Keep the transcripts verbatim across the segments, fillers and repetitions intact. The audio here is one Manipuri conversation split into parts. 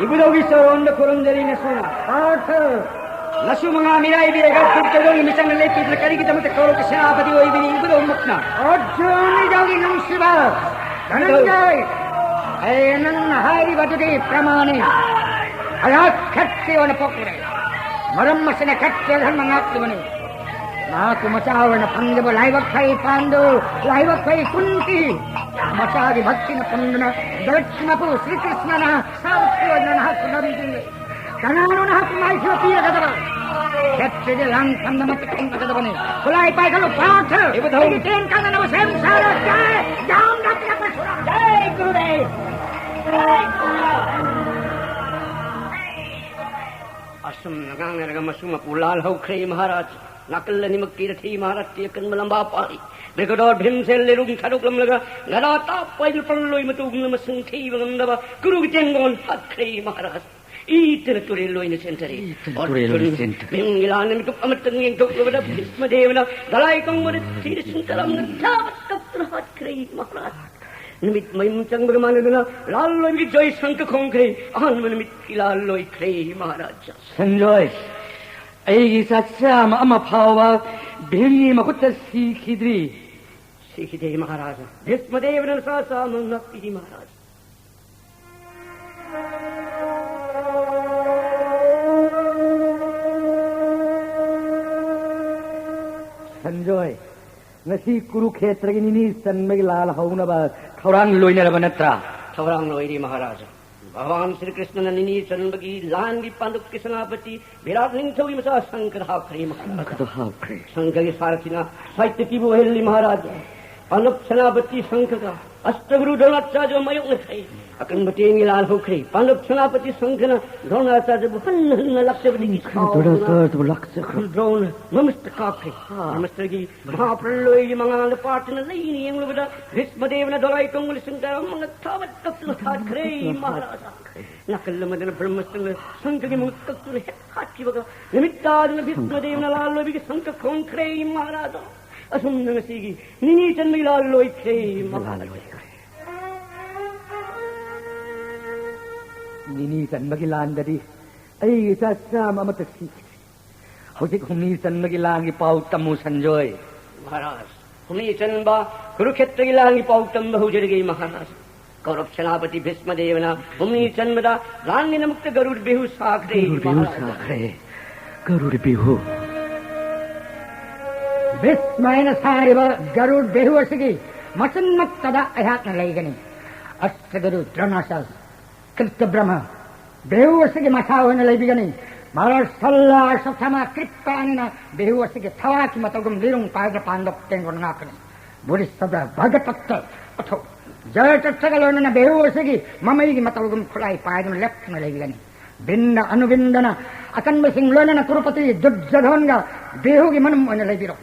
ꯏꯕꯨꯙꯧꯒꯤ ꯆꯔꯣꯟꯗ ꯈꯨꯔꯨꯝꯖꯔꯤ ꯅꯁꯨꯅ꯫ ꯄꯥꯔꯊ꯫ ꯅꯁꯨ ꯃꯉꯥ ꯃꯤꯔꯥꯏꯕꯤꯔꯒ ꯀꯨꯞꯇꯗꯧꯒꯤ ꯃꯤꯆꯪꯗ ꯂꯦꯞꯄꯤꯗꯨꯅ ꯀꯔꯤꯒꯤꯗꯃꯛꯇ ꯀꯧꯔꯛꯄ ꯁꯦꯅꯥꯄꯇꯤ ꯑꯣꯏꯕꯤꯔꯤ ꯏꯕꯨꯙꯧꯃꯛꯅ? ꯑꯔꯖꯨꯟ ꯏꯙꯧꯒꯤ ꯅꯨꯡꯁꯤꯕ ꯙꯅꯟꯖꯌ꯫ ꯑꯦ, ꯅꯪꯅ ꯍꯥꯏꯔꯤꯕꯗꯨꯗꯤ ꯄ꯭ꯔꯃꯥꯅꯤ꯫ ꯑꯩꯍꯥꯛ ꯈꯠꯇ꯭ꯔꯤꯌ ꯑꯣꯏꯅ ꯄꯣꯛꯂꯨꯔꯦ꯫ ꯃꯔꯝ ꯑꯁꯤꯅ ꯈꯠꯇ꯭ꯔꯤꯌ ꯙꯔꯃ ꯉꯥꯛꯂꯤꯕꯅꯤ꯫ ꯃꯍꯥꯛꯄꯨ ꯃꯆꯥ ꯑꯣꯏꯅ ꯐꯪꯖꯕ ꯂꯥꯏꯕꯛ ꯐꯩ ꯄꯥꯟꯗꯨ, ꯂꯥꯏꯕꯛ ꯐꯩ ꯀꯨꯟꯇꯤ꯫ ꯃꯆꯥꯒꯤ ꯚꯛꯇꯤꯅ ꯄꯨꯟꯗꯨꯅ ꯗꯛꯁꯤꯅꯄꯨ ꯁ꯭ꯔꯤꯀ꯭ꯔꯤꯁꯅꯅ ꯁꯥꯔꯊꯤ ꯑꯣꯏꯅ ꯅꯍꯥꯛꯄꯨ ꯂꯝꯖꯤꯡꯂꯦ꯫ ꯀꯅꯥꯅꯣ ꯅꯍꯥꯛꯄꯨ ꯃꯥꯏꯊꯤꯕ ꯄꯤꯔꯒꯗꯕ? ꯈꯦꯇ꯭ꯔꯤꯒꯤ ꯂꯥꯟꯐꯝꯗ ꯃꯇꯤꯛ ꯈꯪꯒꯗꯕꯅꯤ꯫ ꯈꯨꯠꯂꯥꯏ ꯄꯥꯏꯈꯠꯂꯨ ꯄꯥꯔꯊ꯫ ꯏꯕꯨꯙꯧ꯫ ꯑꯩꯒꯤ ꯇꯦꯟ ꯀꯥꯟꯅꯅꯕ ꯁꯦꯝ ꯁꯥꯔꯣ꯫ ꯖꯥꯏ ꯖꯥꯝ ꯔꯠꯅ ꯄꯁꯨꯔꯥ꯫ ꯖꯥꯏ ꯒꯨꯔꯨꯗꯦꯕ꯫ ꯖꯥꯏ ꯒꯨꯔꯨꯗꯦꯕ꯫ ꯑꯁꯨꯝꯅ ꯉꯥꯡꯅꯔꯒ ꯃꯁꯨ ꯃꯄꯨ ꯂꯥꯜꯍꯧꯈ꯭ꯔꯦ ꯃꯍꯥꯔꯥꯖ꯫ ꯅꯥꯀꯜ ꯑꯅꯤꯃꯛꯀꯤ ꯔꯊꯤ ꯃꯍꯥꯔꯥꯖꯀꯤ ꯑꯀꯟꯕ ꯂꯝꯕꯥ ꯄꯥꯔꯤ꯫ ꯕ꯭ꯔꯤꯒꯦꯗꯣꯔ ꯚꯤꯝꯁꯦꯟ ꯂꯩꯔꯨꯝ ꯊꯥꯗꯣꯛꯂꯝꯂꯒ ꯒꯗꯥ ꯇꯥꯞꯄ ꯍꯥꯏꯗꯨꯅ ꯄꯜꯂꯣꯏ ꯃꯇꯨꯒꯨꯝꯅ ꯃꯁꯤꯡ ꯊꯤꯕ ꯉꯝꯗꯕ ꯀꯨꯔꯨꯒꯤ ꯇꯦꯡꯒꯣꯟ ꯍꯥꯠꯈ꯭ꯔꯦ ꯃꯍꯥꯔꯥꯖ꯫ ꯏꯇꯅ ꯇꯨꯔꯦꯜ ꯑꯣꯏꯅ ꯆꯦꯟꯊꯔꯦ꯫ ꯏꯇꯅ ꯇꯨꯔꯦꯜ ꯑꯣꯏꯅ ꯑꯔꯖꯨꯟ ꯆꯦꯟꯊꯔꯦ꯫ ꯚꯤꯝꯒꯤ ꯂꯥꯟꯅ ꯃꯤꯀꯨꯞ ꯑꯃꯇꯪ ꯌꯦꯡꯊꯣꯛꯂꯨꯕꯗ ꯚꯤꯁꯃ ꯗꯦꯕꯅ ꯗꯂꯥꯏ ꯀꯣꯡꯕꯗ ꯊꯤꯅ ꯆꯤꯡꯊꯔꯝꯅ ꯊꯥꯕ ꯀꯞꯇꯨꯅ ꯍꯥꯠꯈ꯭ꯔꯦ ꯃꯍꯥꯔꯥꯖ꯫ ꯅꯨꯃꯤꯠ ꯃꯌꯨꯝ ꯆꯪꯕꯒ ꯃꯥꯟꯅꯗꯨꯅ ꯂꯥꯜꯂꯣꯏꯒꯤ ꯖꯣꯏ ꯁꯪꯀ ꯈꯣꯡꯈ꯭ꯔꯦ꯫ ꯑꯍꯥꯟꯕ ꯅꯨꯃꯤꯠꯀꯤ ꯂꯥꯜꯂꯣꯏꯈ꯭ꯔꯦ ꯃꯍꯥꯔꯥꯖ꯫ ꯁꯟꯖꯣꯏ, ꯑꯩꯒꯤ ꯆꯥꯛꯆꯥ ꯑꯃ ꯐꯥꯎꯕ ꯚꯤꯝꯒꯤ ꯃꯈꯨꯠꯇ ꯁꯤꯈꯤꯗ꯭ꯔꯤ꯫ ꯁꯤꯈꯤꯗꯦ ꯃꯍꯥꯔꯥꯖ꯫ ꯚꯤꯁꯃ ꯗꯦꯕꯅ ꯅꯁꯥ ꯆꯥꯝꯃ ꯉꯥꯛꯄꯤꯔꯤ ꯃꯍꯥꯔꯥꯖ꯫ ꯁꯟꯖꯣꯏ, ꯉꯁꯤ ꯀꯨꯔꯨꯈꯦꯇ꯭ꯔꯒꯤ ꯅꯤꯅꯤ ꯆꯟꯕꯒꯤ ꯂꯥꯜ ꯍꯧꯅꯕ ꯊꯧꯔꯥꯡ ꯂꯣꯏꯅꯔꯕ ꯅꯠꯇ꯭ꯔꯥ? ꯊꯧꯔꯥꯡ ꯂꯣꯏꯔꯦ ꯃꯍꯥꯔꯥꯖ꯫ ꯚꯒꯋꯥꯟ ꯁ꯭ꯔꯤ ꯀ꯭ꯔꯤꯁꯅꯅ ꯅꯤꯅꯤ ꯆꯟꯕꯒꯤ ꯂꯥꯟꯒꯤ ꯄꯥꯟꯗꯨꯞꯀꯤ ꯁꯦꯅꯥꯄꯇꯤ ꯚꯤꯔꯥꯠ ꯅꯤꯡꯊꯧꯒꯤ ꯃꯆꯥ ꯁꯪꯀꯗ ꯍꯥꯞꯈ꯭ꯔꯦ ꯃꯍꯥꯔꯥꯖ꯫ ꯁꯪꯀꯗ ꯍꯥꯞꯈ꯭ꯔꯦ꯫ ꯁꯪꯀꯒꯤ ꯁꯥꯔꯊꯤꯅ ꯁꯥꯏꯇꯀꯤꯕꯨ ꯑꯣꯏꯍꯜꯂꯤ ꯃꯍꯥꯔꯥꯖ꯫ ꯄꯥꯟꯗꯨꯞ ꯁꯦꯅꯥꯄꯇꯤ ꯁꯪꯀꯒ ꯑꯁꯇꯒꯨꯔꯨ ꯗ꯭ꯔꯣꯅꯥꯆꯥꯔꯌ ꯃꯥꯌꯣꯛꯅꯈ꯭ꯔꯦ꯫ ꯑꯀꯟꯕ ꯇꯦꯡꯒꯤ ꯂꯥꯜ ꯍꯧꯈ꯭ꯔꯦ꯫ ꯄꯥꯟꯗꯨꯞ ꯁꯦꯅꯥꯄꯇꯤ ꯁꯪꯀꯅ ꯗ꯭ꯔꯣꯅꯥꯆꯥꯔꯌꯕꯨ ꯍꯟꯅ ꯍꯟꯅ ꯂꯥꯛꯆꯕꯗꯒꯤ ꯁꯪꯀꯅ ꯁꯥꯎꯗꯨꯅ ꯗ꯭ꯔꯣꯅꯥꯆꯥꯔꯌꯕꯨ ꯂꯥꯛꯆꯈ꯭ꯔꯦ꯫ ꯗ꯭ꯔꯣꯅ ꯃꯃꯁꯇ ꯀꯥꯞꯈ꯭ꯔꯦ꯫ ꯍꯥ꯫ ꯃꯃꯁꯇꯒꯤ ꯃꯍꯥꯄ꯭ꯔꯂꯣꯏꯒꯤ ꯃꯉꯥꯜꯗ ꯄꯥꯔꯊꯅ ꯂꯩꯅ ꯌꯦꯡꯂꯨꯕꯗ ꯚꯤꯁꯃꯗꯦꯕꯅ ꯗꯣꯂꯥꯏ ꯇꯣꯡꯕ ꯂꯤꯁꯤꯡ ꯇꯔꯥꯃꯉꯥ ꯊꯥꯕꯠ ꯀꯞꯇꯨꯅ ꯍꯥꯠꯈ꯭ꯔꯦ ꯃꯍꯥꯔꯥꯖ꯫ ꯅꯥꯀꯜ ꯑꯃꯗꯅ ꯕ꯭ꯔꯍ꯭ꯃꯁꯇ꯭ꯔꯅ ꯁꯪꯀꯒꯤ ꯃꯉꯛ ꯀꯛꯇꯨꯅ ꯍꯦꯛ ꯍꯥꯠꯈꯤꯕꯒ ꯅꯨꯃꯤꯠ ꯇꯥꯗꯨꯅ ꯚꯤꯁꯃꯗꯦꯕꯅ ꯂꯥꯜꯂꯣꯏꯕꯒꯤ ꯁꯪꯀ ꯈꯣꯡꯈ꯭ꯔꯦ ꯃꯍꯥꯔꯥꯖ꯫ ꯑꯁꯨꯝꯅ ꯉꯁꯤꯒꯤ ꯅꯤꯅꯤ ꯆꯟꯕꯒꯤ ꯂꯥꯜ ꯂꯣꯏꯈ꯭ꯔꯦ ꯃꯍꯥꯔꯥꯖ꯫ ꯂꯥꯜ ꯂꯣꯏꯈ꯭ꯔꯦ꯫ ꯅꯤꯅꯤ ꯆꯟꯕꯒꯤ ꯂꯥꯟꯗꯗꯤ ꯑꯩꯒꯤ ꯏꯆꯥ ꯆꯥꯝꯃ ꯑꯃꯠꯇ ꯁꯤꯈꯤ꯫ ꯍꯧꯖꯤꯛ ꯍꯨꯝꯅꯤ ꯆꯟꯕꯒꯤ ꯂꯥꯟꯒꯤ ꯄꯥꯎ ꯇꯝꯃꯨ, ꯁꯟꯖꯣꯏ꯫ ꯃꯍꯥꯔꯥꯖ, ꯍꯨꯝꯅꯤ ꯆꯟꯕ ꯀꯨꯔꯨꯈꯦꯇ꯭ꯔꯒꯤ ꯂꯥꯟꯒꯤ ꯄꯥꯎ ꯇꯝꯕ ꯍꯧꯖꯔꯒꯦ, ꯃꯍꯥꯔꯥꯖ꯫ ꯀꯧꯔꯕ ꯁꯦꯅꯥꯄꯇꯤ ꯚꯤꯁꯃꯗꯦꯕꯅ ꯍꯨꯝꯅꯤ ꯆꯟꯕꯗ ꯂꯥꯟꯒꯤꯗꯃꯛꯇ ꯒꯔꯨꯔ ꯕꯤꯍꯨ ꯁꯥꯈ꯭ꯔꯦ, ꯒꯔꯨꯔ ꯕꯤꯍꯨ ꯃꯍꯥꯔꯥꯖ꯫ ꯁꯥꯈ꯭ꯔꯦ꯫ ꯒꯔꯨꯔ ꯕꯤꯍꯨ꯫ ꯚꯤꯁꯃ ꯍꯥꯏꯅ ꯁꯥꯔꯤꯕ ꯒꯔꯨꯔ ꯕꯤꯍꯨ ꯑꯁꯤꯒꯤ ꯃꯆꯤꯟꯃꯛꯇꯗ ꯑꯩꯍꯥꯛꯅ ꯂꯩꯒꯅꯤ꯫ ꯑꯁ꯭ꯇꯒꯨꯔꯨ ꯗ꯭ꯔꯣꯅꯥꯆꯥꯔ, ꯀ꯭ꯔꯤꯇ ꯕ꯭ꯔꯍ꯭ꯃ, ꯕꯤꯍꯨ ꯑꯁꯤꯒꯤ ꯃꯁꯥ ꯑꯣꯏꯅ ꯂꯩꯕꯤꯒꯅꯤ꯫ ꯃꯍꯥꯔꯥꯖ ꯁꯜꯂ ꯑꯁ꯭ꯋꯠꯊꯥꯃ ꯀ꯭ꯔꯤꯄꯥꯅꯤꯅ ꯕꯤꯍꯨ ꯑꯁꯤꯒꯤ ꯊꯋꯥꯀꯤ ꯃꯇꯧꯒꯨꯝ ꯂꯤꯔꯨꯡ ꯄꯥꯏꯗ ꯄꯥꯟꯗꯣꯞ ꯇꯦꯡꯒꯣꯟ ꯉꯥꯛꯀꯅꯤ꯫ ꯕꯨꯙꯤꯁ꯭ꯇꯗ ꯚꯒꯇꯠꯇ ꯑꯊꯧ ꯖꯌꯇꯠꯇꯒ ꯂꯣꯏꯅꯅ ꯕꯤꯍꯨ ꯑꯁꯤꯒꯤ ꯃꯃꯩꯒꯤ ꯃꯇꯧꯒꯨꯝ ꯈꯨꯠꯂꯥꯏ ꯄꯥꯏꯗꯨꯅ ꯂꯦꯞꯇꯨꯅ ꯂꯩꯕꯤꯒꯅꯤ꯫ ꯕꯤꯟꯗ ꯑꯅꯨꯕꯤꯟꯗꯅ ꯑꯀꯟꯕꯁꯤꯡ ꯂꯣꯏꯅꯅ ꯀꯨꯔꯨꯄꯇꯤ ꯗꯨꯔꯖꯣꯙꯣꯟꯒ ꯕꯤꯍꯨꯒꯤ ꯃꯅꯨꯡ ꯑꯣꯏꯅ ꯂꯩꯕꯤꯔꯣ꯫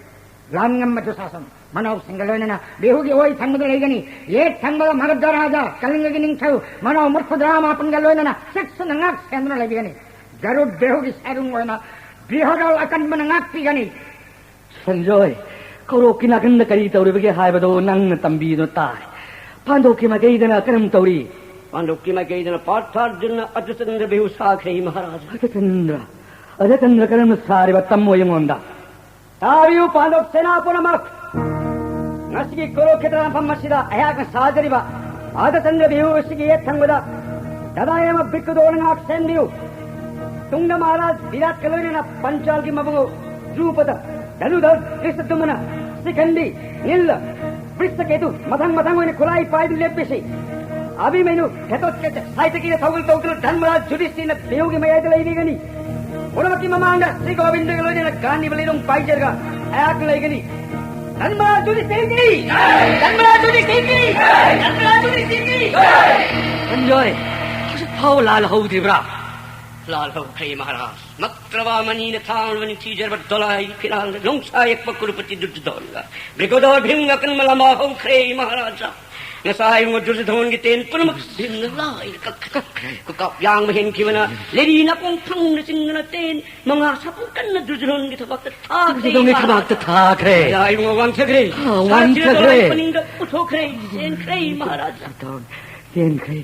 ꯂꯥꯟꯉꯝꯕ ꯗꯨꯁꯥꯁꯟ ꯃꯅꯥꯎꯁꯤꯡꯒ ꯂꯣꯏꯅꯅ ꯕꯤꯍꯨꯒꯤ ꯑꯣꯏ ꯊꯪꯕꯗ ꯂꯩꯒꯅꯤ꯫ ꯌꯦꯠ ꯊꯪꯕꯗ ꯃꯒꯙ ꯔꯥꯖꯥ ꯀꯂꯤꯡꯒꯒꯤ ꯅꯤꯡꯊꯧ ꯃꯅꯥꯎ ꯃꯨꯔꯐꯨꯗ꯭ꯔꯥꯃꯥꯄꯟꯒ ꯂꯣꯏꯅꯅ ꯆꯦꯛꯁꯤꯟꯅ ꯉꯥꯛ ꯁꯦꯟꯗꯨꯅ ꯂꯩꯕꯤꯒꯅꯤ꯫ ꯒꯔꯨꯗ ꯕꯤꯍꯨꯒꯤ ꯁꯥꯏꯔꯨꯡ ꯑꯣꯏꯅ ꯕꯤꯍꯣꯗꯥꯜ ꯑꯀꯟꯕꯅ ꯉꯥꯛꯄꯤꯒꯅꯤ꯫ ꯁꯟꯖꯣꯏ, ꯀꯧꯔꯣꯛꯀꯤ ꯅꯥꯀꯟꯗ ꯀꯔꯤ ꯇꯧꯔꯤꯕꯒꯦ ꯍꯥꯏꯕꯗꯨ ꯅꯪꯅ ꯇꯝꯕꯤꯗꯨꯅ ꯇꯥꯏ꯫ ꯄꯥꯟꯗꯣꯞꯀꯤ ꯃꯥꯏꯀꯩꯗꯅ ꯀꯔꯝ ꯇꯧꯔꯤ? ꯄꯥꯟꯗꯣꯞꯀꯤ ꯃꯥꯏꯀꯩꯗꯅ ꯄꯥꯔꯊꯥꯔꯖꯨꯟꯅ ꯑꯔꯙꯆꯟꯗ꯭ꯔ ꯕꯤꯍꯨ ꯁꯥꯈ꯭ꯔꯦ, ꯃꯍꯥꯔꯥꯖ꯫ ꯑꯔꯙꯆꯟꯗ꯭ꯔ? ꯑꯔꯙꯆꯟꯗ꯭ꯔ ꯀꯔꯝꯅ ꯁꯥꯔꯤꯕ? ꯇꯝꯃꯣ ꯑꯩꯉꯣꯟꯗ꯫ ꯇꯥꯕꯤꯌꯨ, ꯄꯥꯟꯗꯣꯞ ꯁꯦꯅꯥ ꯄꯨꯝꯅꯃꯛ꯫ ꯉꯁꯤꯒꯤ ꯀꯨꯔꯨꯈꯦꯇ꯭ꯔ ꯃꯐꯝ ꯑꯁꯤꯗ ꯑꯩꯍꯥꯛꯅ ꯁꯥꯖꯔꯤꯕ ꯑꯔꯙꯆꯟꯗ꯭ꯔ ꯕꯤꯍꯨ ꯑꯁꯤꯒꯤ ꯌꯦꯠ ꯊꯪꯕꯗ ꯒꯗꯥꯌꯥꯃ ꯕ꯭ꯔꯤꯀꯨꯗꯣꯔꯅ ꯉꯥꯛ ꯁꯦꯟꯕꯤꯌꯨ꯫ ꯇꯨꯡꯗ ꯃꯍꯥꯔꯥꯖ ꯕꯤꯔꯥꯠꯀ ꯂꯣꯏꯅꯅ ꯄꯟꯆꯥꯜꯒꯤ ꯃꯕꯨꯡꯉꯣ ꯗ꯭ꯔꯨꯄꯗ, ꯙꯅꯨꯙꯔ, ꯙ꯭ꯔꯤꯁꯇꯗ꯭ꯌꯨꯝꯅ, ꯁꯤꯈꯟꯗꯤ, ꯅꯤꯜꯂ, ꯕ꯭ꯔꯤꯁꯇꯀꯦꯇꯨ ꯃꯊꯪ ꯃꯊꯪ ꯑꯣꯏꯅ ꯈꯨꯠꯂꯥꯏ ꯄꯥꯏꯗꯨꯅ ꯂꯦꯞꯄꯤꯁꯤ꯫ ꯑꯚꯤꯃꯩꯅꯨ, ꯘꯇꯣꯠꯀꯆ, ꯁꯥꯏꯇꯀꯤꯅ ꯊꯧꯒꯜ ꯇꯧꯗꯨꯅ ꯙꯔꯃꯔꯥꯖ ꯌꯨꯙꯤꯁꯊꯤꯔꯅ ꯕꯤꯍꯨꯒꯤ ꯃꯌꯥꯏꯗ ꯂꯩꯕꯤꯒꯅꯤ꯫ ꯄꯨꯝꯅꯃꯛꯀꯤ ꯃꯃꯥꯡꯗ ꯁ꯭ꯔꯤ ꯒꯣꯕꯤꯟꯗꯒ ꯂꯣꯏꯅꯅ ꯒꯥꯟꯙꯤꯕ ꯂꯤꯔꯨꯡ ꯄꯥꯏꯖꯔꯒ ꯑꯩꯍꯥꯛꯅ ꯂꯩꯒꯅꯤ꯫ ꯙꯔꯃꯔꯥꯖ ꯌꯨꯙꯤꯁꯊꯤꯔꯒꯤ! ꯙꯔꯃꯔꯥꯖ ꯌꯨꯙꯤꯁꯊꯤꯔꯒꯤ! ꯙꯔꯃꯔꯥꯖ ꯌꯨꯙꯤꯁꯊꯤꯔꯒꯤ! ꯁꯟꯖꯣꯏ, ꯍꯧꯖꯤꯛ ꯐꯥꯎ ꯂꯥꯜꯍꯧꯗ꯭ꯔꯤꯕ꯭ꯔꯥ? ꯂꯥꯜꯍꯧꯈ꯭ꯔꯦ ꯃꯍꯥꯔꯥꯖ꯫ ꯃꯛꯇ꯭ꯔꯕꯥ ꯃꯅꯤꯅ ꯊꯥꯡꯂꯕ ꯅꯤꯡꯊꯤꯖꯔꯕ ꯗꯣꯂꯥꯏ ꯐꯤꯔꯥꯜꯗ ꯅꯣꯡꯁꯥ ꯌꯦꯛꯄ ꯀꯨꯔꯨꯄꯇꯤ ꯗꯨꯔꯖꯣꯙꯣꯟꯒ ꯕ꯭ꯔꯤꯀꯨꯗꯣꯔ ꯚꯤꯝꯒ ꯀꯟꯕ ꯂꯝꯕꯥ ꯍꯧꯈ꯭ꯔꯦ ꯃꯍꯥꯔꯥꯖ꯫ ꯉꯁꯥꯏ ꯏꯕꯨꯡꯉꯣ ꯗꯨꯔꯖꯣꯙꯣꯟꯒꯤ ꯇꯦꯟ ꯄꯨꯝꯅꯃꯛ ꯚꯤꯝꯅ ꯂꯥꯏꯅ ꯀꯛꯈ꯭ꯔꯦ꯫ ꯀꯨꯀꯥꯞ ꯌꯥꯡꯕ ꯍꯦꯟꯈꯤꯕꯅ ꯂꯦꯔꯤ ꯅꯥꯀꯣꯡ ꯊꯪꯅ ꯆꯤꯡꯗꯨꯅ ꯇꯦꯟ ꯃꯉꯥ ꯁꯥꯐꯨ ꯀꯟꯅ ꯗꯨꯔꯖꯣꯙꯣꯟꯒꯤ ꯊꯕꯥꯛꯇ ꯊꯥꯈ꯭ꯔꯦ ꯗꯨꯔꯖꯣꯙꯣꯟꯒꯤ ꯃꯍꯥꯔꯥꯖ꯫ ꯊꯕꯥꯛꯇ ꯊꯥꯈ꯭ꯔꯦ꯫ ꯉꯁꯥꯏ ꯏꯕꯨꯡꯉꯣ ꯋꯥꯡꯊꯈ꯭ꯔꯦ꯫ ꯑꯥ, ꯁꯥꯊꯤꯅ ꯋꯥꯡꯊꯈ꯭ꯔꯦ꯫ ꯗꯣꯂꯥꯏ ꯃꯅꯤꯡꯗ ꯄꯨꯊꯣꯛꯈ꯭ꯔꯦ꯫ ꯆꯦꯟꯈ꯭ꯔꯦ ꯃꯍꯥꯔꯥꯖ꯫ ꯗꯨꯔꯖꯣꯙꯣꯟ ꯆꯦꯟꯈ꯭ꯔꯦ꯫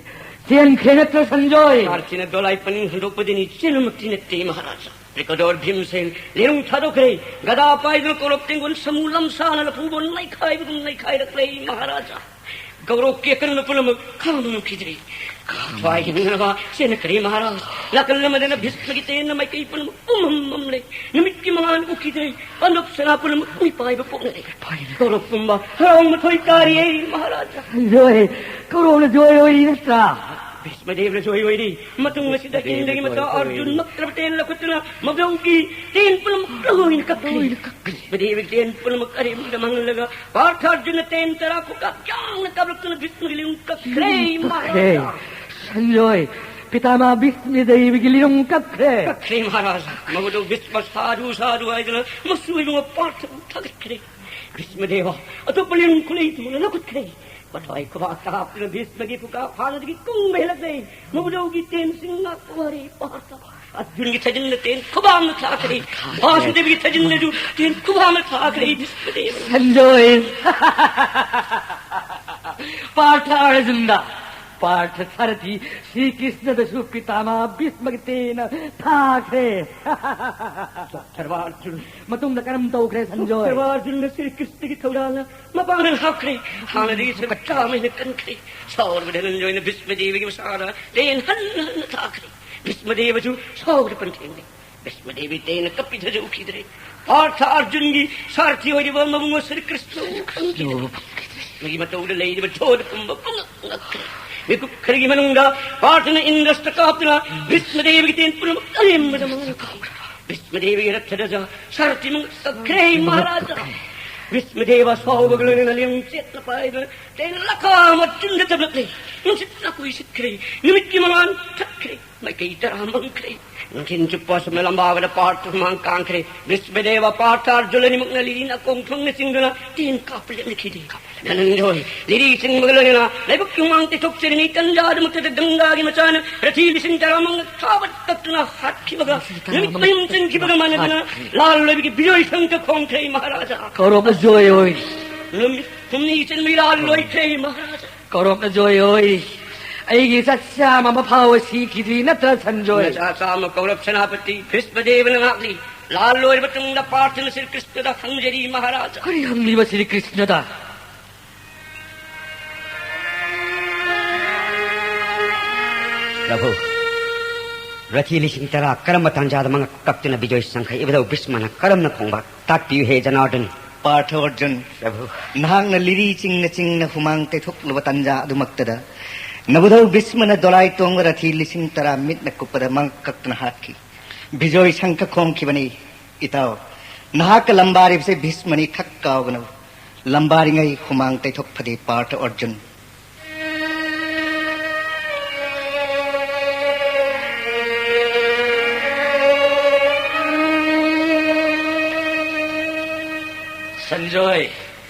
ꯆꯦꯟꯈ꯭ꯔꯦ ꯅꯠꯇ꯭ꯔ ꯁꯟꯖꯣꯏ? ꯁꯥꯔꯊꯤꯅ ꯗꯣꯂꯥꯏ ꯄꯅꯤꯡ ꯍꯟꯗꯣꯛꯄꯗꯤꯅꯤ ꯆꯦꯟꯕꯃꯛꯇꯤ ꯅꯠꯇꯦ ꯃꯍꯥꯔꯥꯖꯥ꯫ ꯇ꯭ꯔꯤꯀꯗꯣꯔ ꯚꯤꯝꯁꯦꯟ ꯂꯤꯔꯨꯡ ꯊꯥꯗꯣꯛꯈ꯭ꯔꯦ꯫ ꯒꯗꯥ ꯄꯥꯏꯗꯨꯅ ꯀꯣꯔꯣꯞ ꯇꯦꯡꯒꯣꯟ ꯁꯃꯨ ꯂꯝꯁꯥꯅ ꯂꯐꯨꯕ ꯅꯩꯈꯥꯏꯕꯒꯨꯝ ꯅꯩꯈꯥꯏꯔꯛꯂꯦ ꯃꯍꯥꯔꯥꯖꯥ꯫ ꯒꯧꯔꯣꯛꯀꯤ ꯑꯀꯟꯕ ꯄꯨꯝꯅꯃꯛ ꯈꯥꯡꯕ ꯉꯝꯈꯤꯗ꯭ꯔꯦ꯫ ꯊꯋꯥꯏ ꯍꯤꯡꯅꯕ ꯆꯦꯟꯅꯈ꯭ꯔꯦ ꯃꯍꯥꯔꯥꯖ꯫ ꯅꯥꯀꯜ ꯑꯃꯗꯅ ꯚꯤꯁꯃꯒꯤ ꯇꯦꯟꯅ ꯃꯥꯏꯀꯩ ꯄꯨꯝꯅꯃꯛ ꯄꯨꯝꯃꯝ ꯃꯝꯂꯦ꯫ ꯅꯨꯃꯤꯠꯀꯤ ꯃꯉꯥꯜ ꯎꯈꯤꯗ꯭ꯔꯦ꯫ ꯄꯥꯟꯗꯣꯞ ꯁꯅꯥ ꯄꯨꯝꯅꯃꯛ ꯃꯤꯄꯥꯏꯕ ꯄꯣꯛꯅꯔꯦ꯫ ꯀꯧꯔꯣꯛ ꯄꯨꯝꯕ ꯍꯔꯥꯎ ꯃꯊꯣꯏ ꯀꯥꯔꯤꯌꯦ ꯃꯍꯥꯔꯥꯖ꯫ ꯖꯣꯏ, ꯀꯧꯔꯣꯛꯅ ꯖꯣꯏ ꯑꯣꯏꯔꯤ ꯅꯠꯇ꯭ꯔꯥ? ꯚꯤꯁꯃꯗꯦꯕꯅ ꯖꯣꯏ ꯑꯣꯏꯔꯤ꯫ ꯃꯇꯨꯡ ꯑꯁꯤꯗ ꯏꯟꯗꯒꯤ ꯃꯆꯥ ꯑꯔꯖꯨꯟ ꯃꯛꯇ꯭ꯔꯕ ꯇꯦꯟ ꯂꯧꯈꯠꯇꯨꯅ ꯃꯕ꯭ꯔꯧꯒꯤ ꯇꯦꯟ ꯄꯨꯝꯅꯃꯛ ꯂꯣꯏꯅ ꯀꯛꯈ꯭ꯔꯦ꯫ ꯚꯤꯁꯃꯗꯦꯕꯒꯤ ꯇꯦꯟ ꯄꯨꯝꯅꯃꯛ ꯑꯔꯦꯝꯕꯗ ꯃꯥꯡꯍꯜꯂꯒ ꯄꯥꯔꯊ ꯑꯔꯖꯨꯟꯅ ꯇꯦꯟ ꯇꯔꯥ ꯈꯨꯀꯥꯞ ꯌꯥꯡꯅ ꯀꯥꯞꯂꯛꯇꯨꯅ ꯚꯤꯁꯃꯒꯤ ꯂꯤꯔꯨꯡ ꯀꯛꯈ꯭ꯔꯦ ꯃꯍꯥꯔꯥꯖ꯫ ꯁꯟꯖꯣꯏ, ꯄꯤꯇꯥꯃꯥ ꯚꯤꯁꯃꯗꯦꯕꯒꯤ ꯂꯤꯔꯨꯡ ꯀꯛꯈ꯭ꯔꯦ꯫ ꯀꯛꯈ꯭ꯔꯦ ꯃꯍꯥꯔꯥꯖ꯫ ꯃꯕꯨꯗꯧ ꯚꯤꯁꯃ ꯁꯥꯗꯨ ꯁꯥꯗꯨ ꯍꯥꯏꯗꯨꯅ ꯃꯁꯨ ꯏꯕꯨꯡꯉꯣ ꯄꯥꯔꯊꯕꯨ ꯊꯥꯒꯠꯈ꯭ꯔꯦ꯫ ꯚꯤꯁꯃꯗꯦꯕ ꯑꯇꯣꯞꯄ ꯂꯤꯔꯨꯡ ꯈꯨꯂꯩ ꯊꯨꯅ ꯂꯧꯈꯠꯈ꯭ꯔꯦ꯫ ꯃꯊ꯭ꯋꯥꯏ ꯈꯨꯕꯥꯛꯇ ꯍꯥꯞꯇꯨꯅ ꯚꯤꯁꯃꯒꯤ ꯈꯨꯀꯥꯞ ꯍꯥꯟꯅꯗꯒꯤ ꯀꯨꯡꯕ ꯍꯦꯜꯂꯛꯂꯦ꯫ ꯃꯕꯨꯗꯧꯒꯤ ꯇꯦꯟꯁꯤꯡ ꯉꯥꯛꯄ ꯋꯥꯔꯦ ꯄꯥꯔꯊ꯫ ꯑꯔꯖꯨꯟꯒꯤ ꯊꯥꯖꯤꯟꯅ ꯇꯦꯟ ꯈꯨꯕꯥꯡꯅ ꯊꯥꯈ꯭ꯔꯦ꯫ ꯚꯥꯁꯨꯗꯦꯕꯒꯤ ꯊꯥꯖꯤꯟꯅꯁꯨ ꯇꯦꯟ ꯈꯨꯕꯥꯡꯅ ꯊꯥꯈ꯭ꯔꯦ ꯚꯤꯁꯃꯗꯦꯕ꯫ ꯁꯟꯖꯣꯏ꯫ ꯄꯥꯔꯊ ꯑꯔꯖꯨꯟꯗ, ꯄꯥꯔꯊ ꯁꯥꯔꯊꯤ ꯁ꯭ꯔꯤ ꯀ꯭ꯔꯤꯁꯅꯗꯁꯨ ꯄꯤꯇꯥꯃꯥ ꯚꯤꯁꯃꯒꯤ ꯇꯦꯟꯅ ꯊꯥꯈ꯭ꯔꯦ꯫ ꯁꯣꯛꯊꯔꯕ ꯑꯔꯖꯨꯟ꯫ ꯃꯇꯨꯡꯗ ꯀꯔꯝ ꯇꯧꯈ꯭ꯔꯦ ꯁꯟꯖꯣꯏ? ꯁꯣꯛꯊꯔꯕ ꯑꯔꯖꯨꯟꯅ ꯁ꯭ꯔꯤ ꯀ꯭ꯔꯤꯁꯅꯒꯤ ꯊꯧꯗꯥꯡꯅ ꯃꯄꯥꯡꯒꯜ ꯍꯥꯞꯈ꯭ꯔꯦ꯫ ꯍꯥꯟꯅꯗꯒꯤ ꯁꯔꯨꯛ ꯆꯥꯝꯃ ꯍꯦꯟꯅ ꯀꯟꯈ꯭ꯔꯦ꯫ ꯁꯥꯎꯔꯕ ꯙꯅꯟꯖꯣꯏꯅ ꯚꯤꯁꯃꯗꯦꯕꯒꯤ ꯃꯁꯥꯗ ꯇꯦꯟ ꯍꯟꯅ ꯍꯟꯅ ꯊꯥꯈ꯭ꯔꯦ꯫ ꯚꯤꯁꯃꯗꯦꯕꯁꯨ ꯁꯥꯎꯕꯗ ꯄꯟꯊꯦꯡꯅꯩ꯫ ꯚꯤꯁꯃꯗꯦꯕꯒꯤ ꯇꯦꯟꯅ ꯀꯞꯄꯤ ꯊꯥꯖ ꯎꯈꯤꯗ꯭ꯔꯦ꯫ ꯄꯥꯔꯊ ꯑꯔꯖꯨꯟꯒꯤ ꯁꯥꯔꯊꯤ ꯑꯣꯏꯔꯤꯕ ꯃꯕꯨꯡ ꯁ꯭ꯔꯤ ꯀ꯭ꯔꯤꯁꯅ ꯎ ꯐꯪꯈꯤꯗ꯭ꯔꯦ꯫ ꯃꯥꯒꯤ ꯃꯇꯧꯗ ꯂꯩꯔꯤꯕ ꯖꯣꯙ ꯄꯨꯝꯕ ꯄꯨꯡꯉꯛ ꯉꯛꯈ꯭ꯔꯦ꯫ ꯃꯤꯀꯨꯞ ꯈꯔꯒꯤ ꯃꯅꯨꯡꯗ ꯄꯥꯔꯊꯅ ꯏꯟꯗ꯭ꯔꯁꯇ ꯀꯥꯞꯇꯨꯅ ꯚꯤꯁꯃꯗꯦꯕꯒꯤ ꯇꯦꯟ ꯄꯨꯝꯅꯃꯛ ꯑꯔꯦꯝꯕꯗ ꯃꯥꯡꯍꯟꯈ꯭ꯔꯦ꯫ ꯚꯤꯁꯃꯗꯦꯕꯒꯤ ꯔꯊꯗ ꯁꯥꯔꯊꯤ ꯃꯉꯛ ꯀꯛꯈ꯭ꯔꯦ ꯃꯍꯥꯔꯥꯖꯥ꯫ ꯚꯤꯁꯃꯗꯦꯕ ꯁꯥꯎꯕꯒ ꯂꯣꯏꯅꯅ ꯂꯤꯔꯨꯡ ꯆꯦꯠꯅ ꯄꯥꯏꯗꯨꯅ ꯇꯦꯟ ꯂꯥꯈ ꯑꯃ ꯇꯨꯡꯗ ꯇꯞꯂꯛꯂꯦ꯫ ꯅꯨꯡꯁꯤꯠꯅ ꯀꯣꯏꯁꯤꯠꯈ꯭ꯔꯦ꯫ ꯅꯨꯃꯤꯠꯀꯤ ꯃꯉꯥꯜ ꯊꯛꯈ꯭ꯔꯦ꯫ ꯃꯥꯏꯀꯩ ꯇꯔꯥ ꯃꯝꯈ꯭ꯔꯦ꯫ ꯅꯨꯡꯊꯤꯜ ꯆꯨꯞꯄ ꯁꯝꯅ ꯂꯝꯕꯥꯕꯗ ꯄꯥꯔꯊ ꯍꯨꯃꯥꯡ ꯀꯥꯡꯈ꯭ꯔꯦ꯫ ꯚꯤꯁꯃꯗꯦꯕ ꯄꯥꯔꯊ ꯑꯔꯖꯨꯟ ꯑꯅꯤꯃꯛꯅ ꯂꯤꯔꯤ ꯅꯥꯀꯣꯡ ꯊꯣꯡꯅ ꯆꯤꯡꯗꯨꯅ ꯇꯦꯟ ꯀꯥꯞꯄ ꯂꯦꯞꯅꯈꯤꯗꯦ꯫ ꯙꯅꯟꯖꯣꯏ, ꯂꯤꯔꯤ ꯆꯤꯡꯕꯒ ꯂꯣꯏꯅꯅ ꯂꯥꯏꯕꯛꯀꯤ ꯍꯨꯃꯥꯡ ꯇꯩꯊꯣꯛꯆꯔꯤꯉꯩ ꯇꯟꯖꯥꯗ ꯃꯛꯇꯗ ꯒꯪꯒꯥꯒꯤ ꯃꯆꯥꯅ ꯔꯊꯤ ꯂꯤꯁꯤꯡ ꯇꯔꯥꯃꯉꯥ ꯊꯥꯕ ꯇꯠꯇꯨꯅ ꯍꯥꯠꯈꯤꯕꯒ ꯅꯨꯃꯤꯠ ꯃꯌꯨꯝ ꯆꯪꯈꯤꯕꯒ ꯃꯥꯟꯅꯗꯅ ꯂꯥꯜ ꯂꯣꯏꯕꯒꯤ ꯕꯤꯖꯣꯏ ꯁꯪꯀ ꯈꯣꯡꯈ꯭ꯔꯦ ꯃꯍꯥꯔꯥꯖꯥ꯫ ꯀꯧꯔꯣꯞꯅ ꯖꯣꯏ ꯑꯣꯏ꯫ ꯅꯨꯃꯤꯠ ꯍꯨꯝꯅꯤ ꯆꯟꯕꯒꯤ ꯂꯥꯜ ꯂꯣꯏꯈ꯭ꯔꯦ ꯃꯍꯥꯔꯥꯖꯥ꯫ ꯀꯧꯔꯣꯞꯅ ꯖꯣꯏ ꯑꯣꯏ꯫ ꯑꯩꯒꯤ ꯏꯆꯥ ꯁ꯭ꯌꯥꯝ ꯑꯃ ꯐꯥꯎꯕ ꯁꯤꯈꯤꯗ꯭ꯔꯤ ꯅꯠꯇ꯭ꯔꯥ, ꯁꯟꯖꯣꯏ? ꯅꯆꯥ ꯆꯥꯝꯃ ꯀꯧꯔꯕ ꯁꯦꯅꯥꯄꯇꯤ ꯚꯤꯁꯃꯗꯦꯕꯅ ꯉꯥꯛꯂꯤ꯫ ꯂꯥꯜ ꯂꯣꯏꯔꯕ ꯃꯇꯨꯡꯗ ꯄꯥꯔꯊꯅ ꯁ꯭ꯔꯤ ꯀ꯭ꯔꯤꯁꯅꯗ ꯍꯪꯖꯔꯤ, ꯃꯍꯥꯔꯥꯖꯥ꯫ ꯀꯔꯤ ꯍꯪꯂꯤꯕ ꯁ꯭ꯔꯤ ꯀ꯭ꯔꯤꯁꯅꯗ? ꯄ꯭ꯔꯚꯨ, ꯔꯊꯤ ꯂꯤꯁꯤꯡ ꯇꯔꯥ ꯀꯔꯝꯕ ꯇꯥꯟꯖꯥꯗ ꯃꯉꯛ ꯀꯛꯇꯨꯅ ꯕꯤꯖꯣꯏ ꯁꯪꯈ ꯏꯕꯨꯙꯧ ꯚꯤꯁꯃꯅ ꯀꯔꯝꯅ ꯈꯣꯡꯕ? ꯇꯥꯛꯄꯤꯌꯨ ꯍꯦ ꯖꯅꯥꯔꯗꯟ꯫ ꯄꯥꯔꯊ ꯑꯔꯖꯨꯟ, ꯄ꯭ꯔꯚꯨ꯫ ꯅꯍꯥꯛꯅ ꯂꯤꯔꯤ ꯆꯤꯡꯅ ꯆꯤꯡꯅ ꯍꯨꯃꯥꯡ ꯇꯩꯊꯣꯛꯂꯨꯕ ꯇꯥꯟꯖꯥ ꯑꯗꯨꯃꯛꯇꯗ ꯅꯕꯨꯙꯧ ꯚꯤꯁꯃꯅ ꯗꯣꯂꯥꯏ ꯇꯣꯡꯕ ꯔꯊꯤ ꯂꯤꯁꯤꯡ ꯇꯔꯥ ꯃꯤꯠꯅ ꯀꯨꯞꯄꯗ ꯃꯉꯛ ꯀꯛꯇꯨꯅ ꯍꯥꯠꯈꯤ꯫ ꯕꯤꯖꯣꯏ ꯁꯪꯈ ꯈꯣꯡꯈꯤꯕꯅꯤ꯫ ꯏꯇꯥꯎ, ꯅꯍꯥꯛꯀ ꯂꯝꯕꯥꯔꯤꯕꯁꯦ ꯚꯤꯁꯃꯅꯤ ꯈꯛ ꯀꯥꯎꯒꯅꯨ꯫ ꯂꯝꯕꯥꯔꯤꯉꯩ ꯍꯨꯃꯥꯡ ꯇꯩꯊꯣꯛ ꯐꯗꯦ ꯄꯥꯔꯊ ꯑꯔꯖꯨꯟ꯫ ꯁꯟꯖꯣꯏ,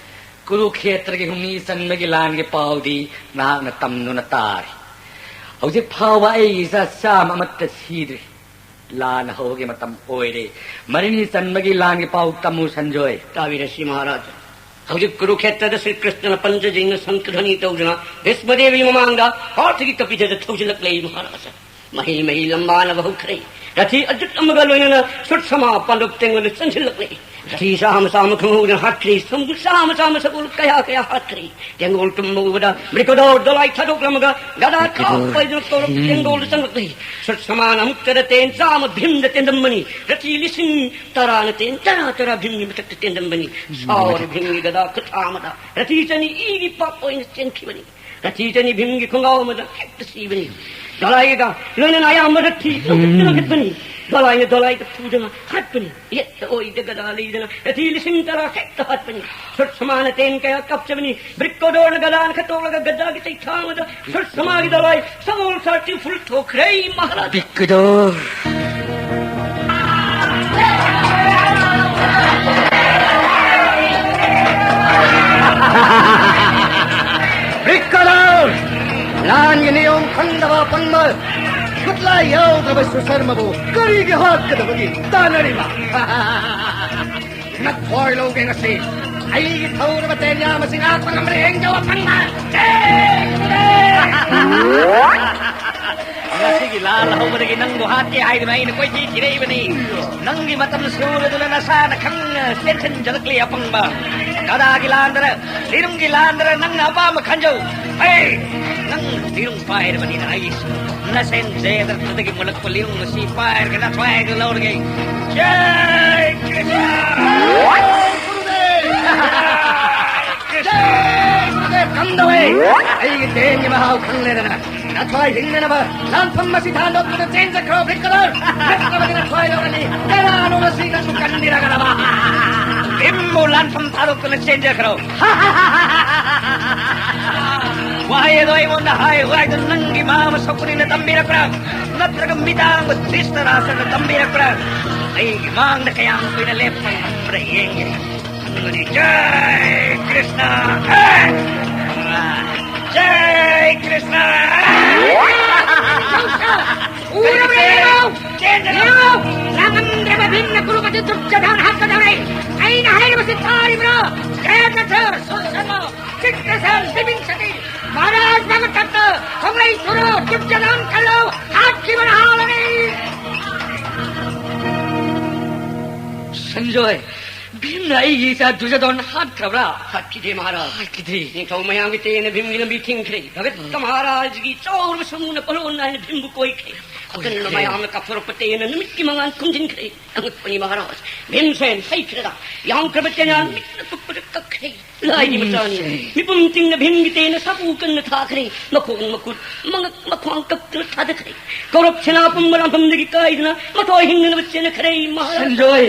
ꯀꯨꯔꯨꯈꯦꯇ꯭ꯔꯒꯤ ꯍꯨꯝꯅꯤ ꯆꯟꯕꯒꯤ ꯂꯥꯟꯒꯤ ꯄꯥꯎꯗꯤ ꯅꯍꯥꯛꯅ ꯇꯝꯗꯨꯅ ꯇꯥꯔꯦ꯫ ꯍꯧꯖꯤꯛ ꯐꯥꯎꯕ ꯑꯩꯒꯤ ꯏꯆꯥ ꯆꯥꯝꯃ ꯑꯃꯠꯇ ꯁꯤꯗ꯭ꯔꯤ꯫ ꯂꯥꯟ ꯍꯧꯕꯒꯤ ꯃꯇꯝ ꯑꯣꯏꯔꯦ꯫ ꯃꯔꯤꯅꯤ ꯆꯟꯕꯒꯤ ꯂꯥꯟꯒꯤ ꯄꯥꯎ ꯇꯝꯃꯨ, ꯁꯟꯖꯣꯏ꯫ ꯇꯥꯕꯤꯔꯁꯤ, ꯃꯍꯥꯔꯥꯖ꯫ ꯍꯧꯖꯤꯛ ꯀꯨꯔꯨꯈꯦꯇ꯭ꯔꯗ ꯁ꯭ꯔꯤ ꯀ꯭ꯔꯤꯁꯅꯅ ꯄꯟꯆꯖꯤꯡꯅ ꯁꯪꯈꯙ꯭ꯋꯅꯤ ꯇꯧꯗꯨꯅ ꯚꯤꯁꯃꯗꯦꯕꯤ ꯃꯃꯥꯡꯗ ꯄꯥꯔꯊꯒꯤ ꯀꯄꯤꯊꯗ ꯊꯧꯖꯤꯜꯂꯛꯂꯦ, ꯃꯍꯥꯔꯥꯖ꯫ ꯃꯍꯤ ꯃꯍꯤ ꯂꯝꯕꯥꯅꯕ ꯍꯧꯈ꯭ꯔꯦ꯫ ꯔꯊꯤ ꯑꯖꯤꯠ ꯑꯃꯒ ꯂꯣꯏꯅꯅ ꯁꯨꯠꯁꯃꯥ ꯄꯥꯟꯗꯨꯞ ꯇꯦꯡꯒꯣꯜꯗ ꯆꯪꯁꯤꯜꯂꯛꯂꯦ꯫ ꯔꯊꯤ ꯆꯥꯝꯃ ꯆꯥꯝꯃ ꯈꯪꯍꯧꯗꯅ ꯍꯥꯠꯈ꯭ꯔꯦ꯫ ꯁꯃꯨꯗ꯭ꯔ ꯆꯥꯝꯃ ꯆꯥꯝꯃ ꯁꯒꯣꯜ ꯀꯌꯥ ꯀꯌꯥ ꯍꯥꯠꯈ꯭ꯔꯦ꯫ ꯇꯦꯡꯒꯣꯜ ꯇꯨꯝꯕ ꯎꯕꯗ ꯕ꯭ꯔꯤꯀꯣꯗꯣꯔ ꯗꯣꯂꯥꯏ ꯊꯥꯗꯣꯛꯂꯝꯃꯒ ꯒꯗꯥ ꯕ꯭ꯔꯤꯀꯣꯗꯣꯔ꯫ ꯀꯥꯞꯄ ꯍꯥꯏꯗꯨꯅ ꯀꯧꯔꯛꯄ ꯎꯝ꯫ ꯇꯦꯡꯒꯣꯜꯗ ꯆꯪꯂꯛꯂꯦ꯫ ꯁꯨꯠꯁꯃꯥꯅ ꯑꯃꯨꯛꯇꯗ ꯇꯦꯟ ꯆꯥꯝꯃ ꯚꯤꯝꯗ ꯇꯦꯟꯗꯝꯕꯅꯤ꯫ ꯔꯊꯤ ꯂꯤꯁꯤꯡ ꯇꯔꯥꯅ ꯇꯦꯟ ꯇꯔꯥ ꯇꯔꯥ ꯚꯤꯝꯒꯤ ꯃꯊꯛꯇ ꯇꯦꯟꯗꯝꯕꯅꯤ꯫ ꯎꯝ꯫ ꯁꯥꯎꯔ ꯚꯤꯝꯒꯤ ꯒꯗꯥ ꯈꯨꯠ ꯑꯃꯗ ꯔꯊꯤ ꯆꯅꯤ ꯏꯒꯤ ꯄꯥꯛ ꯑꯣꯏꯅ ꯆꯦꯟꯈꯤꯕꯅꯤ꯫ ꯔꯊꯤ ꯆꯅꯤ ꯚꯤꯝꯒꯤ ꯈꯣꯡꯒꯥꯎ ꯑꯃꯗ ꯍꯦꯛꯇ ꯁꯤꯕꯅꯤ꯫ ꯗꯣꯂꯥꯏꯒ ꯂꯣꯏꯅꯅ ꯑꯌꯥꯝꯕ ꯔꯊꯤ ꯂꯧꯈꯠꯇꯨꯅ ꯎꯝ꯫ ꯈꯠꯄꯅꯤ꯫ ꯗꯣꯂꯥꯏꯅ ꯗꯣꯂꯥꯏꯗ ꯐꯨꯗꯅ ꯍꯥꯠꯄꯅꯤ꯫ ꯌꯦꯠꯇ ꯑꯣꯏꯗ ꯒꯗꯥ ꯂꯩꯗꯅ ꯔꯊꯤ ꯂꯤꯁꯤꯡ ꯇꯔꯥ ꯍꯦꯛꯇ ꯍꯥꯠꯄꯅꯤ꯫ ꯁꯨꯠꯁꯃꯥꯅ ꯇꯦꯟ ꯀꯌꯥ ꯀꯥꯞꯆꯕꯅꯤ꯫ ꯕ꯭ꯔꯤꯛꯀꯣꯗꯣꯔꯅ ꯒꯗꯥꯅ ꯈꯠꯇꯣꯛꯂꯒ ꯒꯗꯥꯒꯤ ꯆꯩꯊꯥꯡ ꯑꯗꯨ ꯁꯨꯠꯁꯃꯥꯒꯤ ꯗꯣꯂꯥꯏ ꯁꯒꯣꯜ ꯁꯥꯔꯇꯤ ꯐꯨꯜ ꯊꯣꯛꯈ꯭ꯔꯦ, ꯃꯍꯥꯔꯥꯖ꯫ ꯕ꯭ꯔꯤꯛꯀꯣꯗꯣꯔ꯫ ꯕ꯭ꯔꯤꯛꯀꯣꯗꯣꯔ! ꯂꯥꯟꯒꯤ ꯅꯤꯌꯣꯝ ꯈꯪꯗꯕ ꯑꯄꯪꯕ, ꯈꯨꯠꯂꯥꯏ ꯌꯥꯎꯗ꯭ꯔꯕ ꯁꯨꯁꯔꯃꯕꯨ ꯀꯔꯤꯒꯤ ꯍꯥꯠꯀꯗꯕꯒꯤ ꯇꯥꯟꯅꯔꯤꯕ? ꯅꯊ꯭ꯋꯥꯏ ꯂꯧꯒꯦ ꯉꯁꯤ꯫ ꯑꯩꯒꯤ ꯊꯧꯔꯕ ꯇꯦꯟꯌꯥꯝ ꯑꯁꯤ ꯉꯥꯛꯄ ꯉꯝꯕ꯭ꯔꯥ ꯌꯦꯡꯖꯧ, ꯑꯄꯪꯕ! ꯉꯁꯤꯒꯤ ꯂꯥꯜ ꯍꯧꯕꯗꯒꯤ ꯅꯪꯕꯨ ꯍꯥꯠꯀꯦ ꯍꯥꯏꯗꯨꯅ ꯑꯩꯅ ꯀꯣꯏꯊꯤ ꯊꯤꯔꯛꯏꯕꯅꯤ꯫ ꯅꯪꯒꯤ ꯃꯇꯝ ꯁꯨꯔꯗꯨꯅ ꯅꯁꯥꯅ ꯈꯪꯅ ꯆꯦꯟꯁꯤꯟꯖꯔꯛꯂꯤ, ꯑꯄꯪꯕ꯫ ꯒꯗꯥꯒꯤ ꯂꯥꯟꯗꯔ, ꯂꯤꯔꯨꯡꯒꯤ ꯂꯥꯟꯗꯔ, ꯅꯪꯅ ꯑꯄꯥꯝꯕ ꯈꯟꯖꯧ꯫ ꯍꯦ! ꯅꯪ ꯂꯤꯔꯨꯡ ꯄꯥꯏꯔꯕꯅꯤꯅ ꯑꯩꯁꯨ ꯅꯁꯦꯟ ꯖꯦꯗ꯭ꯔꯗꯒꯤ ꯃꯨꯜꯂꯛꯄ ꯂꯤꯔꯨꯡ ꯑꯁꯤ ꯄꯥꯏꯔꯒ ꯅꯊ꯭ꯋꯥꯏꯗ ꯂꯧꯔꯒꯦ꯫ ꯖꯥꯏ ꯀ꯭ꯔꯤꯁꯅ! ꯀꯝꯗꯧꯋꯦ? ꯑꯩꯒꯤ ꯇꯦꯟꯒꯤ ꯃꯍꯥꯎ ꯈꯪꯂꯦꯗꯅ ꯅꯊ꯭ꯋꯥꯏ ꯍꯤꯡꯅꯅꯕ ꯂꯥꯟꯐꯝ ꯑꯁꯤ ꯊꯥꯗꯣꯛꯇꯨꯅ ꯆꯦꯟꯖꯈ꯭ꯔꯣ, ꯚꯤꯛꯇꯣꯔ! ꯅꯠꯇ꯭ꯔꯕꯗꯤ ꯅꯊ꯭ꯋꯥꯏ ꯂꯧꯔꯅꯤ꯫ ꯀꯅꯥꯅꯣ ꯃꯁꯤ ꯅꯪꯕꯨ ꯀꯟꯕꯤꯔꯒꯗꯕ? ꯚꯤꯝꯕꯨ ꯂꯥꯟꯐꯝ ꯊꯥꯗꯣꯛꯇꯨꯅ ꯆꯦꯟꯖꯈ꯭ꯔꯣ꯫ ꯋꯥꯍꯩ ꯑꯗꯣ ꯑꯩꯉꯣꯟꯗ ꯍꯥꯏꯌꯨ ꯍꯥꯏꯗꯨꯅ ꯅꯪꯒꯤ ꯃꯥ ꯑꯃ ꯁꯣꯛꯄꯅꯤꯅ ꯇꯝꯕꯤꯔꯛꯄ꯭ꯔꯥ? ꯅꯠꯇ꯭ꯔꯒ ꯃꯤꯇꯥꯡꯕ ꯙ꯭ꯔꯤꯁꯇꯔꯥꯁꯅ ꯇꯝꯕꯤꯔꯛꯄ꯭ꯔꯥ? ꯑꯩꯒꯤ ꯃꯥꯡꯗ ꯀꯌꯥꯝ ꯀꯨꯏꯅ ꯂꯦꯞꯄ ꯉꯝꯕ꯭ꯔꯥ ꯌꯦꯡꯒꯦ꯫ ꯈꯪꯒꯅꯤ꯫ ꯖꯥꯏ ꯀ꯭ꯔꯤꯁꯅ! ꯖꯥꯏ ꯀ꯭ꯔꯤꯁꯅ! ꯎꯔꯕ꯭ꯔꯥ ꯌꯦꯡꯉꯨ! ꯌꯦꯡꯉꯨ! ꯂꯥꯡꯉꯝꯗ꯭ꯔꯕ ꯚꯤꯝꯅ ꯀꯨꯔꯨꯄꯇꯤ ꯗꯨꯔꯖꯣꯙꯟ ꯍꯥꯠꯀꯗꯧꯔꯦ! ꯑꯩꯅ ꯍꯥꯏꯔꯤꯕꯁꯤ ꯇꯥꯔꯤꯕ꯭ꯔꯣ? ꯀ꯭ꯔꯤꯇꯣꯗ꯭ꯔꯖ, ꯁꯨꯗꯔꯁꯅ, ꯆꯤꯠꯇꯁꯦꯟ, ꯕꯤꯕꯤꯟꯁꯇꯤ! ꯃꯍꯥꯔꯥꯖ ꯃꯥꯡꯊꯛꯇ ꯈꯣꯡꯂꯩ ꯊꯨꯔꯣ! ꯗꯨꯔꯖꯣꯙꯟ ꯀꯜꯂꯣ! ꯍꯥꯠꯈꯤꯕꯅ ꯍꯥꯜꯂꯅꯤ! ꯁꯟꯖꯣꯏ, ꯚꯤꯝꯅ ꯑꯩꯒꯤ ꯏꯆꯥ ꯗꯨꯔꯖꯣꯙꯟ ꯍꯥꯠꯈ꯭ꯔꯕ꯭ꯔꯥ? ꯍꯥꯠꯈꯤꯗꯦ, ꯃꯍꯥꯔꯥꯖ꯫ ꯍꯥꯠꯈꯤꯗ꯭ꯔꯤ꯫ ꯅꯤꯡꯊꯧ ꯃꯌꯥꯝꯒꯤ ꯇꯦꯟꯅ ꯚꯤꯝꯒꯤ ꯂꯝꯕꯤ ꯊꯤꯡꯈ꯭ꯔꯦ꯫ ꯚꯒꯠꯀ ꯃꯍꯥꯔꯥꯖꯒꯤ ꯆꯥꯎꯔꯕ ꯁꯃꯨꯅ ꯄꯣꯂꯣꯟ ꯅꯥꯏꯅ ꯚꯤꯝꯕꯨ ꯀꯣꯏꯈ꯭ꯔꯦ꯫ ꯑꯀꯟꯕ ꯀꯣꯏꯈ꯭ꯔꯦ꯫ ꯃꯌꯥꯝꯅ ꯀꯥꯞꯊꯣꯔꯛꯄ ꯇꯦꯟꯅ ꯅꯨꯃꯤꯠꯀꯤ ꯃꯉꯥꯜ ꯈꯨꯝꯖꯤꯟꯈ꯭ꯔꯦ꯫ ꯑꯉꯛꯄꯅꯤ, ꯃꯍꯥꯔꯥꯖ꯫ ꯚꯤꯝꯁꯦꯟ ꯍꯩꯈ꯭ꯔꯦꯗ꯫ ꯌꯥꯝꯈ꯭ꯔꯕ ꯇꯦꯟꯅ ꯃꯤꯠꯅ ꯀꯨꯞꯄꯗ ꯀꯛꯈ꯭ꯔꯦ꯫ ꯂꯥꯏꯒꯤ ꯃꯆꯥꯅꯤ꯫ ꯃꯤꯄꯨꯝ ꯇꯤꯡꯅ ꯚꯤꯝꯒꯤ ꯇꯦꯟꯅ ꯁꯥꯐꯨ ꯀꯟꯅ ꯊꯥꯈ꯭ꯔꯦ꯫ ꯃꯈꯣꯡ ꯃꯈꯨꯠ ꯃꯉꯛ ꯃꯈ꯭ꯋꯥꯡ ꯀꯛꯇꯨꯅ ꯊꯥꯗꯈ꯭ꯔꯦ꯫ ꯀꯧꯔꯞ ꯁꯦꯅꯥ ꯄꯨꯝꯕ ꯂꯥꯟꯐꯝꯗꯒꯤ ꯀꯥꯏꯗꯨꯅ ꯃꯊꯣꯏ ꯍꯤꯡꯅꯅꯕ ꯆꯦꯟꯅꯈ꯭ꯔꯦ, ꯃꯍꯥꯔꯥꯖ꯫ ꯁꯟꯖꯣꯏ,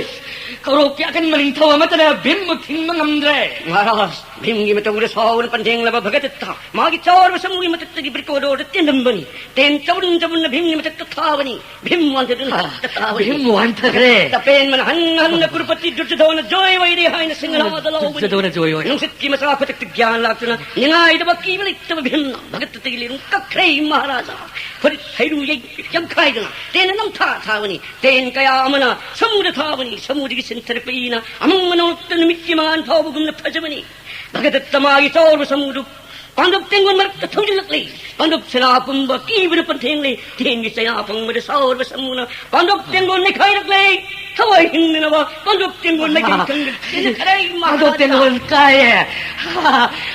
ꯀꯧꯔꯣꯛꯀꯤ ꯑꯀꯟꯕ ꯅꯤꯡꯊꯧ ꯑꯃꯠꯇꯅ ꯚꯤꯝꯕꯨ ꯊꯤꯡꯕ ꯉꯝꯗ꯭ꯔꯦ꯫ ꯃꯍꯥꯔꯥꯖ, ꯚꯤꯝꯒꯤ ꯃꯇꯧꯗ ꯁꯥꯎꯅ ꯄꯟꯊꯦꯡꯂꯕ ꯚꯒꯗꯠꯇ ꯃꯥꯒꯤ ꯆꯥꯎꯔꯕ ꯁꯃꯨꯒꯤ ꯃꯊꯛꯇꯒꯤ ꯕ꯭ꯔꯤꯀꯣꯗꯣꯔꯗ ꯇꯦꯟꯂꯝꯕꯅꯤ꯫ ꯇꯦꯟ ꯆꯧꯔꯨꯟ ꯆꯧꯔꯨꯟꯅ ꯚꯤꯝꯒꯤ ꯃꯊꯛꯇ ꯊꯥꯕꯅꯤ꯫ ꯚꯤꯝ ꯋꯥꯟꯊꯗꯨꯅ ꯃꯊꯛꯇ ꯊꯥꯕꯅꯤ꯫ ꯚꯤꯝ ꯋꯥꯟꯊꯈ꯭ꯔꯦ꯫ ꯇꯄꯦꯟꯕꯅ ꯍꯟꯅ ꯍꯟꯅ ꯀꯨꯔꯨꯄꯇꯤ ꯗꯨꯔꯖꯣꯙꯣꯅ ꯖꯣꯏ ꯑꯣꯏꯔꯦ ꯍꯥꯏꯅ ꯁꯤꯡꯍꯅꯥꯗ ꯂꯥꯎꯕꯅꯤ꯫ ꯗꯨꯔꯖꯣꯙꯣꯅ ꯖꯣꯏ ꯑꯣꯏ꯫ ꯅꯨꯡꯁꯤꯠꯀꯤ ꯃꯆꯥ ꯈꯨꯗꯛꯇ ꯒ꯭ꯌꯥꯟ ꯂꯥꯛꯇꯨꯅ ꯅꯤꯡꯉꯥꯏꯗꯕ ꯀꯤꯕ ꯂꯩꯇꯕ ꯚꯤꯝꯅ ꯚꯒꯗꯠꯇꯒꯤ ꯂꯤꯔꯨꯡ ꯀꯛꯈ꯭ꯔꯦ꯫ ꯃꯍꯥꯔꯥꯖꯥ ꯐꯨꯔꯤꯠ ꯍꯩꯔꯨ ꯌꯩ-, ꯌꯩꯈꯥꯏꯗꯨꯅ ꯇꯦꯟꯅ ꯅꯝꯊꯥ ꯊꯥꯕꯅꯤ꯫ ꯇꯦꯟ ꯀꯌꯥ ꯑꯃꯅ ꯁꯃꯨꯗ ꯊꯥꯕꯅꯤ꯫ ꯁꯃꯨꯗꯒꯤ ꯆꯦꯟꯊꯔꯛꯄ ꯏꯅ ꯑꯃꯪ ꯃꯅꯣꯛꯇ ꯅꯨꯃꯤꯠꯀꯤ ꯃꯉꯥꯜ ꯐꯥꯎꯕꯒꯨꯝꯅ ꯐꯖꯕꯅꯤ꯫ ꯚꯒꯗꯠꯇ ꯃꯥꯒꯤ ꯆꯥꯎꯔꯕ ꯁꯃꯨꯗꯨ ꯄꯥꯟꯗꯣꯞ ꯇꯦꯡꯒꯣꯜ ꯃꯔꯛꯇ ꯊꯧꯖꯤꯜꯂꯛꯂꯦ꯫ ꯄꯥꯟꯗꯣꯞ ꯁꯅꯥ ꯄꯨꯝꯕ ꯀꯤꯕꯅ ꯄꯟꯊꯦꯡꯂꯦ꯫ ꯇꯦꯟꯒꯤ ꯆꯩꯅꯥ ꯐꯪꯕꯗ ꯁꯥꯎꯔꯕ ꯁꯃꯨꯅ ꯄꯥꯟꯗꯣꯞ ꯇꯦꯡꯒꯣꯜ ꯅꯩꯈꯥꯏꯔꯛꯂꯦ꯫ ꯊꯋꯥꯏ ꯍꯤꯡꯅꯅꯕ ꯄꯥꯟꯗꯣꯞ ꯇꯦꯡꯒꯣꯜ ꯃꯥꯏꯀꯩ ꯈꯪꯗꯅ ꯆꯦꯟꯈꯠꯈ꯭ꯔꯦ꯫ ꯄꯥꯟꯗꯣꯞ ꯃꯍꯥꯔꯥꯖꯥ꯫ ꯇꯦꯡꯒꯣꯜ ꯀꯥꯏꯌꯦ꯫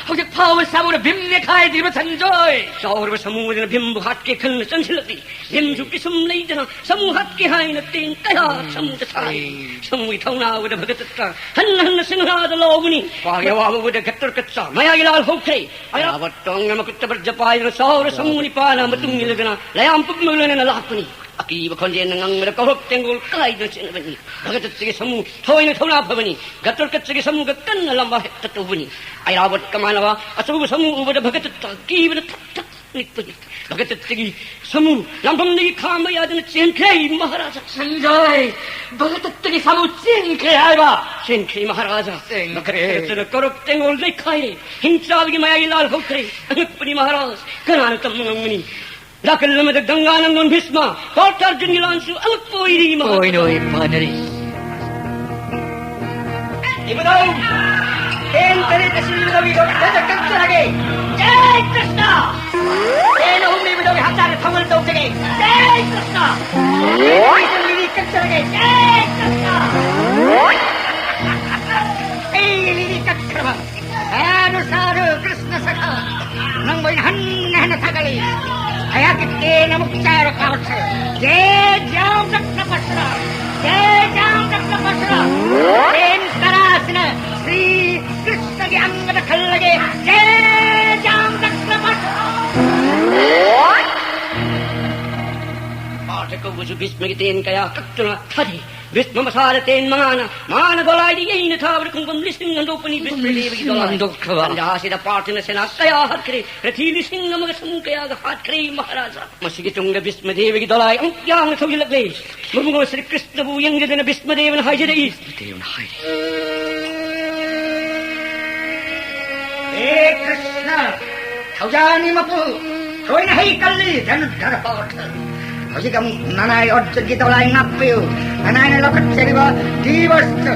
ꯍꯧꯖꯤꯛ ꯐꯥꯎꯕ ꯁꯃꯨꯅ ꯚꯤꯝ ꯅꯩꯈꯥꯏꯗ꯭ꯔꯤꯕ ꯁꯟꯖꯣꯏ꯫ ꯆꯥꯎꯔꯕ ꯁꯃꯨ ꯑꯗꯨꯅ ꯚꯤꯝꯕꯨ ꯍꯥꯠꯀꯦ ꯈꯟꯅ ꯆꯪꯁꯤꯜꯂꯛꯂꯤ꯫ ꯚꯤꯝꯁꯨ ꯄꯤꯁꯨꯝ ꯂꯩꯗꯅ ꯁꯃꯨ ꯍꯥꯠꯀꯦ ꯍꯥꯏꯅ ꯇꯦꯟ ꯀꯌꯥ ꯁꯃꯨꯗ ꯊꯥꯔꯤ꯫ ꯁꯃꯨꯒꯤ ꯊꯧꯅꯥ ꯎꯕꯗ ꯚꯒꯗꯠꯇ ꯍꯟꯅ ꯍꯟꯅ ꯁꯤꯡꯍꯥꯗ ꯂꯥꯎꯕꯅꯤ꯫ ꯃꯥꯒꯤ ꯑꯋꯥꯕ ꯎꯕꯗ ꯘꯇꯣꯠꯀꯆ ꯃꯌꯥꯏ ꯂꯥꯜ ꯍꯧꯈ꯭ꯔꯦ꯫ ꯑꯩꯔꯥꯕꯠ ꯇꯣꯡꯅ ꯃꯈꯨꯠꯇ ꯕꯔꯖ ꯄꯥꯏꯗꯨꯅ ꯁꯥꯎꯔ ꯁꯃꯨ ꯅꯤꯄꯥꯅ ꯃꯇꯨꯡ ꯏꯜꯂꯗꯨꯅ ꯂꯌꯥꯝ ꯄꯨꯝꯕ ꯂꯣꯏꯅꯅ ꯂꯥꯛꯄꯅꯤ꯫ ꯑꯀꯤꯕ ꯈꯣꯟꯖꯦꯜꯅ ꯉꯪꯕꯗ ꯀꯧꯔꯣꯞ ꯇꯦꯡꯒꯣꯜ ꯀꯥꯏꯗꯨꯅ ꯆꯦꯟꯅꯕꯅꯤ꯫ ꯚꯒꯗꯠꯇꯒꯤ ꯁꯃꯨ ꯊꯣꯏꯅ ꯊꯧꯅꯥ ꯐꯕꯅꯤ꯫ ꯘꯇꯣꯠꯀꯆꯒꯤ ꯁꯃꯨꯒ ꯀꯟꯅ ꯂꯝꯕꯥ ꯍꯦꯛꯇ ꯇꯧꯕꯅꯤ꯫ ꯑꯩꯔꯥꯕꯠꯀ ꯃꯥꯟꯅꯕ ꯑꯆꯧꯕ ꯁꯃꯨ ꯎꯕꯗ ꯚꯒꯗꯠꯇ ꯀꯤꯕꯅ ꯊꯛ ꯊꯛ ꯅꯤꯛꯄꯅꯤ꯫ ꯚꯒꯗꯠꯇꯒꯤ ꯁꯃꯨ ꯂꯥꯟꯐꯝꯗꯒꯤ ꯈꯥꯝꯕ ꯌꯥꯗꯅ ꯆꯦꯟꯈ꯭ꯔꯦ ꯃꯍꯥꯔꯥꯖꯥ꯫ ꯁꯟꯖꯣꯏ, ꯚꯒꯗꯠꯇꯒꯤ ꯁꯃꯨ ꯆꯦꯟꯈ꯭ꯔꯦ ꯍꯥꯏꯕ? ꯆꯦꯟꯈ꯭ꯔꯦ ꯃꯍꯥꯔꯥꯖꯥ꯫ ꯆꯦꯟꯈ꯭ꯔꯦ꯫ ꯚꯒꯗꯠꯇꯅ ꯀꯧꯔꯣꯞ ꯇꯦꯡꯒꯣꯜ ꯅꯩꯈꯥꯏꯔꯦ꯫ ꯍꯤꯡꯆꯥꯕꯒꯤ ꯃꯌꯥꯏ ꯂꯥꯜ ꯍꯧꯈ꯭ꯔꯦ꯫ ꯑꯉꯛꯄꯅꯤ ꯃꯍꯥꯔꯥꯖ, ꯀꯅꯥꯅ ꯇꯝꯕ ꯉꯝꯒꯅꯤ? ꯅꯥꯀꯜ ꯑꯃꯗ ꯒꯪꯒꯥ ꯅꯪꯗꯣꯟ ꯚꯤꯁꯃ, ꯄꯥꯔꯊ ꯑꯔꯖꯨꯟꯒꯤ ꯂꯥꯟꯁꯨ ꯑꯉꯛꯄ ꯑꯣꯏꯔꯤ ꯃꯍꯥꯔꯥꯖꯥ꯫ ꯑꯣꯏꯅ ꯑꯣꯏ ꯐꯅꯔꯤ꯫ ꯏꯕꯨꯙꯧ, ꯇꯦꯟ ꯇꯔꯦꯠ ꯑꯁꯤ ꯏꯕꯨꯙꯧꯒꯤ ꯂꯣꯛꯇ ꯀꯛꯆꯔꯒꯦ꯫ ꯖꯩ ꯀ꯭ꯔꯤꯁꯅ! ꯇꯦꯟ ꯑꯍꯨꯝ ꯏꯕꯨꯙꯧꯒꯤ ꯍꯛꯆꯥꯡꯗ ꯊꯧꯒꯜ ꯇꯧꯖꯒꯦ꯫ ꯖꯩ ꯀ꯭ꯔꯤꯁꯅ! ꯇꯦꯟ ꯑꯍꯨꯝ ꯂꯤꯔꯤ ꯀꯛꯆꯔꯒꯦ꯫ ꯖꯩ ꯀ꯭ꯔꯤꯁꯅ! ꯑꯩ ꯂꯤꯔꯤ ꯀꯛꯈ꯭ꯔꯕ ꯁꯥꯗꯨ ꯁꯥꯗꯨ ꯀ꯭ꯔꯤꯁꯅ ꯁꯈꯥ, ꯅꯪꯕꯨ ꯑꯩꯅ ꯍꯟꯅ ꯍꯟꯅ ꯊꯥꯒꯠꯂꯤ꯫ ꯑꯩꯍꯥꯛꯀꯤ ꯇꯦꯟ ꯑꯃꯨꯛ ꯆꯥꯏꯔ ꯀꯥꯔꯛꯁꯦ꯫ ꯖꯩ ꯖꯥꯝ ꯀ꯭ꯔꯤꯁꯅ ꯄꯁꯔꯥ, ꯖꯩ ꯖꯥꯝ ꯀ꯭ꯔꯤꯁꯅ ꯄꯁꯔꯥ꯫ ꯇꯦꯟ ꯇꯔꯥꯁꯤꯅ ꯁ꯭ꯔꯤ ꯀ꯭ꯔꯤꯁꯅꯒꯤ ꯑꯪꯒꯗ ꯈꯜꯂꯒꯦ꯫ ꯖꯩ ꯖꯥꯝ ꯀ꯭ꯔꯤꯁꯅ ꯄꯁꯔꯥ꯫ ꯄꯥꯔꯊ ꯀꯧꯕꯁꯨ ꯚꯤꯁꯃꯒꯤ ꯇꯦꯟ ꯀꯌꯥ ꯀꯛꯇꯨꯅ ꯊꯥꯗꯩ꯫ ꯚꯤꯁꯃ ꯃꯁꯥꯗ ꯇꯦꯟ ꯃꯉꯥꯅ ꯃꯥꯅ ꯗꯣꯂꯥꯏꯗ ꯌꯩꯅ ꯊꯥꯕꯗ ꯈꯣꯡꯐꯝ ꯂꯤꯁꯤꯡ ꯍꯟꯗꯣꯛꯄꯅꯤ ꯈꯣꯡꯐꯝ ꯚꯤꯁꯃ ꯗꯦꯕꯒꯤ ꯂꯤꯁꯤꯡ ꯗꯣꯂꯥꯏ꯫ ꯍꯟꯗꯣꯛꯈ꯭ꯔꯕ? ꯇꯟꯖꯥ ꯑꯁꯤꯗ ꯄꯥꯔꯊꯅ ꯁꯦꯅꯥ ꯀꯌꯥ ꯍꯥꯠꯈ꯭ꯔꯦ, ꯔꯊꯤ ꯂꯤꯁꯤꯡ ꯑꯃꯒ ꯁꯃꯨ ꯀꯌꯥꯒ ꯍꯥꯠꯈ꯭ꯔꯦ ꯃꯍꯥꯔꯥꯖꯥ꯫ ꯃꯁꯤꯒꯤ ꯇꯨꯡꯗ ꯚꯤꯁꯃ ꯗꯦꯕꯒꯤ ꯗꯣꯂꯥꯏ ꯑꯃꯨꯛ ꯌꯥꯝꯅ ꯊꯧꯖꯤꯜꯂꯛꯂꯦ꯫ ꯃꯕꯨꯡꯉꯣ ꯁ꯭ꯔꯤ ꯀ꯭ꯔꯤꯁꯅꯕꯨ ꯌꯦꯡꯖꯗꯅ ꯚꯤꯁꯃ ꯗꯦꯕꯅ ꯍꯥꯏꯖꯔꯛꯏ꯫ ꯗꯦꯕꯅ ꯍꯥꯏꯔꯤ꯫ ꯍꯦ ꯀ꯭ꯔꯤꯁꯅ, ꯊꯧꯖꯥꯅꯤ ꯃꯄꯨ, ꯊꯣꯏꯅ ꯍꯩ ꯀꯜꯂꯤ ꯙꯅꯨꯙꯔ ꯄꯥꯔꯊ꯫ ꯍꯧꯖꯤꯛ ꯑꯃꯨꯛ ꯅꯅꯥꯏ ꯑꯔꯖꯨꯟꯒꯤ ꯗꯣꯂꯥꯏ ꯉꯥꯛꯄꯤꯌꯨ꯫ ꯅꯅꯥꯏꯅ ꯂꯧꯈꯠꯆꯔꯤꯕ ꯗꯤꯕꯁ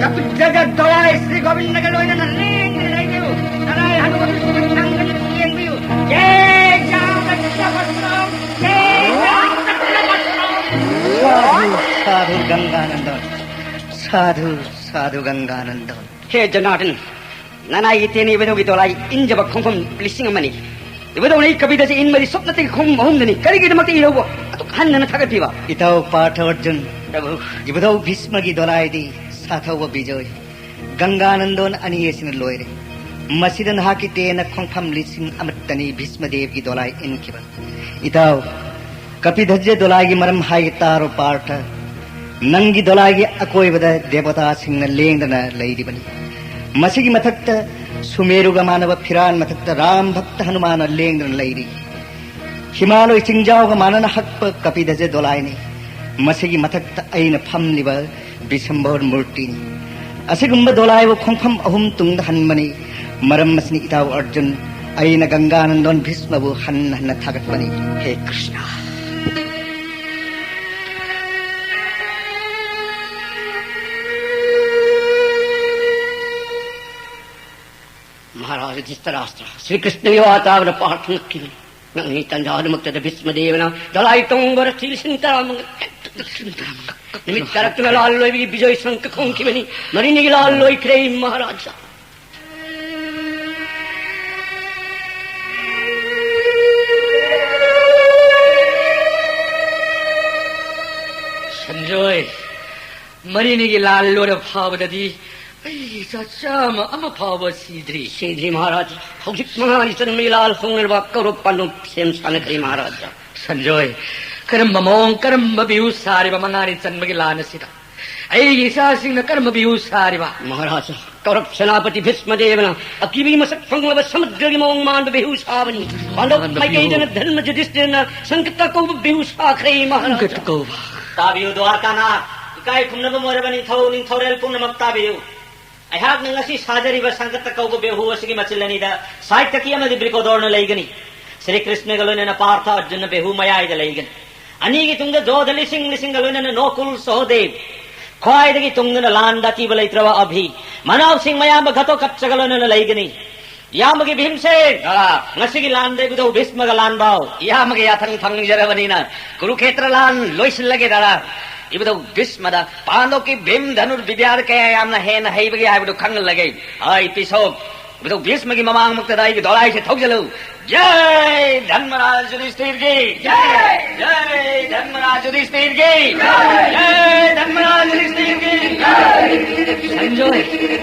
ꯀꯄꯤꯙꯖ ꯗꯣꯂꯥꯏ ꯁ꯭ꯔꯤ ꯒꯣꯕꯤꯟꯗꯒ ꯂꯣꯏꯅꯅ ꯂꯦꯡꯗꯅ ꯂꯩꯕꯤꯌꯨ꯫ ꯅꯅꯥꯏ ꯍꯅꯨꯕꯗꯨꯁꯨ ꯅꯪꯒꯅꯤ ꯌꯦꯡꯕꯤꯌꯨ꯫ ꯖꯦ ꯖꯥꯒꯠ ꯖꯒꯠ ꯖꯦ ꯖꯥꯒꯠ ꯖꯒꯠ꯫ ꯁꯥꯙꯨ, ꯁꯥꯙꯨ ꯒꯪꯒꯥꯅꯟꯗꯣꯟ꯫ ꯁꯥꯙꯨ, ꯁꯥꯙꯨ ꯒꯪꯒꯥꯅꯟꯗꯣꯟ꯫ ꯍꯦ ꯖꯅꯥꯔꯗꯟ, ꯅꯅꯥꯏꯒꯤ ꯇꯦꯅ ꯏꯕꯨꯙꯧꯒꯤ ꯗꯣꯂꯥꯏ ꯏꯟꯖꯕ ꯈꯣꯡꯐꯝ ꯂꯤꯁꯤꯡ ꯑꯃꯅꯤ꯫ ꯏꯕꯨꯙꯧꯅ ꯑꯩ ꯀꯕꯤꯗꯁꯤ ꯏꯟꯕꯗꯤ ꯁꯨꯞꯅꯇꯒꯤ ꯈꯣꯡꯐꯝ ꯑꯍꯨꯝꯗꯅꯤ꯫ ꯀꯔꯤꯒꯤꯗꯃꯛꯇ ꯏꯍꯧꯕ ꯑꯗꯨꯛ ꯍꯟꯅ ꯊꯥꯒꯠꯄꯤꯕ? ꯏꯇꯥꯎ ꯄꯥꯔꯊ ꯑꯔꯖꯨꯟ, ꯄ꯭ꯔꯚꯨ꯫ ꯏꯕꯨꯙꯧ ꯚꯤꯁꯃꯒꯤ ꯗꯣꯂꯥꯏꯗꯤ ꯁꯥꯊꯧꯕ ꯕꯤꯖꯣꯏ, ꯒꯪꯒꯥꯅꯟꯗꯣꯟ ꯑꯅꯤ ꯑꯁꯤꯅ ꯂꯣꯏꯔꯦ꯫ ꯃꯁꯤꯗ ꯅꯍꯥꯛꯀꯤ ꯇꯦꯅ ꯈꯣꯡꯐꯝ ꯂꯤꯁꯤꯡ ꯑꯃꯠꯇꯅꯤ ꯚꯤꯁꯃꯗꯦꯕꯒꯤ ꯗꯣꯂꯥꯏ ꯏꯟꯈꯤꯕ꯫ ꯏꯇꯥꯎ, ꯀꯄꯤꯙꯖ ꯗꯣꯂꯥꯏꯒꯤ ꯃꯔꯝ ꯍꯥꯏꯒꯦ ꯇꯥꯔꯣ ꯄꯥꯔꯊ꯫ ꯅꯪꯒꯤ ꯗꯣꯂꯥꯏꯒꯤ ꯑꯀꯣꯏꯕꯗ ꯗꯦꯕꯇꯥꯁꯤꯡꯅ ꯂꯦꯡꯗꯅ ꯂꯩꯔꯤꯕꯅꯤ꯫ ꯃꯁꯤꯒꯤ ꯃꯊꯛꯇ ꯁꯨꯃꯦꯔꯨꯒ ꯃꯥꯟꯅꯕ ꯐꯤꯔꯥꯟ ꯃꯊꯛꯇ ꯔꯥꯝ ꯚꯛꯇ ꯍꯅꯨꯃꯥꯟꯅ ꯂꯦꯡꯗꯨꯅ ꯂꯩꯔꯤ꯫ ꯍꯤꯃꯥꯂꯣꯏ ꯆꯤꯡꯖꯥꯎꯒ ꯃꯥꯟꯅꯅ ꯍꯛꯄ ꯀꯄꯤꯙꯖ ꯗꯣꯂꯥꯏꯅꯤ꯫ ꯃꯁꯤꯒꯤ ꯃꯊꯛꯇ ꯑꯩꯅ ꯐꯝꯂꯤꯕ ꯕꯤꯁꯝꯚꯔ ꯃꯨꯔꯇꯤꯅꯤ꯫ ꯑꯁꯤꯒꯨꯝꯕ ꯗꯣꯂꯥꯏꯕꯨ ꯈꯣꯡꯐꯝ ꯑꯍꯨꯝ ꯇꯨꯡꯗ ꯍꯟꯕꯅꯤ꯫ ꯃꯔꯝ ꯑꯁꯤꯅ ꯏꯇꯥꯎ ꯑꯔꯖꯨꯟ, ꯑꯩꯅ ꯒꯪꯒꯥꯅꯟꯗꯣꯟ ꯚꯤꯁꯃꯕꯨ ꯍꯟꯅ ꯍꯟꯅ ꯊꯥꯒꯠꯄꯅꯤ꯫ ꯍꯦ ꯀ꯭ꯔꯤꯁꯅ꯫ ꯃꯍꯥꯔꯥꯖ ꯙ꯭ꯔꯤꯇꯔꯥꯁꯇ꯭ꯔ, ꯁ꯭ꯔꯤ ꯀ꯭ꯔꯤꯁꯅꯒꯤ ꯋꯥ ꯇꯥꯕꯗ ꯄꯥꯔꯊ ꯉꯛꯈꯤꯕꯅꯤ꯫ ꯅꯪꯒꯤ ꯇꯟꯖꯥ ꯑꯗꯨꯃꯛꯇꯗ ꯚꯤꯁꯃ ꯗꯦꯕꯅ ꯗꯣꯂꯥꯏ ꯇꯣꯡꯕ ꯔꯊꯤ ꯂꯤꯁꯤꯡ ꯇꯔꯥꯃꯉꯥ, ꯅꯨꯃꯤꯠ ꯇꯥꯔꯛꯇꯨꯅ ꯂꯥꯜ ꯂꯣꯏꯕꯒꯤ ꯕꯤꯖꯣꯏ ꯁꯪꯈ ꯈꯣꯡꯈꯤꯕꯅꯤ꯫ ꯃꯔꯤꯅꯤꯒꯤ ꯂꯥꯜ ꯂꯣꯏꯈ꯭ꯔꯦ ꯃꯍꯥꯔꯥꯖꯥ꯫ ꯁꯟꯖꯣꯏ, ꯃꯔꯤꯅꯤꯒꯤ ꯂꯥꯜ ꯂꯣꯏꯔ ꯐꯥꯕꯗꯗꯤ ꯑꯩ ꯏꯆꯥ ꯆꯥꯝꯃ ꯑꯃ ꯐꯥꯎꯕ ꯁꯤꯗ꯭ꯔꯤ꯫ ꯁꯤꯗ꯭ꯔꯤ ꯃꯍꯥꯔꯥꯖ꯫ ꯍꯧꯖꯤꯛ ꯃꯉꯥꯅꯤ ꯆꯟꯕꯒꯤ ꯂꯥꯜ ꯍꯧꯅꯅꯕ ꯀꯧꯔꯕ ꯄꯥꯟꯗꯨꯞ ꯁꯦꯝ ꯁꯥꯟꯅꯈ꯭ꯔꯦ ꯃꯍꯥꯔꯥꯖ꯫ ꯁꯟꯖꯣꯏ, ꯀꯔꯝꯕ ꯃꯑꯣꯡ, ꯀꯔꯝꯕ ꯕꯤꯍꯨ ꯁꯥꯔꯤꯕ ꯃꯉꯥꯅꯤ ꯆꯟꯕꯒꯤ ꯂꯥꯟ ꯑꯁꯤꯗ? ꯑꯩꯒꯤ ꯏꯆꯥꯁꯤꯡꯅ ꯀꯔꯝꯕ ꯕꯤꯍꯨ ꯁꯥꯔꯤꯕ? ꯃꯍꯥꯔꯥꯖꯥ, ꯀꯧꯔꯕ ꯁꯦꯅꯥꯄꯇꯤ ꯚꯤꯁꯃꯗꯦꯕꯅ ꯑꯀꯤꯕꯒꯤ ꯃꯁꯛ ꯐꯪꯂꯕ ꯁꯃꯨꯗ꯭ꯔꯒꯤ ꯃꯑꯣꯡ ꯃꯥꯟꯕ ꯕꯤꯍꯨ ꯁꯥꯕꯅꯤ꯫ ꯄꯥꯟꯗꯕ ꯄꯥꯟꯗꯕ ꯃꯥꯏꯀꯩꯗꯅ ꯕꯤꯍꯨ꯫ ꯙꯔꯃ ꯌꯨꯙꯤꯁꯊꯤꯔꯅ ꯁꯪꯀꯠꯇ ꯀꯧꯕ ꯕꯤꯍꯨ ꯁꯥꯈ꯭ꯔꯦ, ꯃꯍꯥꯔꯥꯖꯥ꯫ ꯁꯪꯀꯠꯇ ꯀꯧꯕ꯫ ꯇꯥꯕꯤꯌꯨ, ꯗ꯭ꯋꯥꯔꯀꯥꯅꯥꯊ, ꯏꯀꯥꯏ ꯈꯨꯝꯅꯕ ꯑꯣꯏꯔꯕ ꯅꯤꯡꯊꯧ, ꯅꯤꯡꯊꯧꯔꯦꯜ ꯄꯨꯝꯅꯃꯛ ꯇꯥꯕꯤꯌꯨ꯫ ꯑꯩꯍꯥꯛꯅ ꯉꯁꯤ ꯁꯥꯖꯔꯤꯕ ꯁꯪꯀꯠꯇ ꯀꯧꯕ ꯕꯦꯍꯨ ꯑꯁꯤꯒꯤ ꯃꯆꯤꯜ ꯑꯅꯤꯗ ꯁꯥꯏꯇꯀꯤ ꯑꯃꯗꯤ ꯕ꯭ꯔꯤꯀꯣꯗꯣꯔꯅ ꯂꯩꯒꯅꯤ꯫ ꯁ꯭ꯔꯤ ꯀ꯭ꯔꯤꯁꯅꯒ ꯂꯣꯏꯅꯅ ꯄꯥꯔꯊ ꯑꯔꯖꯨꯟꯅ ꯕꯦꯍꯨ ꯃꯌꯥꯏꯗ ꯂꯩꯒꯅꯤ꯫ ꯑꯅꯤꯒꯤ ꯇꯨꯡꯗ ꯖꯣꯙ ꯂꯤꯁꯤꯡ ꯂꯤꯁꯤꯡꯒ ꯂꯣꯏꯅꯅ ꯅꯣꯀꯨꯜ ꯁꯍꯣꯗꯦꯕ, ꯈ꯭ꯋꯥꯏꯗꯒꯤ ꯇꯨꯡꯗꯅ ꯂꯥꯟꯗ ꯑꯀꯤꯕ ꯂꯩꯇ꯭ꯔꯕ ꯑꯚꯤ, ꯃꯅꯥꯎꯁꯤꯡ ꯃꯌꯥꯝꯕ ꯘꯇꯣꯀꯠꯆꯒ ꯂꯣꯏꯅꯅ ꯂꯩꯒꯅꯤ꯫ ꯏꯌꯥꯝꯕꯒꯤ ꯚꯤꯝꯁꯦꯟ, ꯗꯥꯗꯥ꯫ ꯉꯁꯤꯒꯤ ꯂꯥꯟꯗ ꯏꯕꯨꯙꯧ ꯚꯤꯁꯃꯒ ꯂꯥꯟ ꯕꯥꯎ꯫ ꯏꯌꯥꯝꯕꯒꯤ ꯌꯥꯊꯪ ꯐꯪꯖꯔꯕꯅꯤꯅ ꯀꯨꯔꯨꯈꯦꯇ꯭ꯔ ꯂꯥꯟ ꯂꯣꯏꯁꯤꯜꯂꯒꯦ, ꯗꯥꯗꯥ꯫ ꯏꯕꯨꯙꯧ ꯚꯤꯁꯃꯗ ꯄꯥꯟꯗꯣꯞꯀꯤ ꯚꯤꯝ ꯙꯅꯨꯔ ꯕꯤꯗ꯭ꯌꯥꯗ ꯀꯌꯥ ꯌꯥꯝꯅ ꯍꯦꯟꯅ ꯍꯩꯕꯒꯦ ꯍꯥꯏꯕꯗꯨ ꯈꯪꯍꯜꯂꯒꯦ꯫ ꯍꯥꯏ ꯄꯤꯁꯣꯞ, ꯏꯕꯨꯙꯧ ꯚꯤꯁꯃꯒꯤ ꯃꯃꯥꯡꯃꯛꯇꯗ ꯑꯩꯒꯤ ꯗꯣꯂꯥꯏꯁꯦ ꯊꯧꯖꯤꯜꯂꯨ꯫ ꯖꯥꯏ ꯙꯔꯃꯔꯥꯖ ꯌꯨꯙꯤꯁꯊꯤꯔꯒꯤ ꯖꯥꯏ! ꯖꯥꯏ ꯙꯔꯃꯔꯥꯖ ꯌꯨꯙꯤꯁꯊꯤꯔꯒꯤ ꯖꯥꯏ! ꯖꯥꯏ ꯙꯔꯃꯔꯥꯖ ꯌꯨꯙꯤꯁꯊꯤꯔꯒꯤ ꯖꯥꯏ! ꯁꯟꯖꯣꯏ,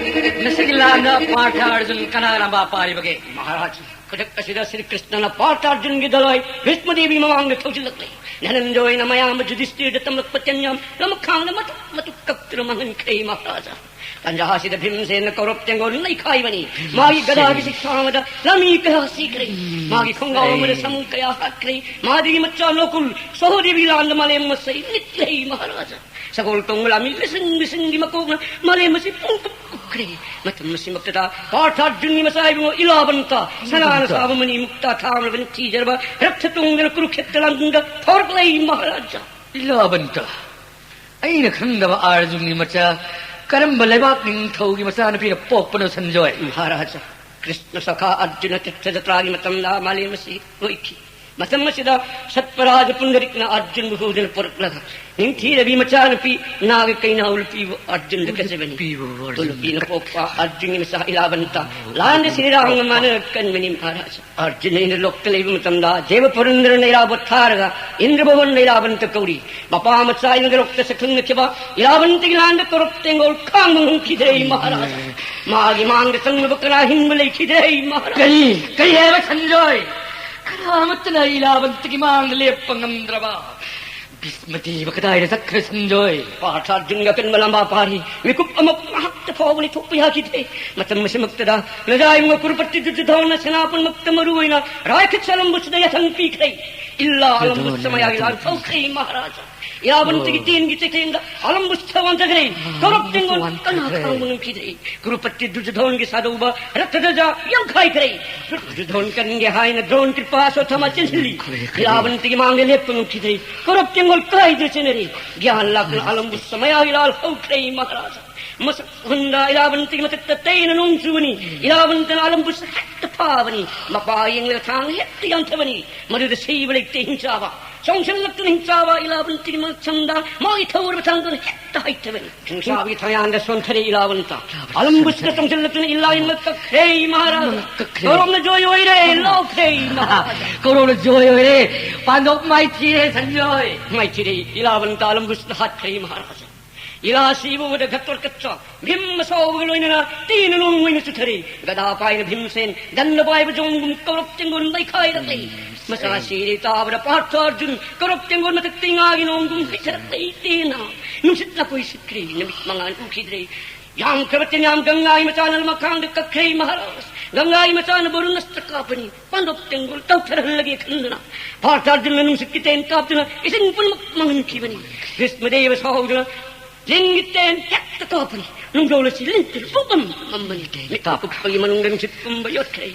ꯉꯁꯤꯒꯤ ꯂꯥꯟꯗ ꯄꯥꯔꯊ ꯑꯔꯖꯨꯟ ꯀꯅꯥ ꯀꯅꯥ ꯃꯄꯥ ꯄꯥꯔꯤꯕꯒꯦ? ꯃꯍꯥꯔꯥꯖ, ꯈꯨꯗꯛ ꯑꯁꯤꯗ ꯁ꯭ꯔꯤ ꯀ꯭ꯔꯤꯁꯅꯅ ꯄꯥꯔꯊ ꯑꯔꯖꯨꯟꯒꯤ ꯗꯣꯂꯥꯏ ꯚꯤꯁꯃꯗꯦꯕꯤ ꯃꯃꯥꯡꯗ ꯊꯧꯖꯤꯜꯂꯛꯂꯦ꯫ ꯙꯅꯟꯖꯣꯏꯅ ꯃꯌꯥꯝꯕ ꯌꯨꯙꯤꯁꯊꯤꯔꯗ ꯇꯝꯂꯛꯄ ꯆꯦꯟꯌꯥꯝ ꯂꯃꯈꯥꯡꯗ ꯃꯇꯨꯛ ꯃꯇꯨꯛ ꯀꯛꯇꯨꯅ ꯃꯥꯡꯍꯟꯈ꯭ꯔꯦ, ꯃꯍꯥꯔꯥꯖꯥ꯫ ꯇꯥꯟꯖꯥ ꯑꯁꯤꯗ ꯚꯤꯝꯁꯦꯟꯅ ꯀꯧꯔꯕ ꯇꯦꯡꯒꯣꯜ ꯅꯩꯈꯥꯏꯕꯅꯤ꯫ ꯃꯥꯒꯤ ꯒꯗꯥꯒꯤ ꯁꯤꯛꯁꯥ ꯑꯃꯗ ꯂꯥꯟꯃꯤ ꯀꯌꯥ ꯁꯤꯈ꯭ꯔꯦ꯫ ꯃꯥꯒꯤ ꯈꯣꯡꯒꯥꯎ ꯑꯃꯗ ꯁꯃꯨ ꯀꯌꯥ ꯍꯥꯠꯈ꯭ꯔꯦ꯫ ꯃꯥꯗꯒꯤ ꯃꯆꯥ ꯅꯣꯀꯨꯜ ꯁꯍꯣꯗꯦꯕꯤ ꯂꯥꯟꯗ ꯃꯥꯂꯦꯝ ꯃꯁꯩ ꯅꯤꯛꯂꯦ, ꯃꯍꯥꯔꯥꯖꯥ꯫ ꯁꯒꯣꯜ ꯇꯣꯡꯕ ꯂꯥꯟꯃꯤ ꯂꯤꯁꯤꯡ ꯂꯤꯁꯤꯡꯒꯤ ꯃꯀꯣꯛꯅ ꯃꯥꯂꯦꯝ ꯑꯁꯤ ꯄꯨꯡꯀꯨꯞ ꯀꯨꯞꯈ꯭ꯔꯦ꯫ ꯃꯇꯝ ꯑꯁꯤꯃꯛꯇꯗ ꯄꯥꯔꯊ ꯑꯔꯖꯨꯟꯒꯤ ꯃꯆꯥ ꯏꯕꯨꯡꯉꯣ ꯏꯂꯥꯕꯟꯇ, ꯁꯅꯥꯅ ꯁꯥꯕ ꯃꯅꯤ ꯃꯨꯛꯇꯥ ꯊꯥꯡꯂꯕꯅ ꯊꯤꯖꯔꯕ ꯔꯠꯊ ꯇꯣꯡꯗꯨꯅ ꯀꯨꯔꯨꯈꯦꯇ꯭ꯔ ꯂꯥꯟꯗ ꯊꯣꯔꯛꯂꯦ, ꯃꯍꯥꯔꯥꯖꯥ꯫ ꯏꯂꯥꯕꯟꯇ, ꯑꯩꯅ ꯈꯪꯗꯕ ꯑꯥꯔꯖꯨꯟꯒꯤ ꯃꯆꯥ ꯀꯔꯝꯕ ꯂꯩꯕꯥꯛ ꯅꯤꯡꯊꯧꯒꯤ ꯃꯆꯥꯅꯨꯄꯤꯅ ꯄꯣꯛꯄꯅꯣ, ꯁꯟꯖꯣꯏ? ꯃꯍꯥꯔꯥꯖꯥ, ꯀ꯭ꯔꯤꯁꯅ ꯁꯈꯥ ꯑꯔꯖꯨꯅ ꯇꯤꯔꯊ ꯖꯇ꯭ꯔꯥꯒꯤ ꯃꯇꯝꯗ ꯃꯥꯂꯦꯝ ꯑꯁꯤ ꯂꯣꯏꯈꯤ꯫ ꯃꯇꯝ ꯑꯁꯤꯗ ꯁꯠꯄꯔꯥꯖ ꯄꯨꯟꯗꯔꯤꯛꯅ ꯑꯔꯖꯨꯟꯕꯨ ꯍꯨꯗꯨꯅ ꯄꯨꯔꯛꯂꯒ ꯅꯤꯡꯊꯤꯔꯕꯤ ꯃꯆꯥꯅꯨꯄꯤ ꯅꯥꯒ ꯀꯩꯅꯥꯎ ꯂꯨꯄꯤꯕꯨ ꯑꯔꯖꯨꯟꯗ ꯀꯠꯆꯕꯅꯤ꯫ ꯂꯨꯄꯤꯕꯨ ꯑꯔꯖꯨꯟꯗ ꯎꯂꯨꯄꯤꯅ ꯄꯣꯛꯄ ꯑꯔꯖꯨꯟꯒꯤ ꯃꯆꯥ ꯏꯂꯥꯕꯟꯇ ꯂꯥꯟꯗ ꯁꯤꯔꯥꯡꯒ ꯃꯥꯅ ꯀꯟꯕꯅꯤ, ꯃꯍꯥꯔꯥꯖꯥ꯫ ꯑꯔꯖꯨꯟꯅ ꯏꯟꯗ꯭ꯔꯂꯣꯛꯇ ꯂꯩꯕ ꯃꯇꯝꯗ ꯗꯦꯕ ꯄꯨꯔꯟꯗ꯭ꯔꯅ ꯏꯔꯥꯕꯣꯠ ꯊꯥꯔꯒ ꯏꯟꯗ꯭ꯔ ꯚꯨꯕꯟꯗ ꯏꯔꯥꯕꯟꯇ ꯀꯧꯔꯤ꯫ ꯃꯄꯥ ꯃꯆꯥ ꯏꯟꯗ꯭ꯔꯂꯣꯛꯇ ꯁꯛꯈꯪꯅꯈꯤꯕ ꯏꯔꯥꯕꯟꯇꯒꯤ ꯂꯥꯟꯗ ꯀꯧꯔꯕ ꯇꯦꯡꯒꯣꯜ ꯈꯥꯡꯕ ꯉꯝꯈꯤꯗ꯭ꯔꯦ, ꯃꯍꯥꯔꯥꯖꯥ꯫ ꯃꯥꯒꯤ ꯃꯥꯡꯗ ꯆꯪꯅꯕ ꯀꯅꯥ ꯍꯤꯡꯕ ꯂꯩꯈꯤꯗ꯭ꯔꯦ, ꯃꯍꯥꯔꯥꯖꯥ꯫ ꯀꯔꯤ? ꯀꯔꯤ ꯍꯥꯏꯕ, ꯁꯟꯖꯣꯏ? ꯑꯃꯠꯇꯅ ꯏꯂꯥꯕꯟꯇꯒꯤ ꯃꯥꯡꯗ ꯂꯦꯞꯄ ꯉꯝꯗ꯭ꯔꯕ꯫ ꯚꯤꯁꯃꯗꯦꯕ ꯀꯗꯥꯏꯗ ꯆꯠꯈ꯭ꯔꯦ ꯁꯟꯖꯣꯏ? ꯄꯥꯔꯊ ꯑꯔꯖꯨꯟꯒ ꯑꯀꯟꯕ ꯂꯝꯕꯥ ꯄꯥꯔꯤ꯫ ꯃꯤꯀꯨꯞ ꯑꯃ ꯉꯥꯏꯍꯥꯛꯇ ꯐꯥꯎꯕ ꯂꯩꯊꯣꯛꯄ ꯌꯥꯈꯤꯗ꯭ꯔꯦ꯫ ꯃꯇꯝ ꯑꯁꯤꯃꯛꯇꯗ ꯅꯖꯥꯏꯕꯨꯡ ꯀꯨꯔꯨꯄꯇꯤ ꯗꯨꯔꯖꯣꯙꯅ ꯁꯦꯅꯥꯄꯨꯟꯃꯛꯇ ꯃꯔꯨ ꯑꯣꯏꯅ ꯔꯥꯏꯈꯠꯁ ꯑꯂꯝꯕꯨꯁꯤꯗ ꯌꯥꯊꯪ ꯄꯤꯈ꯭ꯔꯦ꯫ ꯏꯜꯂꯥ ꯑꯂꯝꯕꯨꯁ ꯃꯌꯥꯒꯤ ꯂꯥꯟ ꯍꯧꯈ꯭ꯔꯦ ꯃꯍꯥꯔꯥꯖꯥ꯫ ꯏꯔꯥꯕꯟꯇꯒꯤ ꯇꯦꯟꯒꯤ ꯆꯩꯊꯦꯡꯗ ꯑꯂꯝꯕꯨꯁ ꯋꯥꯟꯊꯈ꯭ꯔꯦ꯫ ꯀꯧꯔꯞ ꯇꯦꯡꯒꯣꯜ ꯀꯟꯅ ꯈꯥꯡꯕ ꯉꯝꯈꯤꯗ꯭ꯔꯦ꯫ ꯀꯨꯔꯨꯄꯇꯤ ꯗꯨꯔꯖꯣꯙꯣꯟꯒꯤ ꯁꯥꯗꯧꯕ ꯔꯠꯇꯙꯖ ꯌꯩꯈꯥꯏꯈ꯭ꯔꯦ꯫ ꯗꯨꯔꯖꯣꯙꯣꯟ ꯀꯟꯒꯦ ꯍꯥꯏꯅ ꯗ꯭ꯔꯣꯟ ꯀ꯭ꯔꯤꯄꯥꯁꯣꯊꯃ ꯆꯦꯟꯁꯤꯜꯂꯤ꯫ ꯏꯔꯥꯕꯟꯇꯒꯤ ꯃꯥꯡꯗ ꯂꯦꯞꯄ ꯉꯝꯈꯤꯗ꯭ꯔꯦ꯫ ꯀꯧꯔꯞ ꯇꯦꯡꯒꯣꯜ ꯀꯥꯏꯗ ꯆꯦꯟꯅꯔꯦ꯫ ꯒ꯭ꯌꯥꯟ ꯂꯥꯛꯇꯅ ꯑꯂꯝꯕꯨꯁ ꯃꯌꯥꯒꯤ ꯂꯥꯜ ꯍꯧꯈ꯭ꯔꯦ ꯃꯍꯥꯔꯥꯖꯥ꯫ ꯃꯁꯛ ꯍꯨꯟꯗ ꯏꯔꯥꯕꯟꯇꯒꯤ ꯃꯊꯛꯇ ꯇꯩꯅ ꯅꯣꯡ ꯆꯨꯕꯅꯤ꯫ ꯏꯔꯥꯕꯟꯇꯅ ꯑꯂꯝꯕꯨꯁ ꯍꯦꯛꯇ ꯐꯥꯕꯅꯤ꯫ ꯃꯄꯥ ꯌꯦꯡꯂꯒ ꯊꯥꯡ ꯍꯦꯛꯇ ꯌꯥꯟꯊꯕꯅꯤ꯫ ꯃꯗꯨꯗ ꯁꯤꯕ ꯂꯩꯇꯦ ꯍꯤꯡꯆꯥꯕ꯫ ꯆꯣꯡꯁꯤꯜꯂꯛꯇꯨꯅ ꯍꯤꯡꯆꯥꯕ ꯏꯂꯥꯕꯟꯇꯒꯤ ꯃꯁꯝꯗ ꯃꯥꯒꯤ ꯊꯧꯔꯕ ꯊꯥꯡꯗꯨꯅ ꯍꯦꯛꯇ ꯍꯩꯊꯕꯅꯤ꯫ ꯍꯤꯡꯆꯥꯕꯒꯤ ꯊꯌꯥꯟꯗ ꯁꯣꯟꯊꯔꯦ ꯏꯂꯥꯕꯟꯇ꯫ ꯑꯂꯝꯕꯨꯁꯅ ꯆꯣꯡꯁꯤꯜꯂꯛꯇꯨꯅ ꯏꯂꯥꯏꯅ ꯀꯛꯈ꯭ꯔꯦ ꯃꯍꯥꯔꯥꯖ꯫ ꯀꯛꯈ꯭ꯔꯦ꯫ ꯀꯧꯔꯞꯅ ꯖꯣꯏ ꯑꯣꯏꯔꯦ, ꯂꯥꯎꯈ꯭ꯔꯦ ꯃꯍꯥꯔꯥꯖ꯫ ꯀꯧꯔꯞꯅ ꯖꯣꯏ ꯑꯣꯏꯔꯦ, ꯄꯥꯟꯗꯣꯞ ꯃꯥꯏꯊꯤꯔꯦ ꯁꯟꯖꯣꯏ꯫ ꯃꯥꯏꯊꯤꯔꯦ ꯏꯂꯥꯕꯟꯇ, ꯑꯂꯝꯕꯨꯁꯅ ꯍꯥꯠꯈ꯭ꯔꯦ ꯃꯍꯥꯔꯥꯖ꯫ ꯏꯂꯥ ꯁꯤꯕ ꯎꯕꯗ ꯘꯇꯣꯠꯀꯆ ꯚꯤꯝ ꯑꯁꯥꯎꯕꯒ ꯂꯣꯏꯅꯅ ꯇꯦꯟꯅ ꯅꯣꯡ ꯑꯣꯏꯅ ꯆꯨꯊꯔꯦ꯫ ꯒꯗꯥ ꯄꯥꯏꯅ ꯚꯤꯝꯁꯦꯟ, ꯗꯟꯗ ꯄꯥꯏꯕ ꯖꯣꯡꯒꯨꯝ ꯀꯧꯔꯞ ꯇꯦꯡꯒꯣꯜ ꯅꯩꯈꯥꯏꯔꯛꯂꯦ꯫ ꯃꯆꯥ ꯁꯤꯔꯦ ꯇꯥꯕꯗ ꯄꯥꯔꯊ ꯑꯔꯖꯨꯟ ꯀꯧꯔꯞ ꯇꯦꯡꯒꯣꯜ ꯃꯊꯛꯇ ꯉꯥꯒꯤ ꯅꯣꯡꯒꯨꯝ ꯍꯩꯊꯔꯛꯂꯦ꯫ ꯇꯦꯟꯅ ꯅꯨꯡꯁꯤꯠ ꯂꯀꯣꯏ ꯁꯤꯠꯈ꯭ꯔꯦ꯫ ꯅꯨꯃꯤꯠ ꯃꯉꯥꯜ ꯎꯈꯤꯗ꯭ꯔꯦ꯫ ꯌꯥꯝꯈ꯭ꯔꯕ ꯇꯦꯟꯌꯥꯝ ꯒꯪꯒꯥꯒꯤ ꯃꯆꯥꯅ ꯂꯃꯈꯥꯡꯗ ꯀꯛꯈ꯭ꯔꯦ ꯃꯍꯥꯔꯥꯖ꯫ ꯒꯪꯒꯥꯒꯤ ꯃꯆꯥꯅ ꯕꯔꯨꯅ ꯑꯁꯇ꯭ꯔ ꯀꯥꯞꯄꯅꯤ꯫ ꯄꯥꯟꯗꯣꯞ ꯇꯦꯡꯒꯣꯜ ꯇꯧꯊꯔꯍꯜꯂꯒꯦ ꯈꯟꯗꯨꯅ ꯄꯥꯔꯊ ꯑꯔꯖꯨꯟꯅ ꯅꯨꯡꯁꯤꯠꯀꯤ ꯇꯦꯟ ꯀꯥꯞꯇꯨꯅ ꯏꯁꯤꯡ ꯄꯨꯝꯅꯃꯛ ꯃꯥꯡꯍꯟꯈꯤꯕꯅꯤ꯫ ꯚꯤꯁꯃꯗꯦꯕ ꯁꯥꯎꯗꯨꯅ ꯂꯤꯟꯒꯤ ꯇꯦꯟ ꯍꯦꯛꯇ ꯀꯥꯞꯄꯅꯤ꯫ ꯅꯨꯡꯖꯧ ꯑꯁꯤ ꯂꯤꯟ ꯇꯨꯔꯨ ꯄꯨꯝꯃꯝ ꯄꯨꯝꯃꯝꯕꯅꯤ꯫ ꯃꯤꯠ ꯀꯨꯞꯄꯒꯤ ꯃꯅꯨꯡꯗ ꯅꯨꯡꯁꯤꯠ ꯄꯨꯝꯕ ꯌꯣꯠꯈ꯭ꯔꯦ꯫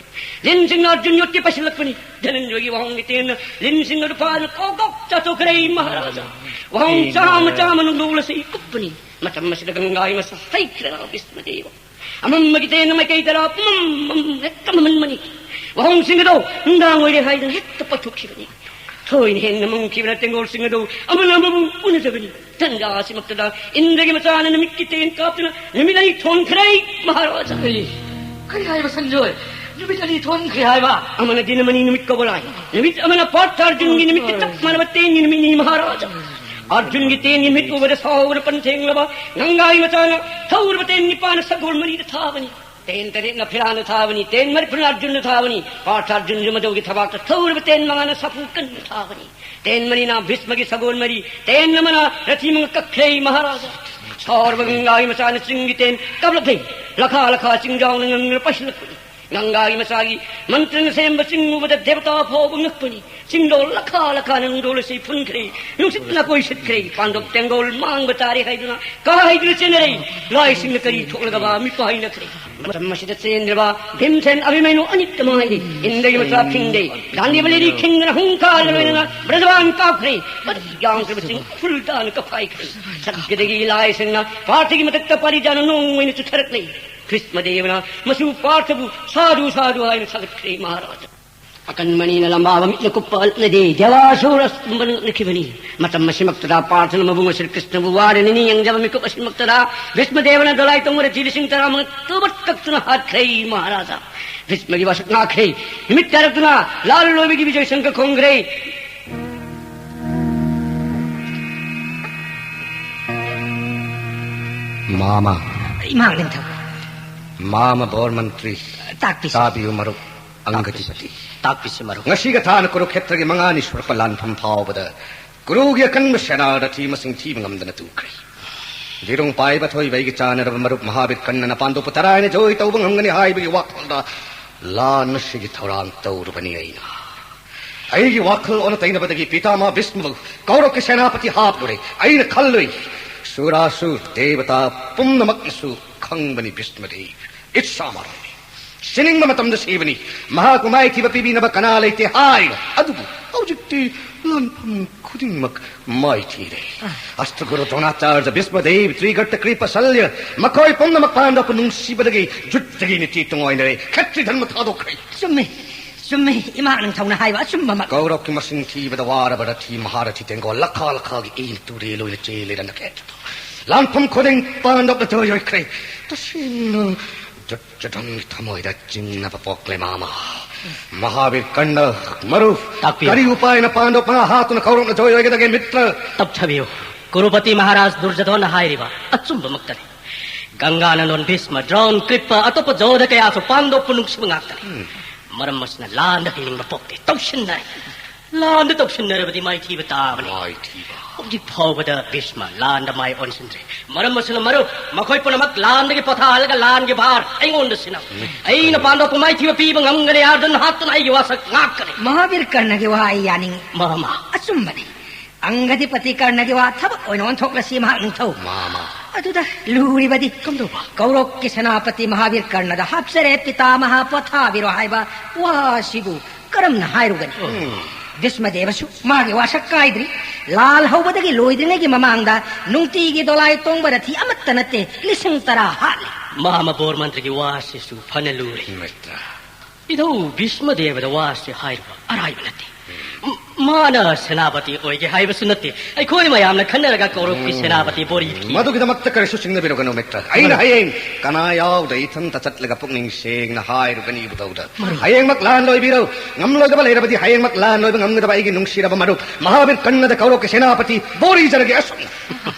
ꯂꯤꯟꯁꯤꯡꯅ ꯑꯔꯖꯨꯟ ꯌꯣꯠꯀꯦ ꯄꯥꯏꯁꯤꯜꯂꯛꯄꯅꯤ꯫ ꯙꯅꯟꯖꯣꯏꯒꯤ ꯋꯥꯍꯣꯡꯒꯤ ꯇꯦꯟꯅ ꯂꯤꯟꯁꯤꯡ ꯑꯗꯨ ꯐꯥꯗꯨꯅ ꯀꯣꯛ ꯀꯣꯛ ꯆꯥꯊꯣꯛꯈ꯭ꯔꯦ ꯃꯍꯥꯔꯥꯖꯥ꯫ ꯋꯥꯍꯣꯡ ꯆꯥꯝꯃ ꯆꯥꯝꯃ ꯅꯨꯡꯖꯧ ꯑꯁꯤ ꯀꯨꯞꯄꯅꯤ꯫ ꯃꯇꯝ ꯑꯁꯤꯗ ꯒꯪꯒꯥꯒꯤ ꯃꯁꯥ ꯍꯩꯈ꯭ꯔꯦ ꯚꯤꯁꯃꯗꯦꯕ꯫ ꯑꯃꯝꯕꯒꯤ ꯇꯦꯟꯅ ꯃꯥꯏꯀꯩ ꯇꯔꯥ ꯄꯨꯝꯃꯝ ꯍꯦꯛꯇ ꯃꯝꯍꯟꯕꯅꯤ꯫ ꯋꯥꯍꯣꯡꯁꯤꯡ ꯑꯗꯣ ꯅꯨꯡꯗꯥꯡ ꯑꯣꯏꯔꯦ ꯍꯥꯏꯗꯨꯅ ꯍꯦꯛꯇ ꯄꯥꯏꯊꯣꯛꯈꯤꯕꯅꯤ꯫ ꯊꯣꯏꯅ ꯍꯦꯟꯅ ꯃꯝꯈꯤꯕꯅ ꯇꯦꯡꯒꯣꯜꯁꯤꯡ ꯑꯗꯣ ꯑꯃꯅ ꯑꯃꯕꯨ ꯎꯅꯗꯕꯅꯤ꯫ ꯇꯟꯖꯥ ꯑꯁꯤꯃꯛꯇꯗ ꯏꯟꯗ꯭ꯔꯒꯤ ꯃꯆꯥꯅ ꯅꯨꯃꯤꯠꯀꯤ ꯇꯦꯟ ꯀꯥꯞꯇꯨꯅ ꯅꯨꯃꯤꯠ ꯑꯅꯤ ꯊꯣꯟꯈ꯭ꯔꯦ ꯃꯍꯥꯔꯥꯖꯥ꯫ ꯀꯔꯤ? ꯀꯔꯤ ꯍꯥꯏꯕ ꯁꯟꯖꯣꯏ? ꯅꯨꯃꯤꯠ ꯑꯅꯤ ꯊꯣꯟꯈ꯭ꯔꯦ ꯍꯥꯏꯕ? ꯑꯃꯅ ꯗꯤꯅꯃꯅꯤ ꯅꯨꯃꯤꯠ ꯀꯧꯕ ꯂꯥꯏ, ꯅꯨꯃꯤꯠ ꯑꯃꯅ ꯄꯥꯔꯊ ꯑꯔꯖꯨꯟꯒꯤ ꯅꯨꯃꯤꯠꯀ ꯆꯞ ꯃꯥꯟꯅꯕ ꯇꯦꯟꯒꯤ ꯅꯨꯃꯤꯠꯅꯤ ꯃꯍꯥꯔꯥꯖꯥ꯫ ꯑꯔꯖꯨꯟꯒꯤ ꯇꯦꯟꯒꯤ ꯅꯨꯃꯤꯠ ꯎꯕꯗ ꯁꯥꯎꯕꯗ ꯄꯟꯊꯦꯡꯂꯕ ꯒꯪꯒꯥꯒꯤ ꯃꯆꯥꯅ ꯊꯧꯔꯕ ꯇꯦꯟ ꯅꯤꯄꯥꯅ ꯁꯒꯣꯜ ꯃꯔꯤꯗ ꯊꯥꯕꯅꯤ꯫ ꯇꯦꯟ ꯇꯔꯦꯠꯅ ꯐꯤꯔꯥꯟꯅ ꯊꯥꯕꯅꯤ, ꯇꯦꯟ ꯃꯔꯤꯐꯨꯅ ꯑꯔꯖꯨꯟꯅ ꯊꯥꯕꯅꯤ, ꯄꯥꯔꯊ ꯑꯔꯖꯨꯟ ꯌꯨꯝ ꯑꯗꯨꯒꯤ ꯊꯕꯥꯛꯇ ꯊꯧꯔꯤꯕ ꯇꯦꯟ ꯃꯉꯥꯅ ꯁꯥꯐꯨ ꯀꯟꯅ ꯊꯥꯕꯅꯤ꯫ ꯇꯦꯟ ꯃꯔꯤꯅ ꯚꯤꯁꯃꯒꯤ ꯁꯒꯣꯜ ꯃꯔꯤ, ꯇꯦꯟ ꯑꯃꯅ ꯔꯊꯤ ꯃꯉꯥ ꯀꯛꯈ꯭ꯔꯦ ꯃꯍꯥꯔꯥꯖꯥ꯫ ꯁꯥꯎꯔꯕ ꯒꯪꯒꯥꯒꯤ ꯃꯆꯥꯅ ꯆꯤꯡꯒꯤ ꯇꯦꯟ ꯀꯥꯞꯂꯛꯂꯦ꯫ ꯂꯈꯥ ꯂꯈꯥ ꯆꯤꯡꯖꯥꯎꯅ ꯉꯪꯗꯨꯅ ꯄꯥꯏꯁꯤꯜꯂꯛꯄꯅꯤ꯫ ꯒꯪꯒꯥꯒꯤ ꯃꯆꯥꯒꯤ ꯃꯟꯇ꯭ꯔꯅ ꯁꯦꯝꯕ ꯆꯤꯡ ꯎꯕꯗ ꯗꯦꯕꯇꯥ ꯐꯥꯎꯕ ꯉꯛꯄꯅꯤ꯫ ꯆꯤꯡꯗꯣꯜ ꯂꯈꯥ ꯂꯈꯥꯅ ꯅꯨꯡꯗꯣꯜ ꯑꯁꯤ ꯐꯨꯟꯈ꯭ꯔꯦ꯫ ꯅꯨꯡꯁꯤꯠꯅ ꯀꯣꯏꯁꯤꯠꯈ꯭ꯔꯦ꯫ ꯄꯥꯟꯗꯣꯞ ꯇꯦꯡꯒꯣꯜ ꯃꯥꯡꯕ ꯇꯥꯔꯦ ꯍꯥꯏꯗꯨꯅ ꯀꯥ ꯍꯥꯏꯗꯨꯅ ꯆꯦꯟꯅꯔꯦ꯫ ꯂꯥꯏꯁꯤꯡꯅ ꯀꯔꯤ ꯊꯣꯛꯂꯒꯕ ꯃꯤꯄꯥꯏꯅꯈ꯭ꯔꯦ꯫ ꯃꯇꯝ ꯑꯁꯤꯗ ꯆꯦꯟꯗ꯭ꯔꯕ ꯚꯤꯝꯁꯦꯟ ꯑꯚꯤꯃꯩꯅꯨ ꯑꯅꯤꯛꯇ ꯃꯉꯥꯏꯔꯦ꯫ ꯏꯟꯗ꯭ꯔꯒꯤ ꯃꯆꯥ ꯐꯤꯡꯗꯦ꯫ ꯒꯥꯟꯙꯤ ꯕꯂꯦꯔꯤ ꯈꯤꯡꯗꯅ ꯍꯨꯡꯀꯥꯔꯒ ꯂꯣꯏꯅꯅ ꯕ꯭ꯔꯖꯕꯥꯟ ꯀꯥꯞꯈ꯭ꯔꯦ꯫ ꯌꯥꯝꯈ꯭ꯔꯕ ꯆꯤꯡ ꯎꯐꯨꯜ ꯇꯥꯅ ꯀꯞꯈꯥꯏꯈ꯭ꯔꯦ꯫ ꯁꯛꯒꯗꯒꯤ ꯂꯥꯏꯁꯤꯡꯅ ꯄꯥꯔꯊꯒꯤ ꯃꯊꯛꯇ ꯄꯥꯔꯤꯖꯥꯅ ꯅꯣꯡ ꯑꯣꯏꯅ ꯆꯨꯊꯔꯛꯂꯦ꯫ ꯚꯤꯁꯃꯗꯦꯕꯅ ꯃꯆꯨ ꯄꯥꯔꯊꯕꯨ ꯁꯥꯗꯨ ꯁꯥꯗꯨ ꯍꯥꯏꯅ ꯊꯥꯒꯠꯈ꯭ꯔꯦ ꯃꯍꯥꯔꯥꯖꯥ꯫ ꯑꯀꯟꯕ ꯑꯅꯤꯅ ꯂꯝꯕꯥꯕ ꯃꯤꯠꯅ ꯀꯨꯞꯄ ꯑꯜꯅꯗꯤ ꯗꯦꯋꯥꯁꯨꯔ ꯑꯁ ꯄꯨꯝꯕꯅ ꯉꯛꯅꯈꯤꯕꯅꯤ꯫ ꯃꯇꯝ ꯑꯁꯤꯃꯛꯇꯗ ꯄꯥꯔꯊꯅ ꯃꯕꯨꯡ ꯑꯁꯤ ꯀ꯭ꯔꯤꯁꯅꯕꯨ ꯋꯥꯔꯅꯤꯅꯤ ꯌꯦꯡꯖꯕ ꯃꯤꯀꯨꯞ ꯑꯁꯤꯃꯛꯇꯗ ꯚꯤꯁꯃꯗꯦꯕꯅ ꯗꯣꯂꯥꯏ ꯇꯣꯡꯕꯗ ꯊꯤꯕꯁꯤꯡ ꯇꯔꯥꯃꯉꯥ ꯇꯨꯕꯠ ꯀꯛꯇꯨꯅ ꯍꯥꯠꯈ꯭ꯔꯦ ꯃꯍꯥꯔꯥꯖꯥ꯫ ꯚꯤꯁꯃꯒꯤ ꯋꯥꯁꯛ ꯉꯥꯛꯈ꯭ꯔꯦ꯫ ꯅꯨꯃꯤꯠ ꯇꯥꯔꯛꯇꯨꯅ ꯂꯥꯜ ꯂꯣꯏꯕꯒꯤ ꯕꯤꯖꯣꯏ ꯁꯪꯒ ꯈꯣꯡꯈ꯭ꯔꯦ꯫ ꯃꯥꯃ꯫ ꯏꯃꯥ ꯅꯤꯡꯊꯧ꯫ ꯃꯥꯃ ꯕꯣꯔ ꯃꯟꯇ꯭ꯔꯤ꯫ ꯇꯥꯛꯄꯤꯁꯤ꯫ ꯇꯥꯕꯤꯌꯨ ꯃꯔꯨꯞ꯫ ꯑꯪꯒꯗꯤꯄꯇꯤ꯫ ꯇꯥꯛꯄꯤꯁꯤ ꯃꯔꯨꯞ꯫ ꯉꯁꯤꯒ ꯊꯥꯅ ꯀꯨꯔꯨꯈꯦꯇ꯭ꯔꯒꯤ ꯃꯉꯥꯅꯤ ꯁꯨꯔꯛꯄ ꯂꯥꯟꯐꯝ ꯐꯥꯎꯕꯗ ꯀꯨꯔꯨꯒꯤ ꯑꯀꯟꯕ ꯁꯦꯅꯥꯗ ꯊꯤ ꯃꯁꯤꯡ ꯊꯤꯕ ꯉꯝꯗꯅ ꯇꯨꯈ꯭ꯔꯦ꯫ ꯂꯤꯔꯨꯡ ꯄꯥꯏꯕ ꯊꯣꯏꯕ ꯑꯩꯒꯤ ꯆꯥꯟꯅꯔꯕ ꯃꯔꯨꯞ ꯃꯍꯥꯕꯤꯔ ꯀꯟꯅꯅ ꯄꯥꯟꯗꯣꯞꯄꯨ ꯇꯔꯥꯏꯅ ꯖꯣꯏ ꯇꯧꯕ ꯉꯝꯒꯅꯤ ꯍꯥꯏꯕꯒꯤ ꯋꯥꯈꯜꯗ ꯂꯥꯟ ꯑꯁꯤꯒꯤ ꯊꯧꯔꯥꯡ ꯇꯧꯔꯨꯕꯅꯤ ꯑꯩꯅ꯫ ꯑꯩꯒꯤ ꯋꯥꯈꯜ ꯑꯣꯟꯅ ꯇꯩꯅꯕꯗꯒꯤ ꯄꯤꯇꯥꯃꯍ ꯚꯤꯁꯃꯕꯨ ꯀꯧꯔꯕꯀꯤ ꯁꯦꯅꯥꯄꯇꯤ ꯍꯥꯞꯂꯨꯔꯦ꯫ ꯑꯩꯅ ꯈꯜꯂꯨꯏ, ꯁꯨꯔꯥꯁꯨꯔ ꯗꯦꯕꯇꯥ ꯄꯨꯝꯅꯃꯛꯅꯁꯨ ꯈꯪꯕꯅꯤ ꯚꯤꯁꯃꯗꯦꯕ ꯏꯠꯁꯥꯃꯥꯔꯣꯅꯤ꯫ ꯁꯤꯅꯤꯡꯕ ꯃꯇꯝꯗ ꯁꯤꯕꯅꯤ꯫ ꯃꯍꯥꯛꯄꯨ ꯃꯥꯏꯊꯤꯕ ꯄꯤꯕꯤꯅꯕ ꯀꯅꯥ ꯂꯩꯇꯦ ꯍꯥꯏꯅ꯫ ꯑꯗꯨꯕꯨ ꯍꯧꯖꯤꯛꯇꯤ ꯂꯥꯟꯐꯝ ꯈꯨꯗꯤꯡꯃꯛ ꯃꯥꯏꯊꯤꯔꯦ꯫ ꯑꯁꯇ꯭ꯔꯒꯨꯔꯨ ꯗ꯭ꯔꯣꯅꯥꯆꯥꯔꯖ ꯚꯤꯁꯃꯗꯦꯕ ꯇ꯭ꯔꯤꯒꯔꯇ ꯀ꯭ꯔꯤꯄ ꯁꯜꯌ ꯃꯈꯣꯏ ꯄꯨꯝꯅꯃꯛ ꯄꯥꯟꯗꯣꯞꯄꯨ ꯅꯨꯡꯁꯤꯕꯗꯒꯤ ꯖꯨꯠꯇꯒꯤ ꯅꯤꯇꯤ ꯇꯨꯡꯑꯣꯏꯅꯔꯦ꯫ ꯈꯦꯇ꯭ꯔꯤ ꯙꯔꯃ ꯊꯥꯗꯣꯛꯈ꯭ꯔꯦ꯫ ꯆꯨꯝꯃꯤ, ꯆꯨꯝꯃꯤ, ꯏꯃꯥ ꯅꯤꯡꯊꯧꯅ ꯍꯥꯏꯕ ꯑꯆꯨꯝꯕꯃꯛ꯫ ꯀꯧꯔꯕꯀꯤ ꯃꯁꯤꯡ ꯊꯤꯕꯗ ꯋꯥꯔꯕ ꯔꯊꯤ ꯃꯍꯥꯔꯊꯤ ꯇꯦꯡꯒꯣꯜ ꯂꯈꯥ ꯂꯈꯥꯒꯤ ꯏꯅ ꯇꯨꯔꯦꯜ ꯑꯣꯏꯅ ꯆꯦꯜꯂꯦ ꯔꯅꯈꯦꯇ꯭ꯔꯗ꯫ ꯂꯥꯟꯐꯝ ꯈꯨꯗꯤꯡ ꯄꯥꯟꯗꯣꯞꯅ ꯇꯣꯏ ꯑꯣꯏꯈ꯭ꯔꯦ꯫ ꯇꯁꯦꯡꯅ ꯗꯨꯔꯖꯣꯙꯟꯒꯤ ꯊꯃꯣꯏꯗ ꯆꯤꯡꯅꯕ ꯄꯣꯛꯂꯦ ꯃꯥꯃ꯫ ꯃꯍꯥꯕꯤꯔ ꯀꯔꯅ ꯃꯔꯨꯞ, ꯇꯥꯛꯄꯤꯌꯨ꯫ ꯀꯔꯤ ꯎꯄꯥꯏꯅ ꯄꯥꯟꯗꯣꯞ ꯃꯉꯥ ꯍꯥꯠꯇꯨꯅ ꯀꯧꯔꯕꯅ ꯖꯣꯏ ꯑꯣꯏꯒꯗꯒꯦ ꯃꯤꯇ꯭ꯔ? ꯇꯞꯊꯕꯤꯌꯨ꯫ ꯀꯨꯔꯨꯄꯇꯤ ꯃꯍꯥꯔꯥꯖ ꯗꯨꯔꯖꯣꯙꯟꯅ ꯍꯥꯏꯔꯤꯕ ꯑꯆꯨꯝꯕꯃꯛꯇꯅꯤ꯫ ꯒꯪꯒꯥꯅꯟꯗꯣꯟ, ꯚꯤꯁꯃ, ꯗ꯭ꯔꯣꯟ, ꯀ꯭ꯔꯤꯄ, ꯑꯇꯣꯞꯄ ꯖꯣꯙ ꯀꯌꯥꯁꯨ ꯄꯥꯡꯗꯣꯛꯄ ꯅꯨꯡꯁꯤꯕ ꯉꯥꯛꯇꯅꯤ꯫ ꯎꯝ꯫ ꯃꯔꯝ ꯑꯁꯤꯅ ꯂꯥꯟꯗ ꯍꯩꯅꯤꯡꯕ ꯄꯣꯛꯇꯦ꯫ ꯇꯧꯁꯤꯟꯅꯔꯦ꯫ ꯂꯥꯟꯗ ꯇꯧꯁꯤꯟꯅꯔꯕꯗꯤ ꯃꯥꯏꯊꯤꯕ ꯇꯥꯕꯅꯤ꯫ ꯃꯥꯏꯊꯤꯕ꯫ ꯍꯧꯖꯤꯛ ꯐꯥꯎꯕꯗ ꯚꯤꯁꯃ ꯂꯥꯟꯗ ꯃꯥꯏ ꯑꯣꯟꯁꯤꯟꯗ꯭ꯔꯦ꯫ ꯃꯔꯝ ꯑꯁꯤꯅ ꯃꯔꯨꯞ, ꯃꯈꯣꯏ ꯄꯨꯝꯅꯃꯛ ꯂꯥꯟꯗꯒꯤ ꯄꯣꯊꯥꯍꯜꯂꯒ ꯂꯥꯟꯒꯤ ꯚꯥꯔ ꯑꯩꯉꯣꯟꯗ ꯁꯤꯟꯅꯧ꯫ ꯎꯝ꯫ ꯑꯩꯅ ꯄꯥꯡꯗꯣꯛꯄ ꯃꯥꯏꯊꯤꯕ ꯄꯤꯕ ꯉꯝꯒꯅꯤ ꯍꯥꯏꯗꯨꯅ ꯅꯍꯥꯛꯇꯨꯅ ꯑꯩꯒꯤ ꯋꯥꯁꯛ ꯉꯥꯛꯀꯅꯤ꯫ ꯃꯍꯥꯕꯤꯔ ꯀꯔꯅꯒꯤ ꯋꯥ ꯑꯩ ꯌꯥꯅꯤꯡꯏ꯫ ꯃꯥꯃ꯫ ꯑꯆꯨꯝꯕꯅꯤ꯫ ꯑꯪꯒꯗꯤꯄꯇꯤ ꯀꯔꯅꯒꯤ ꯋꯥ ꯊꯕꯛ ꯑꯣꯏꯅ ꯑꯣꯟꯊꯣꯛꯂꯁꯤ, ꯃꯍꯥꯛ ꯅꯤꯡꯊꯧ꯫ ꯃꯥꯃ꯫ ꯑꯗꯨꯗ ꯂꯨꯔꯤꯕꯗꯤ ꯀꯝꯗꯧꯕ? ꯀꯧꯔꯣꯛꯀꯤ ꯁꯦꯅꯥꯄꯇꯤ ꯃꯍꯥꯕꯤꯔ ꯀꯔꯅꯗ ꯍꯥꯞꯆꯔꯦ, ꯄꯤꯇꯥꯃꯍ ꯄꯣꯊꯥꯕꯤꯔꯣ ꯍꯥꯏꯕ ꯋꯥꯁꯤꯕꯨ ꯀꯔꯝꯅ ꯍꯥꯏꯔꯨꯒꯅꯤ? ꯎꯝ꯫ ꯚꯤꯁꯃꯗꯦꯕꯁꯨ ꯃꯥꯒꯤ ꯋꯥꯁꯛ ꯀꯥꯏꯗ꯭ꯔꯤ꯫ ꯂꯥꯜ ꯍꯧꯕꯗꯒꯤ ꯂꯣꯏꯗ꯭ꯔꯤꯉꯩꯒꯤ ꯃꯃꯥꯡꯗ ꯅꯨꯡꯇꯤꯒꯤ ꯗꯣꯂꯥꯏ ꯇꯣꯡꯕ ꯔꯊꯤ ꯑꯃꯠꯇ ꯅꯠꯇꯦ, ꯂꯤꯁꯤꯡ ꯇꯔꯥ ꯍꯥꯠꯂꯤ꯫ ꯃꯍꯥꯃ ꯕꯣꯔ ꯃꯟꯇ꯭ꯔꯤꯒꯤ ꯋꯥꯁꯤꯁꯨ ꯐꯅ ꯂꯨꯔꯦ꯫ ꯃꯤꯇ꯭ꯔ꯫ ꯏꯙꯧ ꯚꯤꯁꯃꯗꯦꯕꯗ ꯋꯥꯁꯤ ꯍꯥꯏꯔꯨꯕ ꯑꯔꯥꯏꯕ ꯅꯠꯇꯦ꯫ ꯎꯝ꯫ ꯃꯥꯅ ꯁꯦꯅꯥꯄꯇꯤ ꯑꯣꯏꯒꯦ ꯍꯥꯏꯕꯁꯨ ꯅꯠꯇꯦ꯫ ꯑꯩꯈꯣꯏ ꯃꯌꯥꯝꯅ ꯈꯟꯅꯔꯒ ꯀꯧꯔꯛꯀꯤ ꯎꯝ꯫ ꯁꯦꯅꯥꯄꯇꯤ ꯕꯣꯔꯤ ꯄꯤ꯫ ꯃꯗꯨꯒꯤꯗꯃꯛꯇ ꯀꯔꯤꯁꯨ ꯆꯤꯡꯅꯕꯤꯔꯨꯒꯅꯨ, ꯃꯤꯇ꯭ꯔ꯫ ꯑꯩꯅ ꯃꯔꯨꯞ꯫ ꯍꯌꯦꯡ ꯀꯅꯥ ꯌꯥꯎꯗ ꯏꯊꯟꯇ ꯆꯠꯂꯒ ꯄꯨꯛꯅꯤꯡ ꯁꯦꯡꯅ ꯍꯥꯏꯔꯨꯒꯅꯤ ꯏꯕꯨꯙꯧꯗ꯫ ꯃꯔꯨꯞ꯫ ꯍꯌꯦꯡꯃꯛ ꯂꯥꯟ ꯂꯣꯏꯕꯤꯔꯣ꯫ ꯉꯝꯂꯣꯏꯗꯕ ꯂꯩꯔꯕꯗꯤ ꯍꯌꯦꯡꯃꯛ ꯂꯥꯟ ꯂꯣꯏꯕ ꯉꯝꯒꯗꯕ ꯑꯩꯒꯤ ꯅꯨꯡꯁꯤꯔꯕ ꯃꯔꯨꯞ ꯃꯍꯥꯕꯤꯔ ꯀꯟꯅꯗ ꯀꯧꯔꯛꯀꯤ ꯁꯦꯅꯥꯄꯇꯤ ꯕꯣꯔꯤꯖꯔꯒꯦ꯫ ꯑꯁꯨꯝꯅ꯫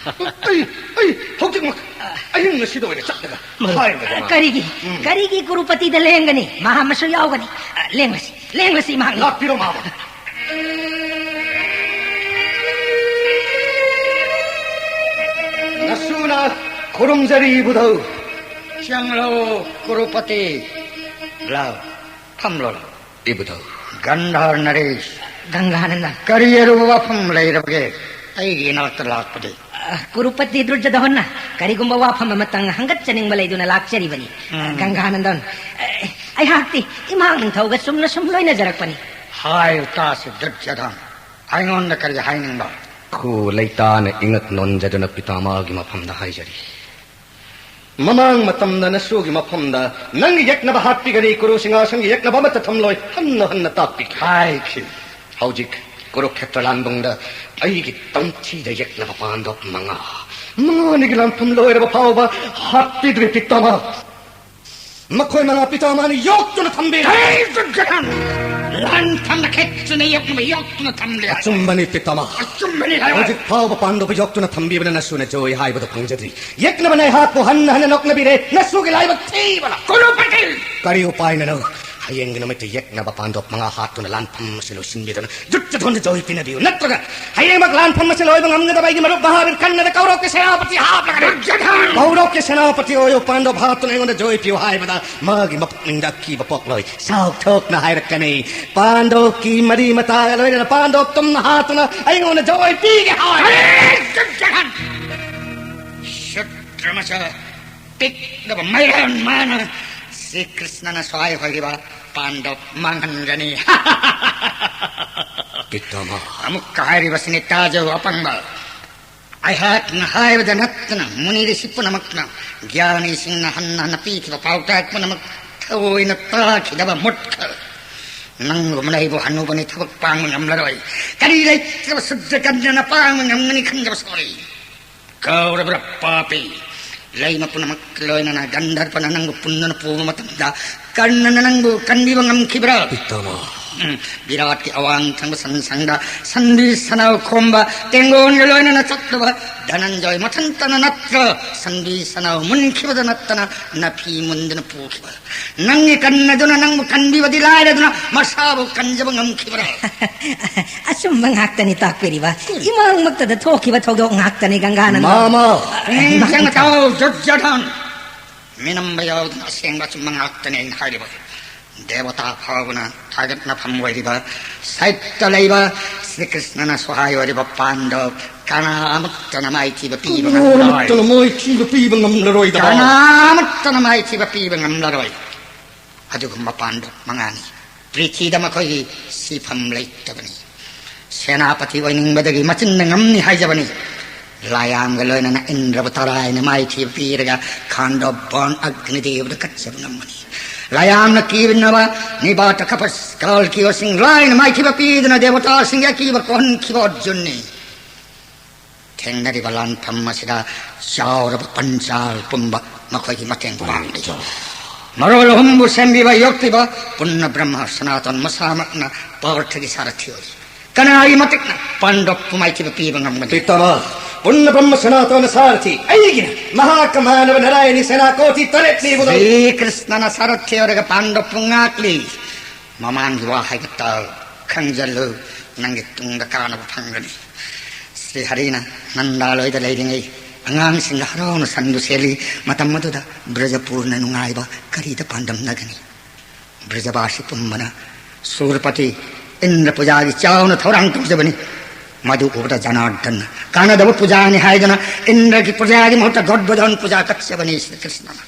ꯑꯩ, ꯑꯩ ꯍꯧꯖꯤꯛꯃꯛ ꯑꯍꯤꯡ ꯑꯁꯤꯗ ꯑꯣꯏꯅ ꯆꯠꯂꯒ ꯃꯔꯨꯞ꯫ ꯍꯥꯏꯔꯒꯦ, ꯃꯥ꯫ ꯀꯔꯤꯒꯤ? ꯎꯝ꯫ ꯀꯔꯤꯒꯤ ꯀꯨꯔꯨꯄꯇꯤꯗ ꯂꯦꯡꯒꯅꯤ? ꯃꯍꯥꯛ ꯑꯃꯁꯨ ꯌꯥꯎꯒꯅꯤ꯫ ꯑ, ꯂꯦꯡꯂꯁꯤ, ꯂꯦꯡꯂꯁꯤ ꯃꯍꯥꯛꯅꯤ꯫ ꯂꯥꯛꯄꯤꯔꯣ, ꯃꯍꯥꯛ꯫ ꯅꯁꯨꯅ ꯈꯨꯔꯨꯝꯖꯔꯤ ꯏꯕꯨꯙꯧ꯫ ꯆꯪꯂꯣ, ꯀꯨꯔꯨꯄꯇꯤ꯫ ꯂꯥꯎ, ꯐꯝꯂꯣ, ꯂꯥꯎ꯫ ꯏꯕꯨꯙꯧ꯫ ꯒꯟꯙꯥꯔ ꯅꯔꯦꯁ꯫ ꯒꯪꯒꯥꯅꯟꯗ꯫ ꯀꯔꯤ ꯑꯔꯨꯕ ꯋꯥꯐꯝ ꯂꯩꯔꯕꯒꯦ ꯑꯩꯒꯤ ꯏꯅꯥꯛꯇ ꯂꯥꯛꯄꯗꯤ? ꯑ, ꯀꯨꯔꯨꯄꯇꯤ ꯗꯨꯔꯖꯗꯣꯍꯟꯅ ꯀꯔꯤꯒꯨꯝꯕ ꯋꯥꯐꯝ ꯑꯃꯇꯪ ꯍꯪꯒꯠꯆꯅꯤꯡꯕ ꯂꯩꯗꯨꯅ ꯂꯥꯛꯆꯔꯤꯕꯅꯤ꯫ ꯎꯝ꯫ ꯒꯪꯒꯥꯅꯟꯗꯟ, ꯑ, ꯑꯩꯍꯥꯛꯇꯤ ꯏꯃꯥ ꯅꯤꯡꯊꯧꯒ ꯆꯨꯝꯅ ꯁꯨꯝ ꯂꯣꯏꯅꯖꯔꯛꯄꯅꯤ꯫ ꯍꯥꯏꯌꯨ ꯇꯥꯁꯤ, ꯗꯨꯔꯖꯗꯣꯟ꯫ ꯑꯩꯉꯣꯟꯗ ꯀꯔꯤ ꯍꯥꯏꯅꯤꯡꯕ? ꯈꯨ ꯂꯩꯇꯥꯅ ꯏꯉꯛ ꯅꯣꯟꯖꯗꯨꯅ ꯄꯤꯇꯥꯃꯥꯒꯤ ꯃꯐꯝꯗ ꯍꯥꯏꯖꯔꯤ꯫ ꯃꯃꯥꯡ ꯃꯇꯝꯗ ꯅꯁꯨꯒꯤ ꯃꯐꯝꯗ ꯅꯪꯒꯤ ꯌꯦꯛꯅꯕ ꯍꯥꯠꯄꯤꯒꯅꯤ, ꯀꯨꯔꯨ ꯁꯤꯡꯍꯥꯁꯟꯒꯤ ꯌꯦꯛꯅꯕ ꯑꯃꯠꯇ ꯊꯝꯂꯣꯏ ꯍꯟꯅ ꯍꯟꯅ ꯇꯥꯛꯄꯤꯈꯤ꯫ ꯍꯥꯏꯈꯤ꯫ ꯍꯧꯖꯤꯛ ꯀꯨꯔꯨꯈꯦꯇ꯭ꯔ ꯂꯥꯟꯕꯨꯡꯗ ꯑꯩꯒꯤ ꯇꯝꯊꯤꯗ ꯌꯦꯛꯅꯕ ꯄꯥꯟꯗꯣꯞ ꯃꯉꯥ, ꯃꯉꯥꯅꯤꯒꯤ ꯂꯥꯟꯐꯝ ꯂꯣꯏꯔꯕ ꯐꯥꯎꯕ ꯍꯥꯠꯄꯤꯗ꯭ꯔꯤ ꯄꯤꯇꯥꯃꯥ꯫ ꯃꯈꯣꯏ ꯃꯉꯥ ꯄꯤꯇꯥꯃꯥꯅ ꯌꯣꯛꯇꯨꯅ ꯊꯝꯕꯤꯔꯤ꯫ ꯂꯥꯟꯐꯝꯗ ꯈꯦꯠꯇꯨꯅ ꯌꯣꯛꯅꯕ ꯌꯣꯛꯇꯨꯅ ꯊꯝꯂꯦ꯫ ꯑꯆꯨꯝꯕꯅꯤ, ꯄꯤꯇꯥꯃꯍ꯫ ꯑꯆꯨꯝꯕꯅꯤ ꯍꯥꯏꯕ꯫ ꯍꯧꯖꯤꯛ ꯐꯥꯎꯕ ꯄꯥꯟꯗꯕ ꯌꯣꯛꯇꯨꯅ ꯊꯝꯕꯤꯕꯅ ꯅꯁꯨꯅ ꯖꯣꯏ ꯍꯥꯏꯕꯗꯨ ꯐꯪꯖꯗ꯭ꯔꯤ꯫ ꯌꯦꯛꯅꯕꯅ ꯑꯩꯍꯥꯛꯄꯨ ꯍꯟꯅ ꯍꯟꯅ ꯅꯣꯛꯅꯕꯤꯔꯦ꯫ ꯅꯁꯨꯒꯤ ꯂꯥꯏꯕꯛ ꯊꯤꯕꯅ꯫ ꯀꯣꯂꯨ ꯄꯇꯤꯜ! ꯀꯔꯤ ꯎꯄꯥꯏꯅꯅꯣ? ꯍꯌꯦꯡꯒꯤ ꯅꯨꯃꯤꯠꯇ ꯌꯦꯛꯅꯕ ꯄꯥꯟꯗꯣꯞ ꯃꯉꯥ ꯍꯥꯠꯇꯨꯅ ꯂꯥꯟꯐꯝ ꯑꯁꯤ ꯂꯣꯏꯁꯤꯟꯕꯤꯗꯨꯅ ꯖꯨꯠ ꯆꯊꯣꯟꯗ ꯖꯣꯏ ꯄꯤꯅꯕꯤꯌꯨ꯫ ꯅꯠꯇ꯭ꯔꯒ ꯍꯌꯦꯡꯃꯛ ꯂꯥꯟꯐꯝ ꯑꯁꯤ ꯂꯣꯏꯕ ꯉꯝꯒꯗꯕ ꯑꯩꯒꯤ ꯃꯔꯨꯞ ꯃꯍꯥꯕꯤꯔ ꯀꯟꯅꯗ ꯀꯧꯔꯣꯛꯀꯤ ꯁꯦꯅꯥꯄꯇꯤ ꯍꯥꯞꯂꯒꯅꯤ꯫ ꯗꯨꯔꯖꯣꯙꯟ! ꯀꯧꯔꯣꯛꯀꯤ ꯁꯦꯅꯥꯄꯇꯤ ꯑꯣꯏꯌꯨ, ꯄꯥꯟꯗꯣꯞ ꯍꯥꯠꯇꯨꯅ ꯑꯩꯉꯣꯟꯗ ꯖꯣꯏ ꯄꯤꯌꯨ ꯍꯥꯏꯕꯗ ꯃꯥꯒꯤ ꯃꯄꯨꯛꯅꯤꯡꯗ ꯑꯀꯤꯕ ꯄꯣꯛꯂꯣꯏ꯫ ꯆꯥꯎꯊꯣꯛꯅ ꯍꯥꯏꯔꯛꯀꯅꯤ, ꯄꯥꯟꯗꯣꯞꯀꯤ ꯃꯔꯤ ꯃꯇꯥꯒ ꯂꯣꯏꯅꯅ ꯄꯥꯟꯗꯣꯞ ꯇꯨꯝꯅ ꯍꯥꯠꯇꯨꯅ ꯑꯩꯉꯣꯟꯗ ꯖꯣꯏ ꯄꯤꯒꯦ ꯍꯥꯏ꯫ ꯑꯔꯦ, ꯗꯨꯔꯖꯣꯙꯟ! ꯁꯨꯗ꯭ꯔ ꯃꯆꯥ, ꯄꯤꯛꯂꯕ ꯃꯩꯔꯥꯟ ꯃꯥꯅ ꯁ꯭ꯔꯤ ꯀ꯭ꯔꯤꯁꯅꯅ ꯁ꯭ꯋꯥꯏ ꯍꯣꯏꯔꯤꯕ ꯄꯥꯟꯗꯣꯞ ꯃꯥꯡꯍꯟꯒꯅꯤ꯫ ꯄꯤꯇꯥꯃꯍ꯫ ꯑꯃꯨꯛꯀ ꯍꯥꯏꯔꯤꯕꯁꯤꯅꯤ, ꯇꯥꯖꯧ ꯑꯄꯪꯕ꯫ ꯑꯩꯍꯥꯛꯅ ꯍꯥꯏꯕꯗ ꯅꯠꯇꯅ ꯃꯨꯅꯤ ꯔꯤꯁꯤ ꯄꯨꯝꯅꯃꯛꯅ, ꯒ꯭ꯌꯥꯅꯤꯁꯤꯡꯅ ꯍꯟꯅ ꯍꯟꯅ ꯄꯤꯈꯤꯕ ꯄꯥꯎꯇꯥꯛ ꯄꯨꯝꯅꯃꯛ ꯊꯑꯣꯏꯅ ꯇꯥꯈꯤꯗꯕ ꯃꯨꯠꯈ꯫ ꯅꯪꯒꯨꯝꯕꯅ ꯑꯩꯕꯨ ꯍꯅꯨꯕꯅꯤ ꯊꯕꯛ ꯄꯥꯡꯕ ꯉꯝꯂꯔꯣꯏ꯫ ꯀꯔꯤ ꯂꯩꯇ꯭ꯔꯕ ꯁꯨꯗ꯭ꯔ ꯀꯟꯌꯥꯅ ꯄꯥꯡꯕ ꯉꯝꯒꯅꯤ ꯈꯟꯖꯕ ꯁꯣꯔꯤ꯫ ꯀꯧꯔꯕ꯭ꯔꯥ ꯄꯥꯄꯤ? ꯂꯩꯃ ꯄꯨꯝꯅꯃꯛ ꯂꯣꯏꯅꯅ ꯒꯟꯙꯔꯕꯅ ꯅꯪꯕꯨ ꯄꯨꯟꯗꯨꯅ ꯄꯨꯕ ꯃꯇꯝꯗ ꯀꯔꯅꯅ ꯅꯪꯕꯨ ꯀꯟꯕꯤꯕ ꯉꯝꯈꯤꯕ꯭ꯔꯥ? ꯄꯤꯇꯥꯃꯍ꯫ ꯎꯝ, ꯕꯤꯔꯥꯠꯀꯤ ꯑꯋꯥꯡ ꯊꯪꯕ ꯁꯟꯁꯪꯗ ꯁꯟꯕꯤ ꯁꯅꯥꯎ ꯈꯣꯝꯕ ꯇꯦꯡꯒꯣꯟꯒ ꯂꯣꯏꯅꯅ ꯆꯠꯂꯨꯕ ꯙꯅꯟꯖꯣꯏ ꯃꯊꯟꯇꯅ ꯅꯠꯇ꯭ꯔ ꯁꯟꯕꯤ ꯁꯅꯥꯎ ꯃꯨꯟꯈꯤꯕꯗ ꯅꯠꯇꯅ ꯅꯐꯤ ꯃꯨꯟꯗꯨꯅ ꯄꯨꯈꯤꯕ? ꯅꯪꯒꯤ ꯀꯟꯅꯗꯨꯅ ꯅꯪꯕꯨ ꯀꯟꯕꯤꯕꯗꯤ ꯂꯥꯏꯔꯗꯨꯅ ꯃꯁꯥꯕꯨ ꯀꯟꯖꯕ ꯉꯝꯈꯤꯕ꯭ꯔꯥ? ꯑꯆꯨꯝꯕ ꯉꯥꯛꯇꯅꯤ ꯇꯥꯛꯄꯤꯔꯤꯕ꯫ ꯏꯃꯥꯡꯃꯛꯇꯗ ꯊꯣꯛꯈꯤꯕ ꯊꯧꯗꯣꯛ ꯉꯥꯛꯇꯅꯤ, ꯒꯪꯒꯥꯅꯟꯗ꯫ ꯃꯥꯃ! ꯄꯨꯛꯅꯤꯡ ꯆꯪꯅ ꯇꯥꯎ, ꯗꯨꯔꯖꯣꯙꯟ꯫ ꯃꯤꯅꯝꯕ ꯌꯥꯎꯗꯅ ꯑꯁꯦꯡꯕ ꯑꯆꯨꯝꯕ ꯉꯥꯛꯇꯅꯤ ꯑꯩꯅ ꯍꯥꯏꯔꯤꯕ꯫ ꯗꯦꯕꯇꯥ ꯐꯥꯎꯕꯅ ꯊꯥꯒꯠꯅꯐꯝ ꯑꯣꯏꯔꯤꯕ, ꯁꯥꯏꯠꯇ ꯂꯩꯕ ꯁ꯭ꯔꯤ ꯀ꯭ꯔꯤꯁꯅꯅ ꯁꯍꯥꯏ ꯑꯣꯏꯔꯤꯕ ꯄꯥꯟꯗꯕ ꯀꯅꯥ ꯑꯃꯠꯇꯅ ꯃꯥꯏꯊꯤꯕ ꯄꯤꯕ ꯉꯝꯂꯔꯣꯏ꯫ ꯃꯣꯏꯊꯤꯕ ꯄꯤꯕ ꯉꯝꯂꯔꯣꯏꯗꯕ꯫ ꯀꯅꯥ ꯑꯃꯠꯇꯅ ꯃꯥꯏꯊꯤꯕ ꯄꯤꯕ ꯉꯝꯂꯔꯣꯏ꯫ ꯑꯗꯨꯒꯨꯝꯕ ꯄꯥꯟꯗꯕ ꯃꯉꯥꯅꯤ ꯄ꯭ꯔꯤꯊꯤꯗ ꯃꯈꯣꯏꯒꯤ ꯁꯤꯐꯝ ꯂꯩꯇꯕꯅꯤ꯫ ꯁꯦꯅꯥꯄꯇꯤ ꯑꯣꯏꯅꯤꯡꯕꯗꯒꯤ ꯃꯆꯤꯟꯅ ꯉꯝꯅꯤ ꯍꯥꯏꯖꯕꯅꯤ꯫ ꯂꯥꯌꯥꯝꯒ ꯂꯣꯏꯅꯅ ꯏꯟꯗ꯭ꯔꯕ ꯇꯔꯥꯏꯅ ꯃꯥꯏꯊꯤꯕ ꯄꯤꯔꯒ ꯈꯥꯟꯗꯣ ꯕꯣꯟ ꯑꯒ꯭ꯅꯤꯗꯦꯕꯗ ꯀꯠꯆꯕ ꯉꯝꯒꯅꯤ꯫ ꯂꯥꯌꯥꯝꯅ ꯀꯤꯕꯅꯕ ꯅꯤꯕꯥꯇ ꯀꯄꯁ ꯀꯥꯜꯀꯤꯌꯣꯁꯤꯡ ꯂꯥꯏꯅ ꯃꯥꯏꯊꯤꯕ ꯄꯤꯗꯨꯅ ꯗꯦꯕꯇꯥꯁꯤꯡꯒꯤ ꯑꯀꯤꯕ ꯀꯣꯛꯍꯟꯈꯤꯕ ꯑꯔꯖꯨꯟꯅꯤ꯫ ꯊꯦꯡꯅꯔꯤꯕ ꯂꯥꯟꯐꯝ ꯑꯁꯤꯗ ꯆꯥꯎꯔꯕ ꯄꯟꯆꯥꯜ ꯄꯨꯝꯕ ꯃꯈꯣꯏꯒꯤ ꯃꯇꯦꯡ ꯄꯥꯡꯂꯤ꯫ ꯃꯔꯣꯜ ꯑꯍꯨꯝꯕꯨ ꯁꯦꯝꯕꯤꯕ, ꯌꯣꯛꯄꯤꯕ ꯄꯨꯟꯅ ꯕ꯭ꯔꯍ꯭ꯃ ꯁꯅꯥꯇꯟ ꯃꯁꯥꯃꯛꯅ ꯄꯥꯔꯊꯒꯤ ꯁꯥꯔꯊꯤ ꯑꯣꯏ꯫ ꯀꯅꯥꯒꯤ ꯃꯇꯤꯛꯅ ꯄꯥꯟꯗꯕꯄꯨ ꯃꯥꯏꯊꯤꯕ ꯄꯤꯕ ꯉꯝꯒꯅꯤ? ꯄꯤꯇꯥꯃꯍ, ꯄꯨꯟꯅ ꯕ꯭ꯔꯍ꯭ꯃ ꯁꯅꯥꯇꯅ ꯁꯥꯔꯊꯤ꯫ ꯑꯩꯒꯤꯅ ꯃꯍꯥꯀꯃꯥꯟꯗꯕ ꯅꯥꯔꯥꯌꯅꯤ ꯁꯦꯅꯥ ꯀꯣꯇꯤ ꯇꯔꯦꯠ ꯄꯤꯕꯗꯣ꯫ ꯁ꯭ꯔꯤ ꯀ꯭ꯔꯤꯁꯅꯅ ꯁꯥꯔꯊꯤ ꯑꯣꯏꯔꯒ ꯄꯥꯟꯗꯕꯄꯨ ꯉꯥꯛꯂꯤ꯫ ꯃꯃꯥꯡꯒꯤ ꯋꯥ ꯍꯥꯏꯕ ꯇꯥꯎ, ꯈꯪꯖꯜꯂꯨ, ꯅꯪꯒꯤ ꯇꯨꯡꯗ ꯀꯥꯟꯅꯕ ꯐꯪꯒꯅꯤ꯫ ꯁ꯭ꯔꯤ ꯍꯔꯤꯅ ꯅꯟꯗꯥꯂꯣꯏꯗ ꯂꯩꯔꯤꯉꯩ ꯑꯉꯥꯡꯁꯤꯡꯒ ꯍꯔꯥꯎꯅ ꯁꯟꯗꯨ ꯁꯦꯜꯂꯤ꯫ ꯃꯇꯝ ꯑꯗꯨꯗ ꯕ꯭ꯔꯖꯄꯨꯔꯅ ꯅꯨꯡꯉꯥꯏꯕ ꯀꯔꯤꯗ ꯄꯥꯟꯗꯝꯅꯒꯅꯤ? ꯕ꯭ꯔꯖꯕꯥꯁꯤ ꯄꯨꯝꯕꯅ ꯁꯨꯔꯄꯇꯤ ꯏꯟꯗ꯭ꯔ ꯄꯨꯖꯥꯒꯤ ꯆꯥꯎꯅ ꯊꯧꯔꯥꯡ ꯇꯧꯖꯕꯅꯤ꯫ ꯃꯗꯨ ꯎꯕꯗ ꯖꯅꯥꯔꯗꯟꯅ ꯀꯥꯟꯅꯗꯕ ꯄꯨꯖꯥꯅꯤ ꯍꯥꯏꯗꯨꯅ ꯏꯟꯗ꯭ꯔꯒꯤ ꯄꯨꯖꯥꯒꯤ ꯃꯍꯨꯠꯇ ꯒꯣꯗꯕꯣꯙꯟ ꯄꯨꯖꯥ ꯀꯠꯆꯕꯅꯤ ꯁ꯭ꯔꯤ ꯀ꯭ꯔꯤꯁꯅꯅ꯫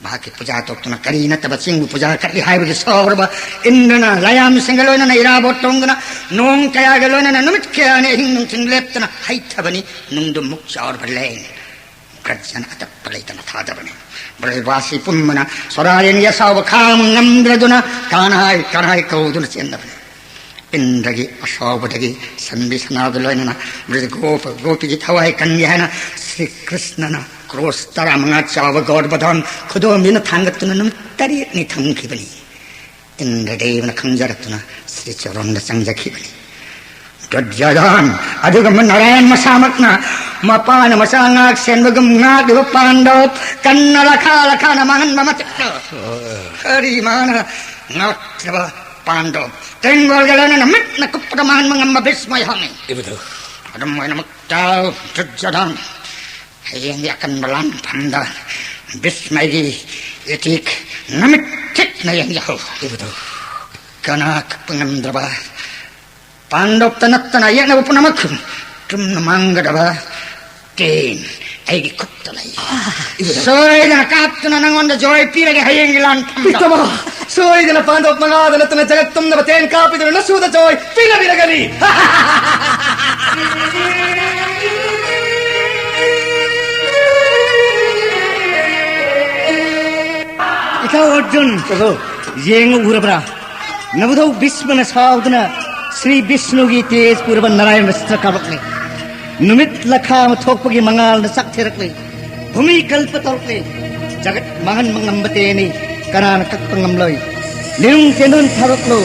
ꯃꯍꯥꯛꯀꯤ ꯄꯨꯖꯥ ꯇꯣꯛꯇꯨꯅ ꯀꯔꯤ ꯅꯠꯇꯕ ꯆꯤꯡꯕꯨ ꯄꯨꯖꯥ ꯀꯠꯂꯤ ꯍꯥꯏꯕꯒꯤ ꯁꯥꯎꯔꯕ ꯏꯟꯗ꯭ꯔꯅ ꯂꯥꯏꯌꯥꯝꯁꯤꯡꯒ ꯂꯣꯏꯅꯅ ꯏꯔꯥꯕꯣꯠ ꯇꯣꯡꯗꯨꯅ ꯅꯣꯡ ꯀꯌꯥꯒ ꯂꯣꯏꯅꯅ ꯅꯨꯃꯤꯠ ꯀꯌꯥꯅꯤ ꯑꯍꯤꯡ ꯅꯨꯡꯊꯤꯜ ꯂꯦꯞꯇꯅ ꯍꯩꯊꯕꯅꯤ꯫ ꯅꯨꯡꯗꯨ ꯃꯨꯛ ꯆꯥꯎꯔꯕ ꯂꯦꯟ ꯒ꯭ꯔꯖꯅ ꯑꯇꯞꯄ ꯂꯩꯇꯅ ꯊꯥꯗꯕꯅꯤ꯫ ꯕ꯭ꯔꯖꯕꯥꯁꯤ ꯄꯨꯝꯕꯅ ꯁꯣꯔꯥꯔꯦꯟꯒꯤ ꯑꯁꯥꯎꯕ ꯈꯥꯡꯕ ꯉꯝꯗ꯭ꯔꯗꯨꯅ ꯀꯥꯅꯥꯏ ꯀꯥꯅꯥꯏ ꯀꯧꯗꯨꯅ ꯆꯦꯟꯅꯕꯅꯤ꯫ ꯏꯟꯗ꯭ꯔꯒꯤ ꯑꯁꯥꯎꯕꯗꯒꯤ ꯁꯟꯕꯤ ꯁꯅꯥꯗꯨ ꯂꯣꯏꯅꯅ ꯕ꯭ꯔꯖ ꯒꯣꯄ ꯒꯣꯄꯤꯒꯤ ꯊꯋꯥꯏ ꯀꯟꯒꯦ ꯍꯥꯏꯅ ꯁ꯭ꯔꯤ ꯀ꯭ꯔꯤꯁꯅꯅ ꯀ꯭ꯔꯣꯁ ꯇꯔꯥꯃꯉꯥ ꯆꯥꯎꯕ ꯒꯧꯗꯕꯣꯙꯟ ꯈꯨꯗꯣꯝꯕꯤꯅ ꯊꯥꯡꯒꯠꯇꯨꯅ ꯅꯨꯃꯤꯠ ꯇꯔꯦꯠꯅꯤ ꯊꯝꯈꯤꯕꯅꯤ꯫ ꯏꯟꯗ꯭ꯔꯗꯦꯕꯅ ꯈꯪꯖꯔꯛꯇꯨꯅ ꯁ꯭ꯔꯤ ꯆꯔꯣꯟꯗ ꯆꯪꯖꯈꯤꯕꯅꯤ꯫ ꯗꯨꯔꯖꯣꯙꯟ, ꯑꯗꯨꯒꯨꯝꯕ ꯅꯥꯔꯥꯌꯟ ꯃꯁꯥꯃꯛꯅ ꯃꯄꯥꯅ ꯃꯆꯥ ꯉꯥꯛ ꯁꯦꯟꯕꯒꯨꯝ ꯉꯥꯛꯂꯤꯕ ꯄꯥꯟꯗꯕ ꯀꯟꯅ ꯂꯈꯥ ꯂꯈꯥꯅ ꯃꯥꯡꯍꯟꯕ ꯃꯇꯤꯛꯇ ꯀꯔꯤ ꯃꯥꯅ ꯉꯥꯛꯇ꯭ꯔꯕ ꯄꯥꯟꯗꯕ ꯇꯦꯡꯒꯣꯜꯒ ꯂꯣꯏꯅꯅ ꯃꯤꯠꯅ ꯀꯨꯞꯄꯗ ꯃꯥꯡꯍꯟꯕ ꯉꯝꯕ ꯚꯤꯁꯃ ꯑꯩꯍꯥꯛꯅꯤ꯫ ꯏꯕꯨꯙꯧ꯫ ꯑꯗꯨꯝ ꯑꯣꯏꯅꯃꯛ ꯇꯥꯎ, ꯗꯨꯔꯖꯣꯙꯟ꯫ ꯍꯌꯦꯡꯒꯤ ꯑꯀꯟꯕ ꯂꯥꯟꯐꯝꯗ ꯚꯤꯁꯃꯒꯤ ꯏꯇꯤꯛ ꯅꯨꯃꯤꯠ ꯊꯤꯛꯅ ꯌꯦꯡꯖꯍꯧ꯫ ꯏꯕꯨꯙꯧ꯫ ꯀꯅꯥ ꯀꯛꯄ ꯉꯝꯗ꯭ꯔꯕ ꯄꯥꯟꯗꯣꯞꯇ ꯅꯠꯇꯅ ꯌꯦꯛꯅꯕ ꯄꯨꯝꯅꯃꯛ ꯆꯨꯝꯅ ꯃꯥꯡꯒꯗꯕ ꯇꯦꯟ ꯑꯩꯒꯤ ꯈꯨꯠꯇ ꯂꯩ꯫ ꯏꯕꯨꯙꯧ꯫ ꯁꯣꯏꯗꯅ ꯀꯥꯞꯇꯨꯅ ꯅꯪꯉꯣꯟꯗ ꯖꯣꯏ ꯄꯤꯔꯒꯦ ꯍꯌꯦꯡꯒꯤ ꯂꯥꯟꯐꯝꯗ꯫ ꯄꯤꯇꯥꯃꯍ, ꯁꯣꯏꯗꯅ ꯄꯥꯟꯗꯣꯞ ꯃꯉꯥꯗ ꯅꯠꯇꯅ ꯖꯒꯠ ꯇꯨꯝꯅꯕ ꯇꯦꯟ ꯀꯥꯞꯄꯤꯗꯨꯅ ꯅꯁꯨꯗ ꯖꯣꯏ ꯄꯤꯅꯕꯤꯔꯒꯅꯤ꯫ ꯏꯇꯥꯎ ꯑꯔꯖꯨꯟ, ꯄ꯭ꯔꯚꯨ꯫ ꯌꯦꯡꯉꯨ, ꯎꯔꯕ꯭ꯔꯥ? ꯅꯕꯨꯙꯧ ꯚꯤꯁꯃꯅ ꯁꯥꯎꯗꯨꯅ ꯁ꯭ꯔꯤ ꯕꯤꯁꯅꯨꯒꯤ ꯇꯦꯖ ꯄꯨꯔꯕ ꯅꯥꯔꯥꯌꯟ ꯑꯁꯇ꯭ꯔ ꯀꯥꯞꯂꯛꯂꯦ꯫ ꯅꯨꯃꯤꯠ ꯂꯈꯥ ꯑꯃ ꯊꯣꯛꯄꯒꯤ ꯃꯉꯥꯜꯅ ꯆꯥꯛꯊꯦꯔꯛꯂꯦ꯫ ꯚꯨꯃꯤ ꯀꯜꯄ ꯇꯧꯔꯛꯂꯦ꯫ ꯖꯒꯠ ꯃꯥꯡꯍꯟꯕ ꯉꯝꯕ ꯇꯦꯅꯤ, ꯀꯅꯥꯅ ꯀꯛꯄ ꯉꯝꯂꯣꯏ? ꯂꯤꯔꯨꯡ ꯆꯦꯟꯗꯨꯅ ꯊꯥꯗꯣꯛꯂꯨ,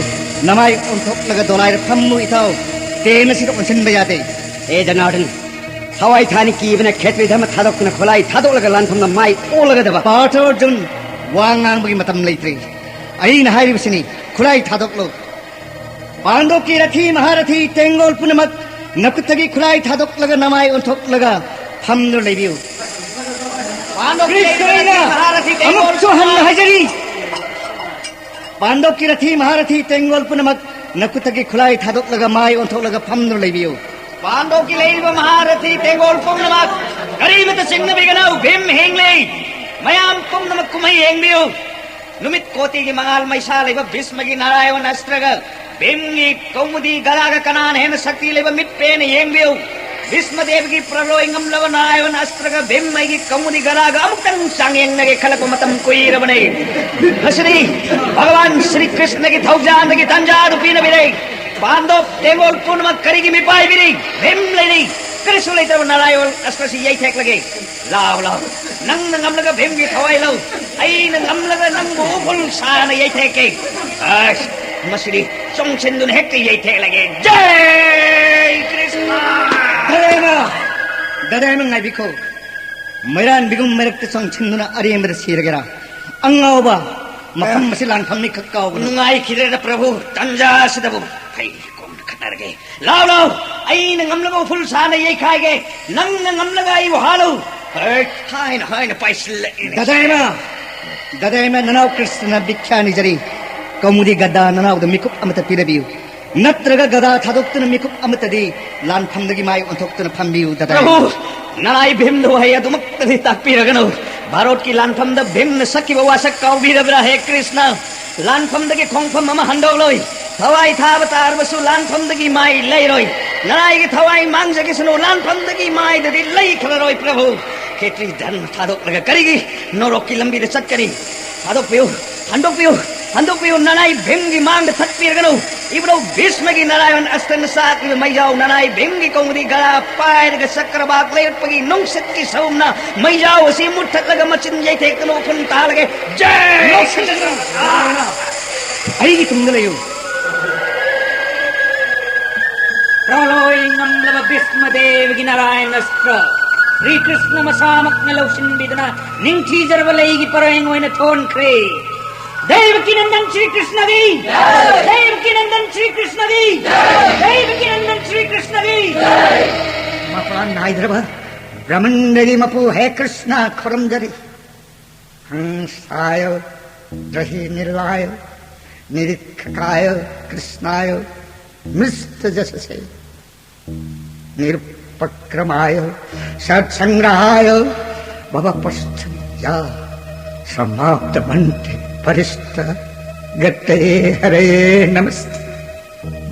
ꯅꯃꯥꯏ ꯑꯣꯟꯊꯣꯛꯂꯒ ꯗꯣꯂꯥꯏꯗ ꯐꯝꯃꯨ ꯏꯊꯧ꯫ ꯇꯦꯟ ꯑꯁꯤꯗ ꯑꯣꯟꯁꯤꯟꯕ ꯌꯥꯗꯦ꯫ ꯍꯦ ꯖꯅꯥꯔꯗꯟ, ꯊꯋꯥꯏ ꯊꯥꯅꯤ ꯀꯤꯕꯅ ꯈꯦꯇ꯭ꯔꯤ ꯙꯔꯃ ꯊꯥꯗꯣꯛꯇꯨꯅ ꯈꯨꯠꯂꯥꯏ ꯊꯥꯗꯣꯛꯂꯒ ꯂꯥꯟꯐꯝꯗ ꯃꯥꯏ ꯑꯣꯜꯂꯒꯗꯕ꯫ ꯄꯥꯔꯊ ꯑꯔꯖꯨꯟ, ꯋꯥ ꯉꯥꯡꯕꯒꯤ ꯃꯇꯝ ꯂꯩꯇ꯭ꯔꯤ꯫ ꯑꯩꯅ ꯍꯥꯏꯔꯤꯕꯁꯤꯅꯤ, ꯈꯨꯠꯂꯥꯏ ꯊꯥꯗꯣꯛꯂꯨ꯫ ꯄꯥꯟꯗꯣꯞꯀꯤ ꯔꯊꯤ ꯃꯍꯥꯔꯊꯤ ꯇꯦꯡꯒꯣꯜ ꯄꯨꯝꯅꯃꯛ ꯅꯈꯨꯠꯇꯒꯤ ꯈꯨꯠꯂꯥꯏ ꯊꯥꯗꯣꯛꯂꯒ ꯅꯃꯥꯏ ꯑꯣꯟꯊꯣꯛꯂꯒ ꯐꯝꯗꯨꯅ ꯂꯩꯕꯤꯌꯨ꯫ ꯄꯥꯟꯗꯣꯞꯀꯤ ꯀ꯭ꯔꯤꯁ ꯑꯩꯅ ꯃꯍꯥꯔꯊꯤ ꯇꯦꯡꯒꯣꯜ ꯑꯃꯨꯛꯁꯨ ꯍꯟꯅ ꯍꯥꯏꯖꯔꯤ, ꯄꯥꯟꯗꯣꯞꯀꯤ ꯔꯊꯤ ꯃꯍꯥꯔꯊꯤ ꯇꯦꯡꯒꯣꯜ ꯄꯨꯝꯅꯃꯛ ꯅꯈꯨꯠꯇꯒꯤ ꯈꯨꯠꯂꯥꯏ ꯊꯥꯗꯣꯛꯂꯒ ꯃꯥꯏ ꯑꯣꯟꯊꯣꯛꯂꯒ ꯐꯝꯗꯨꯅ ꯂꯩꯕꯤꯌꯨ꯫ ꯄꯥꯟꯗꯣꯞꯀꯤ ꯂꯩꯔꯤꯕ ꯃꯍꯥꯔꯊꯤ ꯇꯦꯡꯒꯣꯜ ꯄꯨꯝꯅꯃꯛ ꯀꯔꯤꯃꯇ ꯆꯤꯡꯅꯕꯤꯒꯅꯨ, ꯚꯤꯝ ꯍꯤꯡꯂꯤ꯫ ꯃꯌꯥꯝ ꯄꯨꯝꯅꯃꯛ ꯀꯨꯝꯍꯩ ꯌꯦꯡꯕꯤꯌꯨ꯫ ꯅꯨꯃꯤꯠ ꯀꯣꯇꯤꯒꯤ ꯃꯉꯥꯜ ꯃꯩꯁꯥ ꯂꯩꯕ ꯚꯤꯁꯃꯒꯤ ꯅꯥꯔꯥꯌꯣꯟ ꯑꯁꯇ꯭ꯔꯒ ꯚꯤꯝꯒꯤ ꯀꯧꯃꯨꯗꯤ ꯒꯗꯥꯒ ꯀꯅꯥꯅ ꯍꯦꯟꯅ ꯁꯛꯇꯤ ꯂꯩꯕ? ꯃꯤꯠ ꯄꯦꯟꯅ ꯌꯦꯡꯕꯤꯌꯨ꯫ ꯚꯤꯁꯃ ꯗꯦꯕꯒꯤ ꯄ꯭ꯔꯂꯣꯏ ꯉꯝꯂꯕ ꯅꯥꯔꯥꯌꯣꯟ ꯑꯁꯇ꯭ꯔꯒ ꯚꯤꯝ ꯑꯩꯒꯤ ꯀꯧꯃꯨꯗꯤ ꯒꯗꯥꯒ ꯑꯃꯨꯛꯇꯪ ꯆꯥꯡꯌꯦꯡꯅꯒꯦ ꯈꯜꯂꯛꯄ ꯃꯇꯝ ꯀꯨꯏꯔꯕꯅꯤ꯫ ꯉꯁꯤꯗꯤ ꯚꯒꯋꯥꯟ ꯁ꯭ꯔꯤ ꯀ꯭ꯔꯤꯁꯅꯒꯤ ꯊꯧꯖꯥꯜꯗꯒꯤ ꯇꯟꯖꯥ ꯑꯗꯨ ꯄꯤꯅꯕꯤꯔꯦ꯫ ꯄꯥꯟꯗꯣꯞ ꯇꯦꯡꯒꯣꯜ ꯄꯨꯝꯅꯃꯛ ꯀꯔꯤꯒꯤ ꯃꯤꯄꯥꯏꯕꯤꯔꯤ? ꯚꯤꯝ ꯂꯩꯔꯤ꯫ ꯀꯔꯤꯁꯨ ꯂꯩꯇ꯭ꯔꯕ ꯅꯥꯔꯥꯌꯣꯟ ꯑꯁꯇ꯭ꯔꯁꯤ ꯌꯩꯊꯦꯛꯂꯒꯦ꯫ ꯂꯥꯎ, ꯂꯥꯎ꯫ ꯅꯪꯅ ꯉꯝꯂꯒ ꯚꯤꯝꯒꯤ ꯊꯋꯥꯏ ꯂꯧ꯫ ꯑꯩꯅ ꯉꯝꯂꯒ ꯅꯪꯕꯨ ꯎꯐꯨꯜ ꯁꯥꯅ ꯌꯩꯊꯦꯛꯀꯦ꯫ ꯑꯁ, ꯃꯁꯤꯗꯤ ꯆꯣꯡꯁꯤꯟꯗꯨꯅ ꯍꯦꯛꯇ ꯌꯩꯊꯦꯛꯂꯒꯦ꯫ ꯖꯩ ꯀ꯭ꯔꯤꯁꯅ! ꯗꯗꯥꯏꯃ! ꯗꯗꯥꯏꯃ ꯉꯥꯏꯕꯤꯈꯣ꯫ ꯃꯩꯔꯥꯟꯕꯤꯒꯨꯝ ꯃꯔꯛꯇ ꯆꯣꯡꯁꯤꯟꯗꯨꯅ ꯑꯔꯦꯝꯕꯗ ꯁꯤꯔꯒꯦꯔꯥ? ꯑꯉꯥꯎꯕ! ꯃꯐꯝ ꯑꯁꯤ ꯂꯥꯟꯐꯝꯅꯤ, ꯈꯛ ꯀꯥꯎꯒꯅꯨ꯫ ꯅꯨꯡꯉꯥꯏꯈꯤꯗ꯭ꯔꯦꯗ ꯄ꯭ꯔꯚꯨ, ꯇꯟꯖꯥ ꯑꯁꯤꯗꯕꯨ꯫ ꯐꯩ, ꯀꯣꯟꯅ ꯈꯠꯅꯔꯒꯦ꯫ ꯂꯥꯎ, ꯂꯥꯎ! ꯑꯩꯅ ꯉꯝꯂꯕ ꯎꯐꯨꯜ ꯁꯥꯅ ꯌꯩꯈꯥꯏꯒꯦ꯫ ꯅꯪꯅ ꯉꯝꯂꯒ ꯑꯩꯕꯨ ꯍꯥꯠꯂꯨ꯫ ꯍꯩ, ꯍꯥꯏꯅ ꯍꯥꯏꯅ ꯄꯥꯏꯁꯤꯜꯂꯛꯏꯅꯦ꯫ ꯗꯗꯥꯏꯃ! ꯗꯗꯥꯏꯃ, ꯅꯅꯥꯎ ꯀ꯭ꯔꯤꯁꯅ ꯚꯤꯈ꯭ꯌꯥ ꯅꯤꯖꯔꯤ꯫ ꯀꯧꯃꯨꯗꯤ ꯒꯗꯥ ꯅꯅꯥꯎꯗ ꯃꯤꯀꯨꯞ ꯑꯃꯠꯇ ꯄꯤꯔꯕꯤꯌꯨ꯫ ꯅꯠꯇ꯭ꯔꯒ ꯒꯗꯥ ꯊꯥꯗꯣꯛꯇꯨꯅ ꯃꯤꯀꯨꯞ ꯑꯃꯠꯇꯗꯤ ꯂꯥꯟꯐꯝꯗꯒꯤ ꯃꯥꯏ ꯑꯣꯟꯊꯣꯛꯇꯨꯅ ꯐꯝꯕꯤꯌꯨ, ꯗꯗꯥꯏꯃ꯫ ꯄ꯭ꯔꯚꯨ, ꯅꯅꯥꯏ ꯚꯤꯝꯗ ꯋꯥꯍꯩ ꯑꯗꯨꯃꯛꯇꯗꯤ ꯇꯥꯛꯄꯤꯔꯒꯅꯨ꯫ ꯚꯥꯔꯣꯠꯀꯤ ꯂꯥꯟꯐꯝꯗ ꯚꯤꯝꯅ ꯁꯛꯈꯤꯕ ꯋꯥꯁꯛ ꯀꯥꯎꯕꯤꯔꯕ꯭ꯔꯥ, ꯍꯦ ꯀ꯭ꯔꯤꯁꯅ? ꯂꯥꯟꯐꯝꯗꯒꯤ ꯈꯣꯡꯐꯝ ꯑꯃ ꯍꯟꯗꯣꯛꯂꯣꯏ꯫ ꯊꯋꯥꯏ ꯊꯥꯕ ꯇꯥꯔꯕꯁꯨ ꯂꯥꯟꯐꯝꯗꯒꯤ ꯃꯥꯏ ꯂꯩꯔꯣꯏ꯫ ꯅꯔꯥꯏꯒꯤ ꯊꯋꯥꯏ ꯃꯥꯡꯖꯈꯤꯁꯅꯨ, ꯂꯥꯟꯐꯝꯗꯒꯤ ꯃꯥꯏꯗꯗꯤ ꯂꯩꯈ꯭ꯔꯔꯣꯏ, ꯄ꯭ꯔꯚꯨ꯫ ꯈꯦꯇ꯭ꯔꯤ ꯙꯔꯃ ꯊꯥꯗꯣꯛꯂꯒ ꯀꯔꯤꯒꯤ ꯅꯣꯔꯣꯛꯀꯤ ꯂꯝꯕꯤꯗ ꯆꯠꯀꯅꯤ? ꯊꯥꯗꯣꯛꯄꯤꯌꯨ, ꯍꯟꯗꯣꯛꯄꯤꯌꯨ, ꯍꯟꯗꯣꯛꯄꯤꯌꯨ, ꯅꯔꯥꯏ ꯚꯤꯝꯒꯤ ꯃꯥꯡꯗ ꯊꯛꯄꯤꯔꯒꯅꯨ꯫ ꯏꯕꯨꯙꯧ ꯚꯤꯁꯃꯒꯤ ꯅꯥꯔꯥꯌꯟ ꯑꯁꯇ꯭ꯔꯅ ꯁꯥꯠꯂꯤꯕ ꯃꯩꯖꯥꯎ ꯅꯅꯥꯏ ꯚꯤꯝꯒꯤ ꯀꯧꯃꯨꯗꯤ ꯒꯗꯥ ꯄꯥꯏꯔꯒ ꯆꯀ꯭ꯔꯕꯥꯛ ꯂꯩꯔꯛꯄꯒꯤ ꯅꯨꯡꯁꯤꯠꯀꯤ ꯁꯍꯨꯝꯅ ꯃꯩꯖꯥꯎ ꯑꯁꯤ ꯃꯨꯠꯊꯠꯂꯒ ꯃꯆꯤꯟ ꯌꯩꯊꯦꯛꯇꯨꯅ ꯎꯐꯨꯟ ꯇꯥꯍꯜꯂꯒꯦ꯫ ꯖꯩ! ꯂꯧꯁꯤꯟꯗꯅ! ꯑꯥ! ꯑꯩꯒꯤ ꯇꯨꯡꯗ ꯂꯩꯌꯨ꯫ ꯄ꯭ꯔꯂꯣꯏ ꯉꯝꯂꯕ ꯚꯤꯁꯃꯗꯦꯕꯒꯤ ꯅꯥꯔꯥꯌꯟ ꯑꯁꯇ꯭ꯔ ꯁ꯭ꯔꯤ ꯀ꯭ꯔꯤꯁꯅ ꯃꯁꯥꯃꯛꯅ ꯂꯧꯁꯤꯟꯕꯤꯗꯨꯅ ꯅꯤꯡꯊꯤꯖꯔꯕ ꯂꯩꯒꯤ ꯄꯔꯦꯡ ꯑꯣꯏꯅ ꯊꯣꯟꯈ꯭ꯔꯦ꯫ ꯗꯦꯕꯀꯤ ꯅꯟꯗꯟ ꯁ꯭ꯔꯤ ꯀ꯭ꯔꯤꯁꯅꯒꯤ ꯖꯥꯏ! ꯗꯦꯕꯀꯤ ꯅꯟꯗꯟ ꯁ꯭ꯔꯤ ꯀ꯭ꯔꯤꯁꯅꯒꯤ ꯖꯥꯏ! ꯗꯦꯕꯀꯤ ꯅꯟꯗꯟ ꯁ꯭ꯔꯤ ꯀ꯭ꯔꯤꯁꯅꯒꯤ ꯖꯥꯏ! ꯃꯄꯥꯟ ꯅꯥꯏꯗ꯭ꯔꯕ ꯕ꯭ꯔꯍ꯭ꯃꯟꯗꯒꯤ ꯃꯄꯨ ꯍꯦ ꯀ꯭ꯔꯤꯁꯅ ꯈꯨꯔꯨꯝꯖꯔꯤ꯫ हंसाय, द्रहिणीलाय, निरीक्षकाय, कृष्णाय, मृष्टजससे, निरुपक्रमाय, सत्संग्रहाय, भवपश्चर्या, समाप्तमन्ते परिष्ट गतये हरये नमस्ते।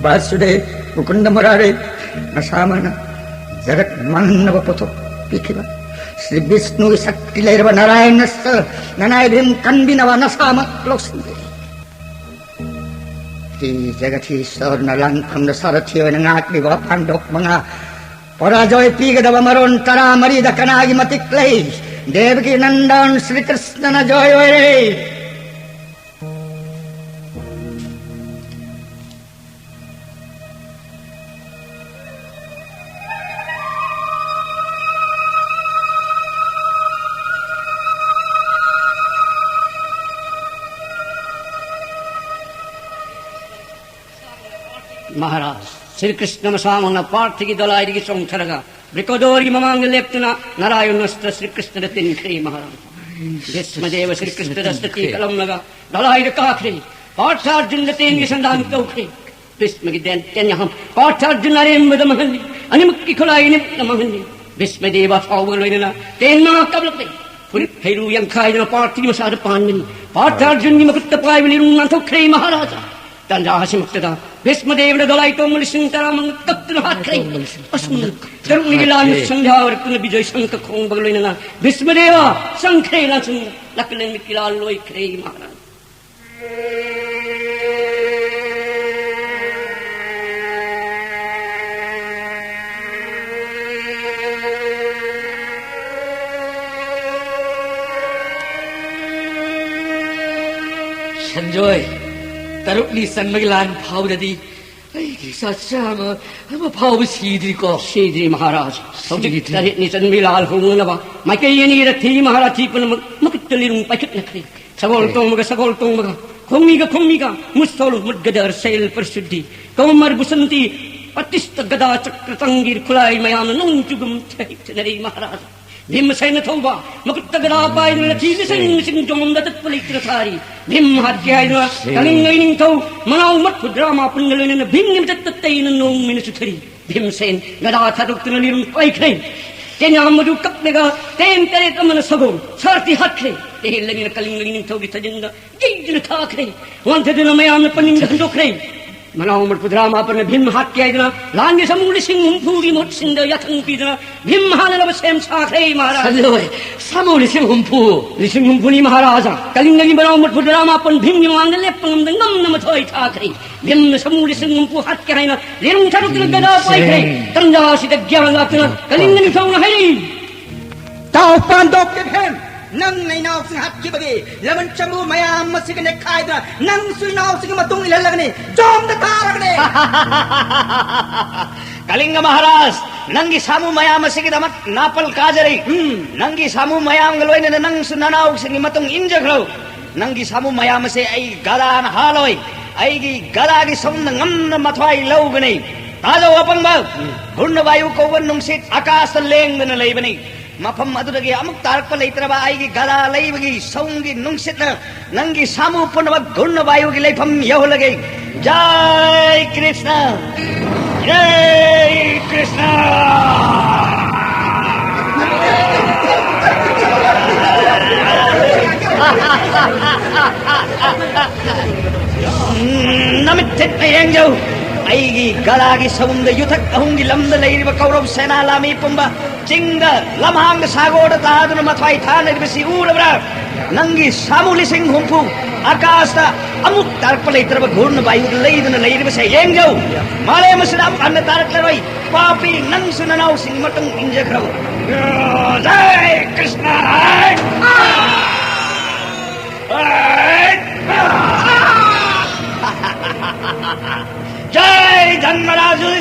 ꯕꯥꯁꯨꯗꯦꯕ, ꯃꯨꯀꯨꯟꯗ ꯃꯨꯔꯥꯔꯦ, ꯅꯁꯥꯃꯛꯅ ꯖꯒꯠ ꯃꯥꯡꯅꯕ ꯄꯣꯠꯊꯣꯛ ꯄꯤꯈꯤꯕ ꯁ꯭ꯔꯤ ꯕꯤꯁꯅꯨꯒꯤ ꯁꯛꯇꯤ ꯂꯩꯔꯕ ꯅꯥꯔꯥꯌꯅꯁ ꯅꯅꯥꯏ ꯚꯤꯝ ꯀꯟꯕꯤꯅꯕ ꯅꯁꯥꯃꯛ ꯂꯧꯁꯤꯟꯕꯤꯔꯤ꯫ ꯁ꯭ꯔꯤ ꯖꯒꯊꯤꯁꯣꯔꯅ ꯂꯥꯟꯐꯝꯗ ꯁꯥꯔꯊꯤ ꯑꯣꯏꯅ ꯉꯥꯛꯂꯤꯕ ꯄꯥꯟꯗꯣꯞ ꯃꯉꯥ ꯄꯔꯥꯖꯣꯏ ꯄꯤꯒꯗꯕ ꯃꯔꯣꯟ ꯇꯔꯥꯃꯔꯤꯗ ꯀꯅꯥꯒꯤ ꯃꯇꯤꯛ ꯂꯩ? ꯗꯦꯕꯀꯤ ꯅꯟꯗꯟ ꯁ꯭ꯔꯤ ꯀ꯭ꯔꯤꯁꯅꯅ ꯖꯣꯏ ꯑꯣꯏꯔꯦ꯫ ꯃꯍꯥꯔꯥꯖ, ꯁ꯭ꯔꯤ ꯀ꯭ꯔꯤꯁꯅ ꯃꯁꯥꯃꯛꯅ ꯄꯥꯔꯊꯤꯒꯤ ꯗꯣꯂꯥꯏꯗꯒꯤ ꯆꯣꯡꯊꯔꯒ ꯕ꯭ꯔꯤꯀꯣꯗꯣꯔꯒꯤ ꯃꯃꯥꯡꯗ ꯂꯦꯞꯇꯨꯅ ꯅꯥꯔꯥꯌꯟ ꯑꯁꯇ꯭ꯔ ꯁ꯭ꯔꯤ ꯀ꯭ꯔꯤꯁꯅꯗ ꯇꯤꯟꯈ꯭ꯔꯦ ꯃꯍꯥꯔꯥꯖ꯫ ꯚꯤꯁꯃꯗꯦꯕ ꯁ꯭ꯔꯤ ꯀ꯭ꯔꯤꯁꯅꯗ ꯁꯛꯇꯤ ꯀꯜꯂꯝꯂꯒ ꯗꯣꯂꯥꯏꯗ ꯀꯥꯈ꯭ꯔꯦ꯫ ꯄꯥꯔꯊ ꯑꯔꯖꯨꯟꯗ ꯇꯦꯟꯒꯤ ꯁꯟꯗꯥꯟ ꯇꯧꯈ꯭ꯔꯦ꯫ ꯚꯤꯁꯃꯒꯤ ꯇꯦꯟ, ꯇꯦꯟ ꯌꯥꯝ ꯄꯥꯔꯊ ꯑꯔꯖꯨꯟ ꯑꯔꯦꯝꯕꯗ ꯃꯥꯡꯍꯜꯂꯤ꯫ ꯑꯅꯤꯃꯛꯀꯤ ꯈꯨꯠꯂꯥꯏ ꯑꯅꯤꯃꯛꯅ ꯃꯥꯡꯍꯜꯂꯤ꯫ ꯚꯤꯁꯃꯗꯦꯕ ꯑꯁꯥꯎꯕꯒ ꯂꯣꯏꯅꯅ ꯇꯦꯟ ꯃꯉꯥ ꯀꯥꯞꯂꯛꯂꯦ꯫ ꯐꯨꯔꯤꯠ ꯍꯩꯔꯨ ꯌꯥꯡꯈꯥꯏꯗꯨꯅ ꯄꯥꯔꯊꯤꯒꯤ ꯃꯁꯥꯗ ꯄꯥꯟꯕꯅꯤ꯫ ꯄꯥꯔꯊ ꯑꯔꯖꯨꯟꯒꯤ ꯃꯈꯨꯠꯇ ꯄꯥꯏꯕ ꯂꯤꯔꯨꯡ ꯅꯥꯟꯊꯣꯛꯈ꯭ꯔꯦ ꯃꯍꯥꯔꯥꯖꯥ꯫ ꯇꯥꯟꯖꯥ ꯑꯁꯤꯃꯛꯇꯗ ꯚꯤꯁꯃꯗꯦꯕꯅ ꯗꯣꯂꯥꯏ ꯇꯣꯡꯕ ꯂꯤꯁꯤꯡ ꯇꯔꯥꯃꯉꯥ ꯀꯛꯇꯨꯅ ꯍꯥꯠꯈ꯭ꯔꯦ꯫ ꯑꯁꯨꯝꯅ ꯇꯔꯨꯛꯅꯤꯒꯤ ꯂꯥꯟ ꯁꯟꯙ꯭ꯌꯥ ꯑꯣꯏꯔꯛꯇꯨꯅ ꯕꯤꯖꯣꯏ ꯁꯪꯈ ꯈꯣꯡꯕꯒ ꯂꯣꯏꯅꯅ ꯚꯤꯁꯃꯗꯦꯕ ꯆꯪꯈ꯭ꯔꯦ ꯂꯥꯟꯁꯪꯗ꯫ ꯅꯥꯀꯜ ꯑꯅꯤꯃꯛꯀꯤ ꯂꯥꯟ ꯂꯣꯏꯈ꯭ꯔꯦ ꯃꯍꯥꯔꯥꯖ꯫ ꯁꯟꯖꯣꯏ, ꯇꯔꯨꯛꯅꯤ ꯆꯟꯕꯒꯤ ꯂꯥꯟ ꯐꯥꯎꯗꯗꯤ ꯑꯩꯒꯤ ꯏꯆꯥ ꯆꯥꯝꯃ ꯑꯃ ꯐꯥꯎꯕ ꯁꯤꯗ꯭ꯔꯤꯀꯣ? ꯁꯤꯗ꯭ꯔꯤ ꯃꯍꯥꯔꯥꯖ꯫ ꯍꯧꯖꯤꯛ ꯁꯤꯗ꯭ꯔꯤ꯫ ꯇꯔꯦꯠꯅꯤ ꯆꯟꯕꯒꯤ ꯂꯥꯜ ꯍꯧꯅꯅꯕ ꯃꯥꯏꯀꯩ ꯑꯅꯤꯗ ꯊꯤ ꯃꯍꯥꯔꯥꯊꯤ ꯄꯨꯝꯅꯃꯛ ꯃꯈꯨꯠꯇ ꯂꯤꯔꯨꯡ ꯄꯥꯏꯈꯠꯅꯈ꯭ꯔꯦ꯫ ꯁꯒꯣꯜ ꯇꯣꯡꯕꯒ ꯁꯒꯣꯜ ꯇꯣꯡꯕꯒ, ꯈꯣꯡꯃꯤꯒ ꯈꯣꯡꯃꯤꯒ, ꯃꯨꯁꯇꯣꯜ ꯃꯨꯠꯒꯗ ꯑꯔꯁꯦꯜ ꯄꯔꯁꯨꯗꯤ, ꯀꯧꯃꯔ ꯕꯨꯁꯟꯇꯤ, ꯄꯇꯤꯁꯇ ꯒꯗꯥ ꯆꯀ꯭ꯔ ꯇꯪꯒꯤꯔ ꯈꯨꯂꯥꯏ ꯃꯌꯥꯝꯅ ꯅꯣꯡ ꯆꯨꯒꯨꯝ ꯆꯍꯤꯛꯆꯅꯔꯤ ꯃꯍꯥꯔꯥꯖ꯫ ꯚꯤꯝꯁꯦꯅ ꯊꯧꯕ ꯃꯈꯨꯠꯇ ꯒꯗꯥ ꯄꯥꯏꯗꯨꯅ ꯂꯊꯤ ꯂꯤꯁꯤꯡ ꯂꯤꯁꯤꯡ ꯖꯣꯝꯗ ꯇꯠꯄ ꯂꯩꯇꯅ ꯊꯥꯔꯤ꯫ ꯚꯤꯝ ꯍꯥꯠꯀꯦ ꯍꯥꯏꯗꯨꯅ ꯀꯂꯤꯡꯒ ꯏꯅꯤꯡꯊꯧ ꯃꯅꯥꯎ ꯃꯔꯐꯨ ꯇꯔꯥꯃꯥꯄꯟꯒ ꯂꯣꯏꯅꯅ ꯚꯤꯝꯒꯤ ꯃꯊꯛꯇ ꯇꯩꯅ ꯅꯣꯡꯃꯩꯅ ꯆꯨꯊꯔꯤ꯫ ꯚꯤꯝꯁꯦꯟ ꯒꯗꯥ ꯊꯥꯗꯣꯛꯇꯨꯅ ꯂꯤꯔꯨꯡ ꯄꯥꯏꯈ꯭ꯔꯦ꯫ ꯆꯦꯟꯌꯥꯝ ꯑꯗꯨ ꯀꯞꯂꯒ ꯇꯦꯟ ꯇꯔꯦꯠ ꯑꯃꯅ ꯁꯒꯣꯜ ꯁꯥꯔꯊꯤ ꯍꯥꯠꯈ꯭ꯔꯦ꯫ ꯇꯦꯟ ꯑꯅꯤꯅ ꯀꯂꯤꯡꯒ ꯏꯅꯤꯡꯊꯧꯒꯤ ꯊꯥꯖꯤꯟꯗ ꯌꯩꯗꯨꯅ ꯊꯥꯈ꯭ꯔꯦ꯫ ꯋꯥꯟꯊꯗꯨꯅ ꯃꯌꯥꯝꯅ ꯄꯅꯤꯡꯗ ꯍꯟꯗꯣꯛꯈ꯭ꯔꯦ꯫ ꯃꯅꯥꯎ ꯃꯔꯐꯨ ꯇꯔꯥꯃꯥꯄꯟꯅ ꯚꯤꯝ ꯍꯥꯠꯀꯦ ꯍꯥꯏꯗꯨꯅ ꯂꯥꯟꯒꯤ ꯁꯃꯨ ꯂꯤꯁꯤꯡ ꯍꯨꯝꯐꯨꯒꯤ ꯃꯍꯨꯠ ꯁꯤꯟꯗ ꯌꯥꯊꯪ ꯄꯤꯗꯨꯅ ꯚꯤꯝ ꯍꯥꯠꯅꯅꯕ ꯁꯦꯝ ꯁꯥꯈ꯭ꯔꯦ ꯃꯍꯥꯔꯥꯖ꯫ ꯁꯜꯂꯣꯏ, ꯁꯃꯨ ꯂꯤꯁꯤꯡ ꯍꯨꯝꯐꯨ꯫ ꯂꯤꯁꯤꯡ ꯍꯨꯝꯐꯨꯅꯤ ꯃꯍꯥꯔꯥꯖ꯫ ꯀꯂꯤꯡꯒꯒꯤ ꯃꯅꯥꯎ ꯃꯔꯐꯨ ꯇꯔꯥꯃꯥꯄꯟ ꯚꯤꯝꯒꯤ ꯃꯃꯥꯡꯗ ꯂꯦꯞꯄ ꯉꯝꯗ ꯉꯝꯅ ꯃꯊ꯭ꯋꯥꯏ ꯊꯥꯈ꯭ꯔꯦ꯫ ꯚꯤꯝꯅ ꯁꯃꯨ ꯂꯤꯁꯤꯡ ꯍꯨꯝꯐꯨ ꯍꯥꯠꯀꯦ ꯍꯥꯏꯅ ꯂꯤꯔꯨꯡ ꯊꯥꯗꯣꯛꯇꯨꯅ ꯒꯗꯥ ꯄꯥꯏꯈ꯭ꯔꯦ꯫ ꯇꯟꯖꯥ ꯑꯁꯤꯗ ꯒ꯭ꯌꯥꯟ ꯂꯥꯛꯇꯨꯅ ꯀꯂꯤꯡꯒ ꯅꯤꯡꯊꯧꯅ ꯍꯥꯏꯔꯛꯏ꯫ ꯇꯥꯎ ꯄꯥꯟꯗꯣꯞꯀꯤ ꯚꯤꯝ, ꯅꯪꯅ ꯏꯅꯥꯎꯁꯤꯡ ꯍꯥꯠꯈꯤꯕꯒꯤ ꯂꯃꯟ ꯆꯝꯕꯨ ꯃꯌꯥꯝ ꯑꯁꯤꯒ ꯅꯦꯛꯈꯥꯏꯗꯨꯅ ꯅꯪꯁꯨ ꯏꯅꯥꯎꯁꯤꯡꯒꯤ ꯃꯇꯨꯡ ꯏꯜꯍꯜꯂꯒꯅꯤ, ꯖꯣꯝꯗ ꯊꯥꯔꯒꯅꯤ꯫ ꯀꯂꯤꯡꯒ ꯃꯍꯥꯔꯥꯖ, ꯅꯪꯒꯤ ꯁꯥꯃꯨ ꯃꯌꯥꯝ ꯑꯁꯤꯒꯤꯗꯃꯛ ꯅꯥꯄꯜ ꯀꯥꯖꯔꯤ꯫ ꯎꯝ꯫ ꯅꯪꯒꯤ ꯁꯥꯃꯨ ꯃꯌꯥꯝꯒ ꯂꯣꯏꯅꯅ ꯅꯪꯁꯨ ꯅꯅꯥꯎꯁꯤꯡꯒꯤ ꯃꯇꯨꯡ ꯏꯟꯖꯈ꯭ꯔꯣ꯫ ꯅꯪꯒꯤ ꯁꯥꯃꯨ ꯃꯌꯥꯝ ꯑꯁꯦ ꯑꯩ ꯒꯗꯥꯅ ꯍꯥꯜꯂꯣꯏ꯫ ꯑꯩꯒꯤ ꯒꯗꯥꯒꯤ ꯁꯧꯅ ꯉꯝꯅ ꯃꯊ꯭ꯋꯥꯏ ꯂꯧꯒꯅꯤ꯫ ꯇꯥꯖꯧ ꯑꯄꯪꯕ, ꯎꯝ꯫ ꯘꯨꯔꯅ ꯚꯥꯌꯨ ꯀꯧꯕ ꯅꯨꯡꯁꯤꯠ ꯑꯀꯥꯁꯇ ꯂꯦꯡꯗꯅ ꯂꯩꯕꯅꯤ꯫ ꯃꯐꯝ ꯑꯗꯨꯗꯒꯤ ꯑꯃꯨꯛ ꯇꯥꯔꯛꯄ ꯂꯩꯇ꯭ꯔꯕ ꯑꯩꯒꯤ ꯒꯗꯥ ꯂꯩꯕꯒꯤ ꯁꯧꯒꯤ ꯅꯨꯡꯁꯤꯠꯅ ꯅꯪꯒꯤ ꯁꯥꯃꯨ ꯄꯨꯝꯅꯃꯛ ꯘꯨꯔꯅ ꯚꯥꯌꯨꯒꯤ ꯂꯩꯐꯝ ꯌꯧꯍꯜꯂꯒꯦ꯫ ꯖꯥꯏ ꯀ꯭ꯔꯤꯁꯅ! ꯖꯥꯏ ꯀ꯭ꯔꯤꯁꯅ! ꯅꯃꯤꯠ ꯊꯤꯠꯅ ꯌꯦꯡꯖꯧ꯫ ꯑꯩꯒꯤ ꯒꯗꯥꯒꯤ ꯁꯎꯟꯗ ꯌꯨꯊꯛ ꯑꯍꯨꯝꯒꯤ ꯂꯝꯗ ꯂꯩꯔꯤꯕ ꯀꯧꯔꯧ ꯁꯦꯅꯥ ꯂꯥꯃꯤ ꯄꯨꯝꯕ ꯆꯤꯡꯗ, ꯂꯝꯍꯥꯡꯗ, ꯁꯥꯒꯣꯔꯗ ꯇꯥꯗꯨꯅ ꯃꯊ꯭ꯋꯥꯏ ꯊꯥꯅꯔꯤꯕꯁꯤ ꯎꯔꯕ꯭ꯔꯥ? ꯅꯪꯒꯤ ꯁꯥꯃꯨ ꯂꯤꯁꯤꯡ ꯍꯨꯝꯐꯨ ꯑꯀꯥꯁꯇ ꯑꯃꯨꯛ ꯇꯥꯔꯛꯄ ꯂꯩꯇ꯭ꯔꯕ ꯘꯨꯔꯅ ꯚꯥꯌꯨꯗ ꯂꯩꯗꯨꯅ ꯂꯩꯔꯤꯕꯁꯦ ꯌꯦꯡꯖꯧ꯫ ꯃꯥꯂꯦꯝ ꯑꯁꯤꯗ ꯑꯃꯨꯛ ꯍꯟꯅ ꯇꯥꯔꯛꯂꯔꯣꯏ꯫ ꯄꯥꯄꯤ, ꯅꯪꯁꯨ ꯅꯅꯥꯎꯁꯤꯡ ꯃꯇꯨꯡ ꯏꯟꯖꯈ꯭ꯔꯣ꯫ ꯖꯥꯏ ꯀ꯭ꯔꯤꯁꯅ!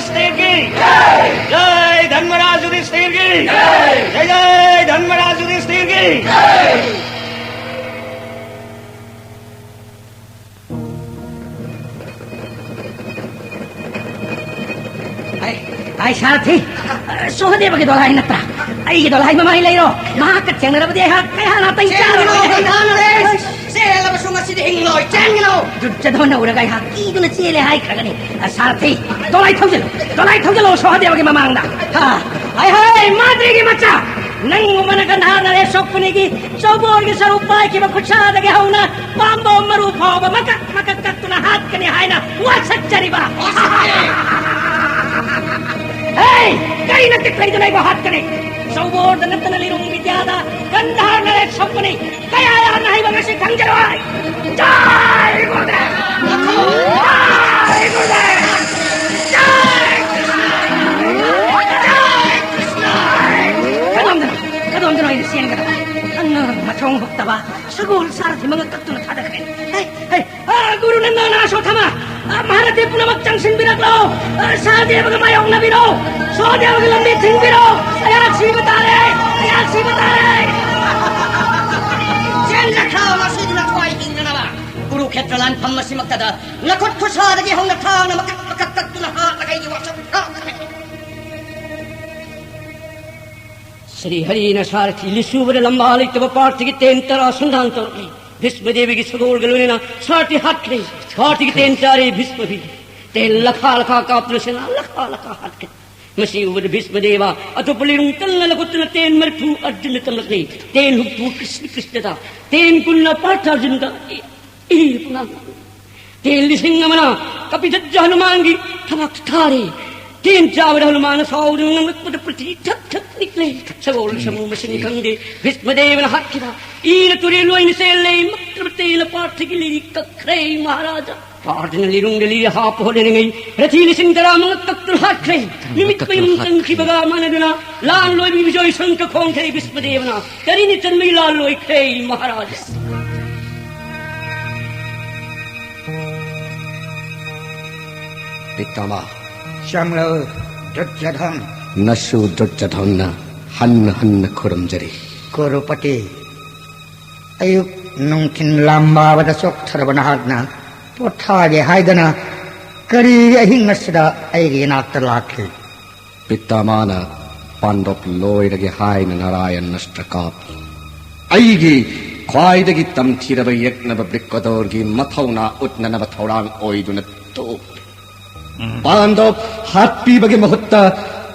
युधिष्ठिर की जय। जय धर्मराज युधिष्ठिर की जय। जय जय धर्मराज युधिष्ठिर की जय। ꯑꯩ, ꯑꯩ ꯁꯥꯔꯊꯤ, ꯁꯣꯍꯗꯦꯕꯒꯤ ꯗꯣꯂꯥꯏ ꯅꯠꯇ꯭ꯔꯥ? ꯑꯩꯒꯤ ꯗꯣꯂꯥꯏ ꯃꯃꯥꯏ ꯂꯩꯔꯣ꯫ ꯃꯍꯥꯛꯀ ꯊꯦꯡꯅꯔꯕꯗꯤ ꯑꯩꯍꯥꯛ, ꯑꯩꯍꯥꯛꯅ ꯑꯇꯩ ꯆꯦꯟꯒꯅꯨ, ꯆꯥꯔꯣꯏ꯫ ꯒꯟꯙꯥꯔ ꯅꯔꯦꯁ! ꯆꯦꯜꯂꯕꯁꯨ ꯉꯁꯤꯗꯤ ꯍꯤꯡꯂꯣꯏ꯫ ꯆꯦꯟꯒꯅꯨ! ꯗꯨꯔꯖꯣꯙꯟꯅ ꯎꯔꯒ ꯑꯩꯍꯥꯛ ꯀꯤꯗꯨꯅ ꯆꯦꯜꯂꯦ ꯍꯥꯏꯈ꯭ꯔꯒꯅꯤ꯫ ꯑ, ꯁꯥꯔꯊꯤ, ꯗꯣꯂꯥꯏ ꯊꯧꯖꯤꯜꯂꯨ, ꯗꯣꯂꯥꯏ ꯊꯧꯖꯤꯜꯂꯨ ꯁꯣꯍꯗꯦꯕꯒꯤ ꯃꯃꯥꯡꯗ꯫ ꯑ, ꯍꯥꯏ, ꯍꯥꯏ, ꯃꯥꯗ꯭ꯔꯤꯒꯤ ꯃꯆꯥ! ꯅꯪꯒꯨꯝꯕꯅ ꯒꯟꯙꯥꯔ ꯅꯔꯦꯁ ꯁꯣꯛꯄꯅꯤꯒꯤ ꯆꯧꯕꯣꯔꯒꯤ ꯁꯔꯨꯛ ꯄꯥꯏꯈꯤꯕ ꯈꯨꯠꯁꯥꯗꯒꯤ ꯍꯧꯅ ꯄꯥꯝꯕꯣꯝ ꯃꯔꯨ ꯐꯥꯎꯕ ꯃꯀꯛ ꯃꯀꯛ ꯀꯛꯇꯨꯅ ꯍꯥꯠꯀꯅꯤ ꯍꯥꯏꯅ ꯋꯥꯁꯛꯆꯔꯤꯕ꯫ ꯍꯦ! ꯀꯔꯤ ꯅꯇꯤꯛ ꯂꯩꯗꯨꯅ ꯑꯩꯕꯨ ꯍꯥꯠꯀꯅꯤ? ꯆꯧꯕꯣꯔꯗ ꯅꯠꯇꯅ ꯂꯤꯔꯨꯡ ꯕꯤꯗ꯭ꯌꯥꯗ ꯒꯟꯙꯥꯔ ꯅꯔꯦꯁ ꯁꯣꯛꯄꯅꯤ꯫ ꯀꯌꯥ ꯌꯥꯝꯅ ꯍꯩꯕ ꯉꯁꯤ ꯈꯪꯖꯔꯣꯏ꯫ ꯖꯥꯏ ꯒꯨꯔꯨꯗꯦꯕ! ꯖꯥꯏ ꯒꯨꯔꯨꯗꯦꯕ! ꯖꯥꯏ ꯀ꯭ꯔꯤꯁꯅ! ꯖꯥꯏ ꯀ꯭ꯔꯤꯁꯅ! ꯀꯗꯣꯝꯗꯅꯣ? ꯀꯗꯣꯝꯗꯅꯣ ꯑꯩꯅ ꯆꯦꯟꯒꯗꯕ? ꯑꯉꯥꯡ ꯃꯊꯣꯡ ꯍꯨꯛꯇꯕ ꯁꯒꯣꯜ ꯁꯥꯔꯊꯤ ꯃꯉꯛ ꯀꯛꯇꯨꯅ ꯊꯥꯗꯈ꯭ꯔꯦ꯫ ꯍꯩ, ꯍꯩ, ꯑ, ꯒꯨꯔꯨ ꯅꯟꯗꯅ ꯑꯁꯣꯊꯃ, ꯑ, ꯃꯍꯥꯔꯊꯤ ꯄꯨꯝꯅꯃꯛ ꯆꯪꯁꯤꯟꯕꯤꯔꯛꯂꯣ꯫ ꯑ, ꯁꯍꯗꯦꯕꯒ ꯃꯥꯌꯣꯛꯅꯕꯤꯔꯣ꯫ ꯁꯍꯗꯦꯕꯒꯤ ꯂꯝꯕꯤ ꯊꯤꯡꯕꯤꯔꯣ꯫ ꯑꯩꯍꯥꯛ ꯁꯤꯕ ꯇꯥꯔꯦ꯫ ꯑꯩꯍꯥꯛ ꯁꯤꯕ ꯇꯥꯔꯦ꯫ ꯆꯦꯟꯖꯈ꯭ꯔꯣ, ꯃꯁꯤꯗꯨꯅ ꯊꯋꯥꯏ ꯍꯤꯡꯅꯅꯕ꯫ ꯀꯨꯔꯨꯈꯦꯇ꯭ꯔ ꯂꯥꯟꯐꯝ ꯑꯁꯤꯃꯛꯇꯗ ꯅꯈꯨꯠ ꯈꯨꯠꯁꯥꯗꯒꯤ ꯍꯧꯅ ꯊꯥꯡꯅ ꯃꯀꯛ ꯃꯀꯛ ꯀꯛꯇꯨꯅ ꯍꯥꯠꯂꯒ ꯑꯩꯒꯤ ꯋꯥꯁꯛ ꯍꯥꯠꯈ꯭ꯔꯦ꯫ ꯁ꯭ꯔꯤ ꯍꯔꯤꯅ ꯁꯥꯔꯊꯤ ꯂꯤꯁꯨꯕꯗ ꯂꯝꯕꯥ ꯂꯩꯇꯕ ꯄꯥꯔꯊꯤꯒꯤ ꯇꯦꯟ ꯇꯔꯥ ꯁꯟꯗꯥꯟ ꯇꯧꯔꯛꯂꯤ꯫ ꯚꯤꯁꯃꯗꯦꯕꯒꯤ ꯁꯒꯣꯜꯒ ꯂꯣꯏꯅꯅ ꯁꯥꯔꯊꯤ ꯍꯥꯠꯈ꯭ꯔꯦ꯫ ꯄꯥꯔꯊꯤꯒꯤ ꯇꯦꯟ ꯆꯥꯔꯦ ꯚꯤꯁꯃꯕꯤ꯫ ꯇꯦꯟ ꯂꯈꯥ ꯂꯈꯥ ꯀꯥꯞꯇꯨꯅ ꯁꯦꯅꯥ ꯂꯈꯥ ꯂꯈꯥ ꯍꯥꯠꯈ꯭ꯔꯦ꯫ ꯃꯁꯤ ꯎꯕꯗ ꯚꯤꯁꯃꯗꯦꯕ ꯑꯇꯣꯞꯄ ꯂꯤꯔꯨꯡ ꯇꯟꯅ ꯂꯧꯈꯠꯇꯨꯅ ꯇꯦꯟ ꯃꯔꯤꯐꯨ ꯑꯔꯖꯨꯟꯗ ꯇꯝꯂꯛꯂꯤ꯫ ꯇꯦꯟ ꯍꯨꯝꯐꯨ Krishna ꯀ꯭ꯔꯤꯁꯅꯗ, ten ꯀꯨꯟꯅ Partha ꯑꯔꯖꯨꯟꯗ꯫ E, E, ꯄꯨꯡꯉꯥꯡ꯫ Ten ꯂꯤꯁꯤꯡ ꯑꯃꯅ ꯀꯄꯤꯙꯠꯖ ꯍꯅꯨꯃꯥꯟꯒꯤ ꯊꯕꯥꯛꯇ ꯊꯥꯔꯦ꯫ ꯇꯦꯟ ꯆꯥꯕꯗ ꯍꯅꯨꯃꯥꯟꯅ ꯁꯥꯎꯗꯨꯅ ꯉꯥꯡꯂꯛꯄꯗ ꯄ꯭ꯔꯤꯊꯤꯕꯤ ꯊꯛ ꯊꯛ ꯅꯤꯛꯂꯦ꯫ ꯁꯒꯣꯜ ꯁꯃꯨ ꯃꯁꯤꯡ ꯈꯪꯗꯦ꯫ ꯚꯤꯁꯃꯗꯦꯕꯅ ꯍꯥꯠꯈꯤꯕ꯫ ꯏꯅ ꯇꯨꯔꯦꯜ ꯑꯣꯏꯅ ꯆꯦꯜꯂꯦ꯫ ꯃꯛꯇ꯭ꯔꯕ ꯇꯦꯟꯅ ꯄꯥꯔꯊꯤꯒꯤ ꯂꯤꯔꯤ ꯀꯛꯈ꯭ꯔꯦ ꯃꯍꯥꯔꯥꯖꯥ꯫ ꯄꯥꯔꯊꯤꯅ ꯂꯤꯔꯨꯡꯗ ꯂꯤꯔꯤ ꯍꯥꯞꯄ ꯍꯣꯠꯅꯔꯤꯉꯩ ꯔꯊꯤ ꯂꯤꯁꯤꯡ ꯇꯔꯥ ꯃꯉꯛ ꯀꯛꯇꯨꯅ ꯍꯥꯠꯈ꯭ꯔꯦ꯫ ꯅꯨꯃꯤꯠ ꯃꯌꯨꯝ ꯆꯪꯈꯤꯕꯒ ꯃꯥꯟꯅꯗꯨꯅ ꯂꯥꯟ ꯂꯣꯏꯕꯒꯤ ꯕꯤꯖꯣꯏ ꯁꯪꯀ ꯈꯣꯡꯈ꯭ꯔꯦ ꯚꯤꯁꯃꯗꯦꯕꯅ꯫ ꯇꯔꯤꯅꯤ ꯆꯟꯕꯒꯤ ꯂꯥꯟ ꯂꯣꯏꯈ꯭ꯔꯦ ꯃꯍꯥꯔꯥꯖꯥ꯫ ꯄꯤꯇꯥꯃꯍ, ꯆꯪꯂꯣ, ꯗꯨꯔꯖꯣꯙꯟ꯫ ꯅꯁꯨ ꯗꯨꯔꯖꯣꯙꯟꯅ ꯍꯟꯅ ꯍꯟꯅ ꯈꯨꯔꯨꯝꯖꯔꯤ꯫ ꯀꯨꯔꯨꯄꯇꯤ, ꯑꯌꯨꯛ ꯅꯨꯡꯊꯤꯟ ꯂꯥꯝꯕꯥꯕꯗ ꯆꯣꯛꯊꯔꯕ ꯅꯍꯥꯛꯅ ꯄꯣꯊꯥꯒꯦ ꯍꯥꯏꯗꯅ ꯀꯔꯤꯒꯤ ꯑꯍꯤꯡ ꯑꯁꯤꯗ ꯑꯩꯒꯤ ꯏꯅꯥꯛꯇ ꯂꯥꯛꯂꯤ? ꯄꯤꯇꯥꯃꯥꯅ ꯄꯥꯟꯗꯣꯞ ꯂꯣꯏꯔꯒꯦ ꯍꯥꯏꯅ ꯅꯥꯔꯥꯌꯟ ꯑꯁꯇ꯭ꯔ ꯀꯥꯞꯂꯤ꯫ ꯑꯩꯒꯤ ꯈ꯭ꯋꯥꯏꯗꯒꯤ ꯇꯝꯊꯤꯔꯕ ꯌꯦꯛꯅꯕ ꯕ꯭ꯔꯤꯀꯣꯗꯣꯔꯒꯤ ꯃꯊꯧꯅꯥ ꯎꯠꯅꯅꯕ ꯊꯧꯔꯥꯡ ꯑꯣꯏꯗꯨꯅ ꯊꯣꯛꯂꯤ꯫ ꯄꯥꯟꯗꯣꯞ ꯍꯥꯠꯄꯤꯕꯒꯤ ꯃꯍꯨꯠꯇ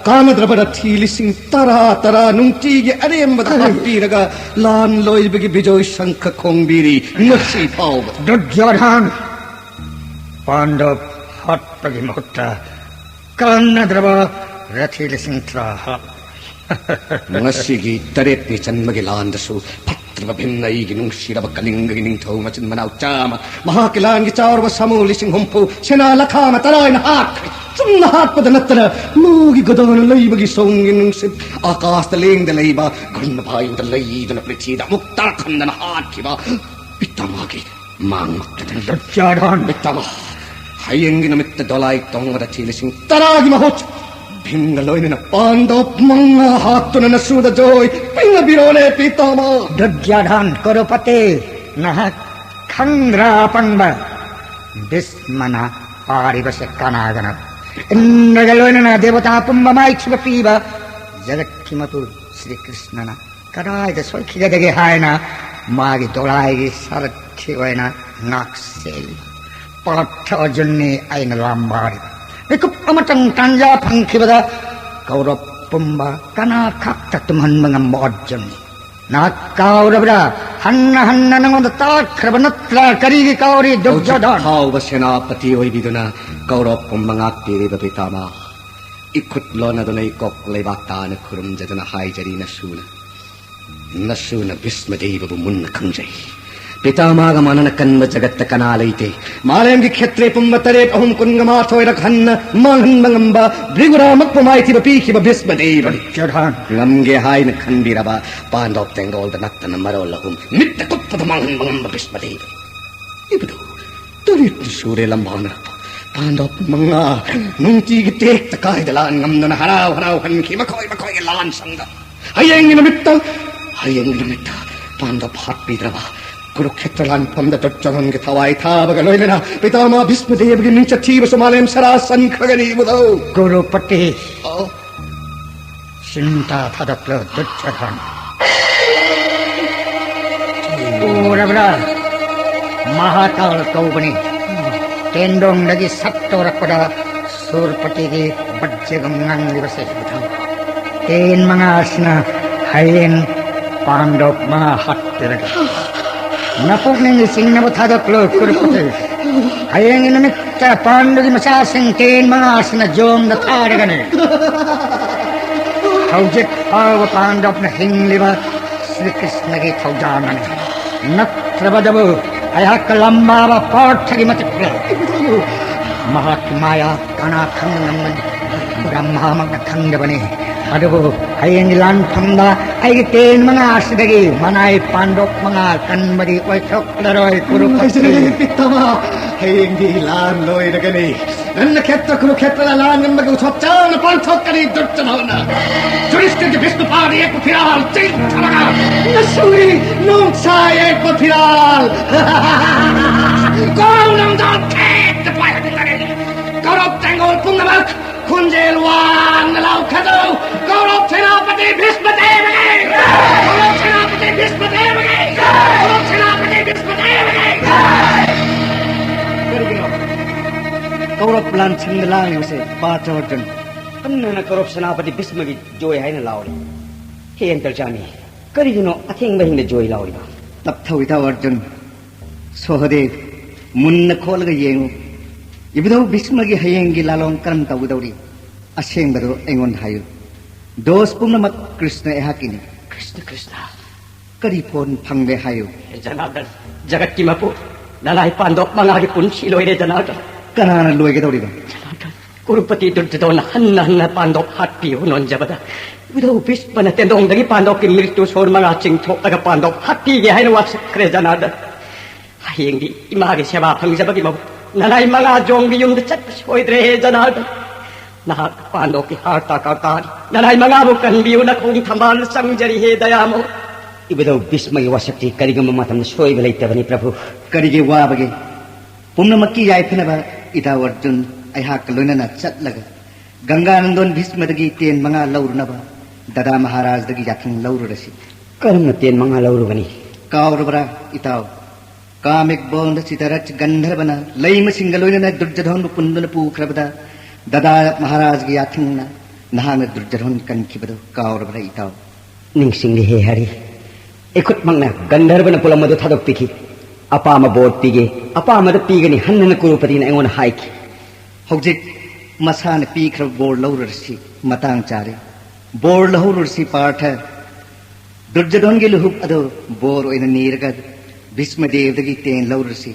ꯀꯥꯟꯅꯗ꯭ꯔꯕ ꯔꯊꯤ ꯂꯤꯁꯤꯡ ꯇꯔꯥ ꯇꯔꯥ ꯅꯨꯡꯇꯤꯒꯤ ꯑꯔꯦꯝꯕꯗ ꯍꯥꯠꯄꯤꯔꯒ ꯂꯥꯟ ꯂꯣꯏꯕꯒꯤ ꯕꯤꯖꯣꯏ ꯁꯪꯈ ꯈꯣꯡꯕꯤꯔꯤ ꯉꯁꯤ ꯐꯥꯎꯕ꯫ ꯗꯨꯔꯖꯣꯙꯟ, ꯄꯥꯟꯗꯣꯞ ꯍꯥꯠꯄꯒꯤ ꯃꯍꯨꯠꯇ ꯀꯥꯟꯅꯗ꯭ꯔꯕ ꯔꯊꯤ ꯂꯤꯁꯤꯡ ꯇꯔꯥ ꯍꯥꯠ꯫ ꯉꯁꯤꯒꯤ ꯇꯔꯦꯠꯅꯤ ꯆꯟꯕꯒꯤ ꯂꯥꯟꯗꯁꯨ ꯐꯠꯇ꯭ꯔꯕ ꯚꯤꯝꯅ ꯑꯩꯒꯤ ꯅꯨꯡꯁꯤꯔꯕ ꯀꯂꯤꯡꯒꯒꯤ ꯅꯤꯡꯊꯧ ꯃꯆꯤꯟ ꯃꯅꯥꯎ ꯆꯥꯝꯃ, ꯃꯍꯥꯛꯀꯤ ꯂꯥꯟꯒꯤ ꯆꯥꯎꯔꯕ ꯁꯥꯃꯨ ꯂꯤꯁꯤꯡ ꯍꯨꯝꯐꯨ, ꯁꯦꯅꯥ ꯂꯈꯥ ꯑꯃ ꯇꯔꯥ ꯑꯣꯏꯅ ꯍꯥꯠꯈ꯭ꯔꯦ꯫ ꯆꯨꯝꯅ ꯍꯥꯠꯄꯗ ꯅꯠꯇꯅ ꯃꯥꯒꯤ ꯒꯗꯥꯅ ꯂꯩꯕꯒꯤ ꯁꯣꯝꯒꯤ ꯅꯨꯡꯁꯤꯠ ꯑꯥꯀꯥꯁꯇ ꯂꯦꯡꯗ ꯂꯩꯕ ꯒꯟꯙ ꯚꯥꯌꯨꯗ ꯂꯩꯗꯨꯅ ꯄ꯭ꯔꯤꯊꯤꯗ ꯑꯃꯨꯛ ꯇꯥꯔꯛꯍꯟꯗꯅ ꯍꯥꯠꯈꯤꯕ ꯄꯤꯇꯥꯃꯥꯒꯤ ꯃꯥꯡꯃꯛꯇꯗꯅ ꯗꯨꯔꯖꯣꯙꯟ! ꯄꯤꯇꯥꯃꯥ, ꯍꯌꯦꯡꯒꯤ ꯅꯨꯃꯤꯠꯇ ꯗꯣꯂꯥꯏ ꯇꯣꯡꯕꯗ ꯊꯤ ꯂꯤꯁꯤꯡ ꯇꯔꯥꯒꯤ ꯃꯍꯨꯠ ꯚꯤꯝꯒ ꯂꯣꯏꯅꯅ ꯄꯥꯟꯗꯣꯞ ꯃꯉꯥ ꯍꯥꯠꯇꯨꯅ ꯅꯁꯨꯗ ꯖꯣꯏ ꯄꯤꯅꯕꯤꯔꯣꯅꯦ ꯄꯤꯇꯥꯃꯥ꯫ ꯗꯨꯔꯖꯣꯙꯟ, ꯀꯨꯔꯨꯄꯇꯤ, ꯅꯍꯥꯛ ꯈꯪꯗ꯭ꯔꯥ ꯑꯄꯪꯕ? ꯚꯤꯁꯃꯅ ꯄꯥꯔꯤꯕꯁꯦ ꯀꯅꯥꯒꯅꯣ? ꯏꯟꯗ꯭ꯔꯒ ꯂꯣꯏꯅꯅ ꯗꯦꯕꯇꯥ ꯄꯨꯝꯕ ꯃꯥꯏꯊꯤꯕ ꯄꯤꯕ ꯖꯒꯠꯀꯤ ꯃꯄꯨ ꯁ꯭ꯔꯤ ꯀ꯭ꯔꯤꯁꯅꯅ ꯀꯗꯥꯏꯗ ꯁꯣꯏꯈꯤꯒꯗꯒꯦ ꯍꯥꯏꯅ ꯃꯥꯒꯤ ꯗꯣꯂꯥꯏꯒꯤ ꯁꯥꯔꯊꯤ ꯑꯣꯏꯅ ꯉꯥꯛ ꯁꯦꯜꯂꯤ꯫ ꯄꯥꯔꯊ ꯑꯔꯖꯨꯟꯅꯤ ꯑꯩꯅ ꯂꯥꯝꯕꯥꯔꯤꯕ꯫ ꯃꯤꯀꯨꯞ ꯑꯃꯇꯪ ꯇꯥꯟꯖꯥ ꯐꯪꯈꯤꯕꯗ ꯀꯧꯔꯕ ꯄꯨꯝꯕ ꯀꯅꯥ ꯈꯛꯇ ꯇꯨꯝꯍꯟꯕ ꯉꯝꯕ ꯑꯔꯖꯨꯟꯅꯤ꯫ ꯅꯍꯥꯛ ꯀꯥꯎꯔꯕ꯭ꯔꯥ? ꯍꯟꯅ ꯍꯟꯅ ꯅꯉꯣꯟꯗ ꯇꯥꯛꯈ꯭ꯔꯕ ꯅꯠꯇ꯭ꯔꯥ? ꯀꯔꯤꯒꯤ ꯀꯥꯎꯔꯤ, ꯍꯧꯖꯤꯛ ꯗꯨꯔꯖꯣꯙꯟ? ꯐꯥꯎꯕ ꯁꯦꯅꯥꯄꯇꯤ ꯑꯣꯏꯕꯤꯗꯨꯅ ꯀꯧꯔꯕ ꯄꯨꯝꯕ ꯉꯥꯛꯄꯤꯔꯤꯕ ꯄꯤꯇꯥꯃꯥ, ꯏꯈꯨꯠ ꯂꯣꯟꯅꯗꯨꯅ ꯏꯀꯣꯛ ꯂꯩꯕꯥꯛ ꯇꯥꯅ ꯈꯨꯔꯨꯝꯖꯗꯨꯅ ꯍꯥꯏꯖꯔꯤ ꯅꯁꯨꯅ꯫ ꯅꯁꯨꯅ ꯚꯤꯁꯃꯗꯦꯕꯕꯨ ꯃꯨꯟꯅ ꯈꯪꯖꯩ꯫ ꯄꯤꯇꯥꯃꯥꯒ ꯃꯥꯟꯅꯅ ꯀꯟꯕ ꯖꯒꯠꯇ ꯀꯅꯥ ꯂꯩꯇꯦ꯫ ꯃꯥꯂꯦꯝꯒꯤ ꯈꯦꯇ꯭ꯔꯦ ꯄꯨꯝꯕ ꯇꯔꯦꯠ ꯑꯍꯨꯝ ꯀꯨꯟꯒ ꯃꯥꯊꯣꯏꯔꯛ ꯍꯟꯅ ꯃꯥꯡꯍꯟꯕ ꯉꯝꯕ ꯕ꯭ꯔꯤꯒꯨꯔꯥꯃꯛꯄꯨ ꯃꯥꯏꯊꯤꯕ ꯄꯤꯈꯤꯕ ꯚꯤꯁꯃꯗꯦꯕꯅꯤ꯫ ꯗꯨꯔꯖꯣꯙꯟ! ꯉꯝꯒꯦ ꯍꯥꯏꯅ ꯈꯟꯕꯤꯔꯕ ꯄꯥꯟꯗꯣꯞ ꯇꯦꯡꯒꯣꯜꯗ ꯅꯠꯇꯅ ꯃꯔꯣꯜ ꯑꯍꯨꯝ ꯃꯤꯠꯇ ꯀꯨꯞꯄꯗ ꯃꯥꯡꯍꯟꯕ ꯉꯝꯕ ꯚꯤꯁꯃꯗꯦꯕꯅꯤ꯫ ꯏꯕꯗꯨ ꯇꯔꯦꯠꯅꯤ ꯁꯨꯔꯦ ꯂꯝꯕꯥꯅꯔꯛꯄ꯫ ꯄꯥꯟꯗꯕ ꯃꯉꯥ ꯅꯨꯡꯇꯤꯒꯤ ꯇꯦꯛꯇ ꯀꯥꯏꯗ ꯂꯥꯟ ꯉꯝꯗꯨꯅ ꯍꯔꯥꯎ ꯍꯔꯥꯎ ꯍꯟꯈꯤ ꯃꯈꯣꯏ ꯃꯈꯣꯏꯒꯤ ꯂꯥꯟ ꯁꯪꯗ꯫ ꯍꯌꯦꯡꯒꯤ ꯅꯨꯃꯤꯠꯇ, ꯍꯌꯦꯡꯒꯤ ꯅꯨꯃꯤꯠꯇ ꯄꯥꯟꯗꯕ ꯍꯥꯠꯄꯤꯗ꯭ꯔꯕ ꯀꯨꯔꯨꯈꯦꯇ꯭ꯔ ꯂꯥꯟꯐꯝꯗ ꯗꯨꯔꯖꯣꯙꯟꯒꯤ ꯊꯋꯥꯏ ꯊꯥꯕꯒ ꯂꯣꯏꯅꯅ ꯄꯤꯇꯥꯃꯍ ꯚꯤꯁꯃ ꯗꯦꯕꯒꯤ ꯃꯤꯡꯆꯠ ꯊꯤꯕꯁꯨ ꯃꯥꯂꯦꯝ ꯁꯥꯔꯥ ꯁꯟꯈ꯭ꯔꯒꯅꯤ ꯏꯕꯨꯙꯧ꯫ ꯀꯨꯔꯨꯄꯇꯤ꯫ ꯑꯣ꯫ ꯆꯤꯟꯇꯥ ꯊꯥꯗꯣꯛꯂꯣ ꯗꯨꯔꯖꯣꯙꯟ꯫ ꯎꯔꯕ꯭ꯔꯥ? ꯃꯍꯥꯀꯥꯜ ꯀꯧꯕꯅꯤ꯫ ꯇꯦꯟꯗꯣꯡꯗꯒꯤ ꯁꯠꯇꯣꯔꯛꯄꯗ ꯁꯨꯔꯄꯇꯤꯒꯤ ꯕꯖ꯭ꯔꯒꯨꯝ ꯉꯥꯡꯂꯤꯕꯁꯦ꯫ ꯇꯦꯟ ꯃꯉꯥꯁꯤꯅ ꯍꯌꯦꯡ ꯄꯥꯟꯗꯣꯞ ꯃꯉꯥ ꯍꯥꯠꯄꯤꯔꯒꯦ꯫ ꯅꯄꯨꯛꯅꯤꯡꯒꯤ ꯆꯤꯡꯅꯕ ꯊꯥꯗꯣꯛꯂꯣ ꯀꯨꯔꯨꯄꯇꯤ꯫ ꯍꯌꯦꯡꯒꯤ ꯅꯨꯃꯤꯠꯇ ꯄꯥꯟꯗꯨꯒꯤ ꯃꯆꯥꯁꯤꯡ ꯇꯦꯟ ꯃꯉꯥꯁꯤꯅ ꯖꯣꯝꯗ ꯊꯥꯔꯒꯅꯤ꯫ ꯍꯧꯖꯤꯛ ꯐꯥꯎꯕ ꯄꯥꯟꯗꯣꯞꯅ ꯍꯤꯡꯂꯤꯕ ꯁ꯭ꯔꯤ ꯀ꯭ꯔꯤꯁꯅꯒꯤ ꯊꯧꯖꯥꯜꯅꯅꯤ꯫ ꯅꯠꯇ꯭ꯔꯕꯗꯕꯨ ꯑꯩꯍꯥꯛꯀ ꯂꯝꯕꯥꯕ ꯄꯥꯔꯊꯒꯤ ꯃꯇꯤꯛ ꯂꯩ꯫ ꯃꯍꯥꯛꯀꯤ ꯃꯥꯌꯥ ꯀꯅꯥ ꯈꯪꯕ ꯉꯝꯒꯅꯤ? ꯕ꯭ꯔꯍ꯭ꯃꯥꯃꯛꯅ ꯈꯪꯗꯕꯅꯤ꯫ ꯑꯗꯨꯕꯨ ꯍꯌꯦꯡꯒꯤ ꯂꯥꯟꯐꯝꯗ ꯑꯩꯒꯤ ꯇꯦꯟ ꯃꯉꯥ ꯑꯁꯤꯗꯒꯤ ꯃꯅꯥꯏ ꯄꯥꯟꯗꯣꯞ ꯃꯉꯥ ꯀꯟꯕꯗꯤ ꯑꯣꯏꯊꯣꯛꯂꯔꯣꯏ ꯀꯨꯔꯨꯄꯇꯤ꯫ ꯅꯨꯡꯉꯥꯏꯖꯔꯦ ꯄꯤꯇꯥꯃꯍ꯫ ꯍꯌꯦꯡꯗꯤ ꯂꯥꯟ ꯂꯣꯏꯔꯒꯅꯤ꯫ ꯅꯟꯅ ꯈꯦꯠꯇ ꯀꯨꯔꯨꯈꯦꯠꯇꯗ ꯂꯥꯟ ꯉꯝꯕꯒꯤ ꯎꯠꯁꯣꯞ ꯆꯥꯎꯅ ꯄꯥꯡꯊꯣꯛꯀꯅꯤ ꯗꯨꯔꯖꯣꯙꯅ꯫ ꯌꯨꯙꯤꯁꯇꯤꯔꯒꯤ ꯚꯤꯁꯃ ꯄꯥꯗ ꯌꯦꯛꯄ ꯐꯤꯔꯥꯜ ꯆꯤꯡꯊꯔꯒ ꯅꯁꯨꯔꯤ ꯅꯣꯡꯁꯥ ꯌꯦꯛꯄ ꯐꯤꯔꯥꯜ ꯀꯣꯅꯨꯡꯗ ꯈꯦꯠꯇ ꯄꯥꯏꯍꯟꯒꯅꯤ꯫ ꯀꯧꯔꯕ ꯇꯦꯡꯒꯣꯜ ꯄꯨꯝꯅꯃꯛ ꯈꯣꯟꯖꯦꯜ ꯋꯥꯡꯅ ꯂꯥꯎꯈꯠꯂꯨ꯫ ꯀꯧꯔꯕ ꯁꯦꯅꯥꯄꯇꯤ ꯚꯤꯁꯃ ꯗꯦꯕꯒꯤ! ꯀꯧꯔꯕ ꯁꯦꯅꯥꯄꯇꯤ ꯚꯤꯁꯃ ꯗꯦꯕꯒꯤ! ꯀꯧꯔꯕ ꯁꯦꯅꯥꯄꯇꯤ ꯚꯤꯁꯃ ꯗꯦꯕꯒꯤ! ꯀꯔꯤꯒꯤꯅꯣ ꯀꯧꯔꯕ ꯂꯥꯟꯁꯪꯗ ꯂꯥꯡꯂꯤꯕꯁꯦ, ꯄꯥꯔꯊ ꯑꯔꯖꯨꯟ? ꯍꯟꯅ ꯍꯟꯅ ꯀꯧꯔꯕ ꯁꯦꯅꯥꯄꯇꯤ ꯚꯤꯁꯃꯒꯤ ꯖꯣꯏ ꯍꯥꯏꯅ ꯂꯥꯎꯔꯤ꯫ ꯍꯦ ꯑꯟꯇꯔꯖꯥꯃꯤ, ꯀꯔꯤꯒꯤꯅꯣ ꯑꯊꯦꯡꯕ ꯑꯍꯤꯡꯗ ꯖꯣꯏ ꯂꯥꯎꯔꯤꯕ? ꯇꯞꯊꯧ ꯏꯇꯥꯎ ꯑꯔꯖꯨꯟ꯫ ꯁꯣꯍꯗꯦꯕ, ꯃꯨꯟꯅ ꯈꯣꯠꯂꯒ ꯌꯦꯡꯉꯨ꯫ ꯏꯕꯨꯙꯧ ꯚꯤꯁꯃꯒꯤ ꯍꯌꯦꯡꯒꯤ ꯂꯥꯂꯣꯡ ꯀꯔꯝ ꯇꯧꯒꯗꯧꯔꯤ? ꯑꯁꯦꯡꯕꯗꯨ ꯑꯩꯉꯣꯟꯗ ꯍꯥꯏꯌꯨ꯫ ꯗꯣꯁ ꯄꯨꯝꯅꯃꯛ ꯀ꯭ꯔꯤꯁꯅ ꯑꯩꯍꯥꯛꯀꯤꯅꯤ꯫ ꯀ꯭ꯔꯤꯁꯅ, ꯀ꯭ꯔꯤꯁꯅ꯫ ꯀꯔꯤ ꯐꯣꯟ ꯐꯪꯂꯦ ꯍꯥꯏꯌꯨ꯫ ꯖꯅꯥꯔꯗꯟ, ꯖꯒꯠꯀꯤ ꯃꯄꯨ, ꯅꯅꯥꯏ ꯄꯥꯟꯗꯣꯞ ꯃꯉꯥꯒꯤ ꯄꯨꯟꯁꯤ ꯂꯣꯏꯔꯦ ꯖꯅꯥꯔꯗꯟ꯫ ꯀꯅꯥꯅ ꯂꯣꯏꯒꯗꯧꯔꯤꯕ? ꯖꯅꯥꯔꯗꯟ, ꯀꯨꯔꯨꯄꯇꯤ ꯗꯨꯔꯖꯣꯙꯟꯅ ꯍꯟꯅ ꯍꯟꯅ ꯄꯥꯟꯗꯣꯞ ꯍꯥꯠꯄꯤꯌꯨ ꯅꯣꯟꯖꯕꯗ ꯏꯕꯨꯙꯧ ꯚꯤꯁꯃꯅ ꯇꯦꯟꯗꯣꯡꯗꯒꯤ ꯄꯥꯟꯗꯣꯞꯀꯤ ꯃ꯭ꯔꯤꯇꯨ ꯁꯣꯔ ꯃꯉꯥ ꯆꯤꯡꯊꯣꯛꯂꯒ ꯄꯥꯟꯗꯣꯞ ꯍꯥꯠꯄꯤꯒꯦ ꯍꯥꯏꯅ ꯋꯥꯁꯛꯈ꯭ꯔꯦ ꯖꯅꯥꯔꯗꯟ꯫ ꯍꯌꯦꯡꯗꯤ ꯏꯃꯥꯒꯤ ꯁꯦꯕꯥ ꯐꯪꯖꯕꯒꯤ ꯃꯍꯨꯠ ꯅꯅꯥꯏ ꯃꯉꯥ ꯖꯣꯡꯒꯤ ꯌꯨꯝꯗ ꯆꯠꯄ ꯁꯣꯏꯗ꯭ꯔꯦ ꯍꯦ ꯖꯅꯥꯔꯗꯟ꯫ ꯅꯍꯥꯛ ꯄꯥꯟꯗꯣꯞꯀꯤ ꯍꯥꯔ ꯇꯥꯀꯥ ꯀꯥꯔꯤ꯫ ꯅꯅꯥꯏ ꯃꯉꯥꯕꯨ ꯀꯟꯕꯤꯌꯨ, ꯅꯈꯣꯡ ꯊꯝꯕꯥꯜꯗ ꯆꯪꯖꯔꯤ ꯍꯦ ꯗꯌꯥꯃꯣ꯫ ꯏꯕꯨꯙꯧ ꯚꯤꯁꯃꯒꯤ ꯋꯥꯁꯛꯇꯤ ꯀꯔꯤꯒꯨꯝꯕ ꯃꯇꯝꯗ ꯁꯣꯏꯕ ꯂꯩꯇꯕꯅꯤ ꯄ꯭ꯔꯚꯨ꯫ ꯀꯔꯤꯒꯤ ꯋꯥꯕꯒꯦ? ꯄꯨꯝꯅꯃꯛꯀꯤ ꯌꯥꯏꯐꯅꯕ ꯏꯇꯥꯎ ꯑꯔꯖꯨꯟ ꯑꯩꯍꯥꯛꯀ ꯂꯣꯏꯅꯅ ꯆꯠꯂꯒ ꯒꯪꯒꯥꯅꯟꯗꯣꯟ ꯚꯤꯁꯃꯗꯒꯤ ꯇꯦꯟ ꯃꯉꯥ ꯂꯧꯔꯨꯅꯕ ꯗꯗꯥ ꯃꯍꯥꯔꯥꯖꯗꯒꯤ ꯌꯥꯊꯪ ꯂꯧꯔꯨꯔꯁꯤ꯫ ꯀꯔꯝꯅ ꯇꯦꯟ ꯃꯉꯥ ꯂꯧꯔꯨꯒꯅꯤ? ꯀꯥꯎꯔꯕ꯭ꯔꯥ ꯏꯇꯥꯎ? ꯀꯥꯃꯦꯛ ꯕꯣꯟꯗ ꯁꯤꯗꯔꯠ ꯒꯟꯙꯔꯕꯅ ꯂꯩꯃꯁꯤꯡꯒ ꯂꯣꯏꯅꯅ ꯗꯨꯔꯖꯙꯣꯟꯕꯨ ꯄꯨꯟꯗꯨꯅ ꯄꯨꯈ꯭ꯔꯕꯗ ꯗꯗꯥ ꯃꯍꯥꯔꯥꯖꯒꯤ ꯌꯥꯊꯪꯅ ꯅꯍꯥꯛꯅ ꯗꯨꯔꯖꯙꯣꯟ ꯀꯟꯈꯤꯕꯗꯨ ꯀꯥꯎꯔꯕ꯭ꯔꯥ ꯏꯇꯥꯎ? ꯅꯤꯡꯁꯤꯡꯂꯦ ꯍꯦ ꯍꯔꯤ꯫ ꯑꯩꯈꯨꯠꯃꯛꯅ ꯒꯟꯙꯔꯕꯅ ꯄꯣꯂꯝ ꯑꯗꯨ ꯊꯥꯗꯣꯛꯄꯤꯈꯤ꯫ ꯑꯄꯥꯝꯕ ꯕꯣꯔ ꯄꯤꯒꯦ, ꯑꯄꯥꯝꯕꯗ ꯄꯤꯒꯅꯤ ꯍꯟꯅ ꯍꯟꯅ ꯀ꯭ꯔꯣꯔꯄꯇꯤꯅ ꯑꯩꯉꯣꯟꯗ ꯍꯥꯏꯈꯤ꯫ ꯍꯧꯖꯤꯛ ꯃꯁꯥꯅ ꯄꯤꯈ꯭ꯔꯕ ꯕꯣꯔ ꯂꯧꯔꯨꯔꯁꯤ, ꯃꯇꯥꯡ ꯆꯥꯔꯦ꯫ ꯕꯣꯔ ꯂꯧꯍꯧꯔꯨꯔꯁꯤ ꯄꯥꯔꯊ꯫ ꯗꯨꯔꯖꯣꯙꯟꯒꯤ ꯂꯨꯍꯨꯞ ꯑꯗꯨ ꯕꯣꯔ ꯑꯣꯏꯅ ꯅꯤꯔꯒ ꯚꯤꯁꯃꯗꯦꯕꯗꯒꯤ ꯇꯦꯟ ꯂꯧꯔꯨꯔꯁꯤ꯫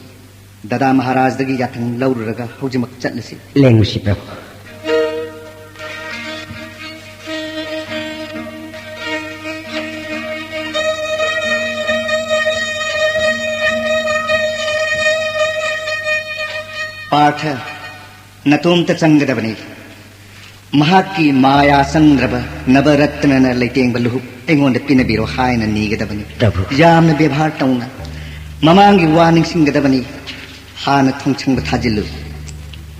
ꯗꯗꯥ ꯃꯍꯥꯔꯥꯖꯗꯒꯤ ꯌꯥꯊꯪ ꯂꯧꯔꯨꯔꯒ ꯍꯧꯖꯤꯛꯃꯛ ꯆꯠꯂꯁꯤ꯫ ꯂꯦꯡꯉꯨꯁꯤ ꯄ꯭ꯔꯚꯨ꯫ ꯄꯥꯔꯊ, ꯅꯇꯣꯝꯇ ꯆꯪꯒꯗꯕꯅꯤ꯫ ꯃꯍꯥꯛꯀꯤ ꯃꯥꯌꯥ ꯆꯪꯗ꯭ꯔꯕ ꯅꯕꯔꯠꯅꯅ ꯂꯩꯇꯦꯡꯕ ꯂꯨꯍꯨꯞ ꯑꯩꯉꯣꯟꯗ ꯄꯤꯅꯕꯤꯔꯣ ꯍꯥꯏꯅ ꯅꯤꯒꯗꯕꯅꯤ꯫ ꯄ꯭ꯔꯚꯨ꯫ ꯌꯥꯝꯅ ꯕꯦꯕꯥꯔ ꯇꯧꯅ ꯃꯃꯥꯡꯒꯤ ꯋꯥ ꯅꯤꯡꯁꯤꯡꯒꯗꯕꯅꯤ꯫ ꯍꯥꯟꯅ ꯊꯣꯡꯁꯪꯕ ꯊꯥꯖꯤꯜꯂꯨ꯫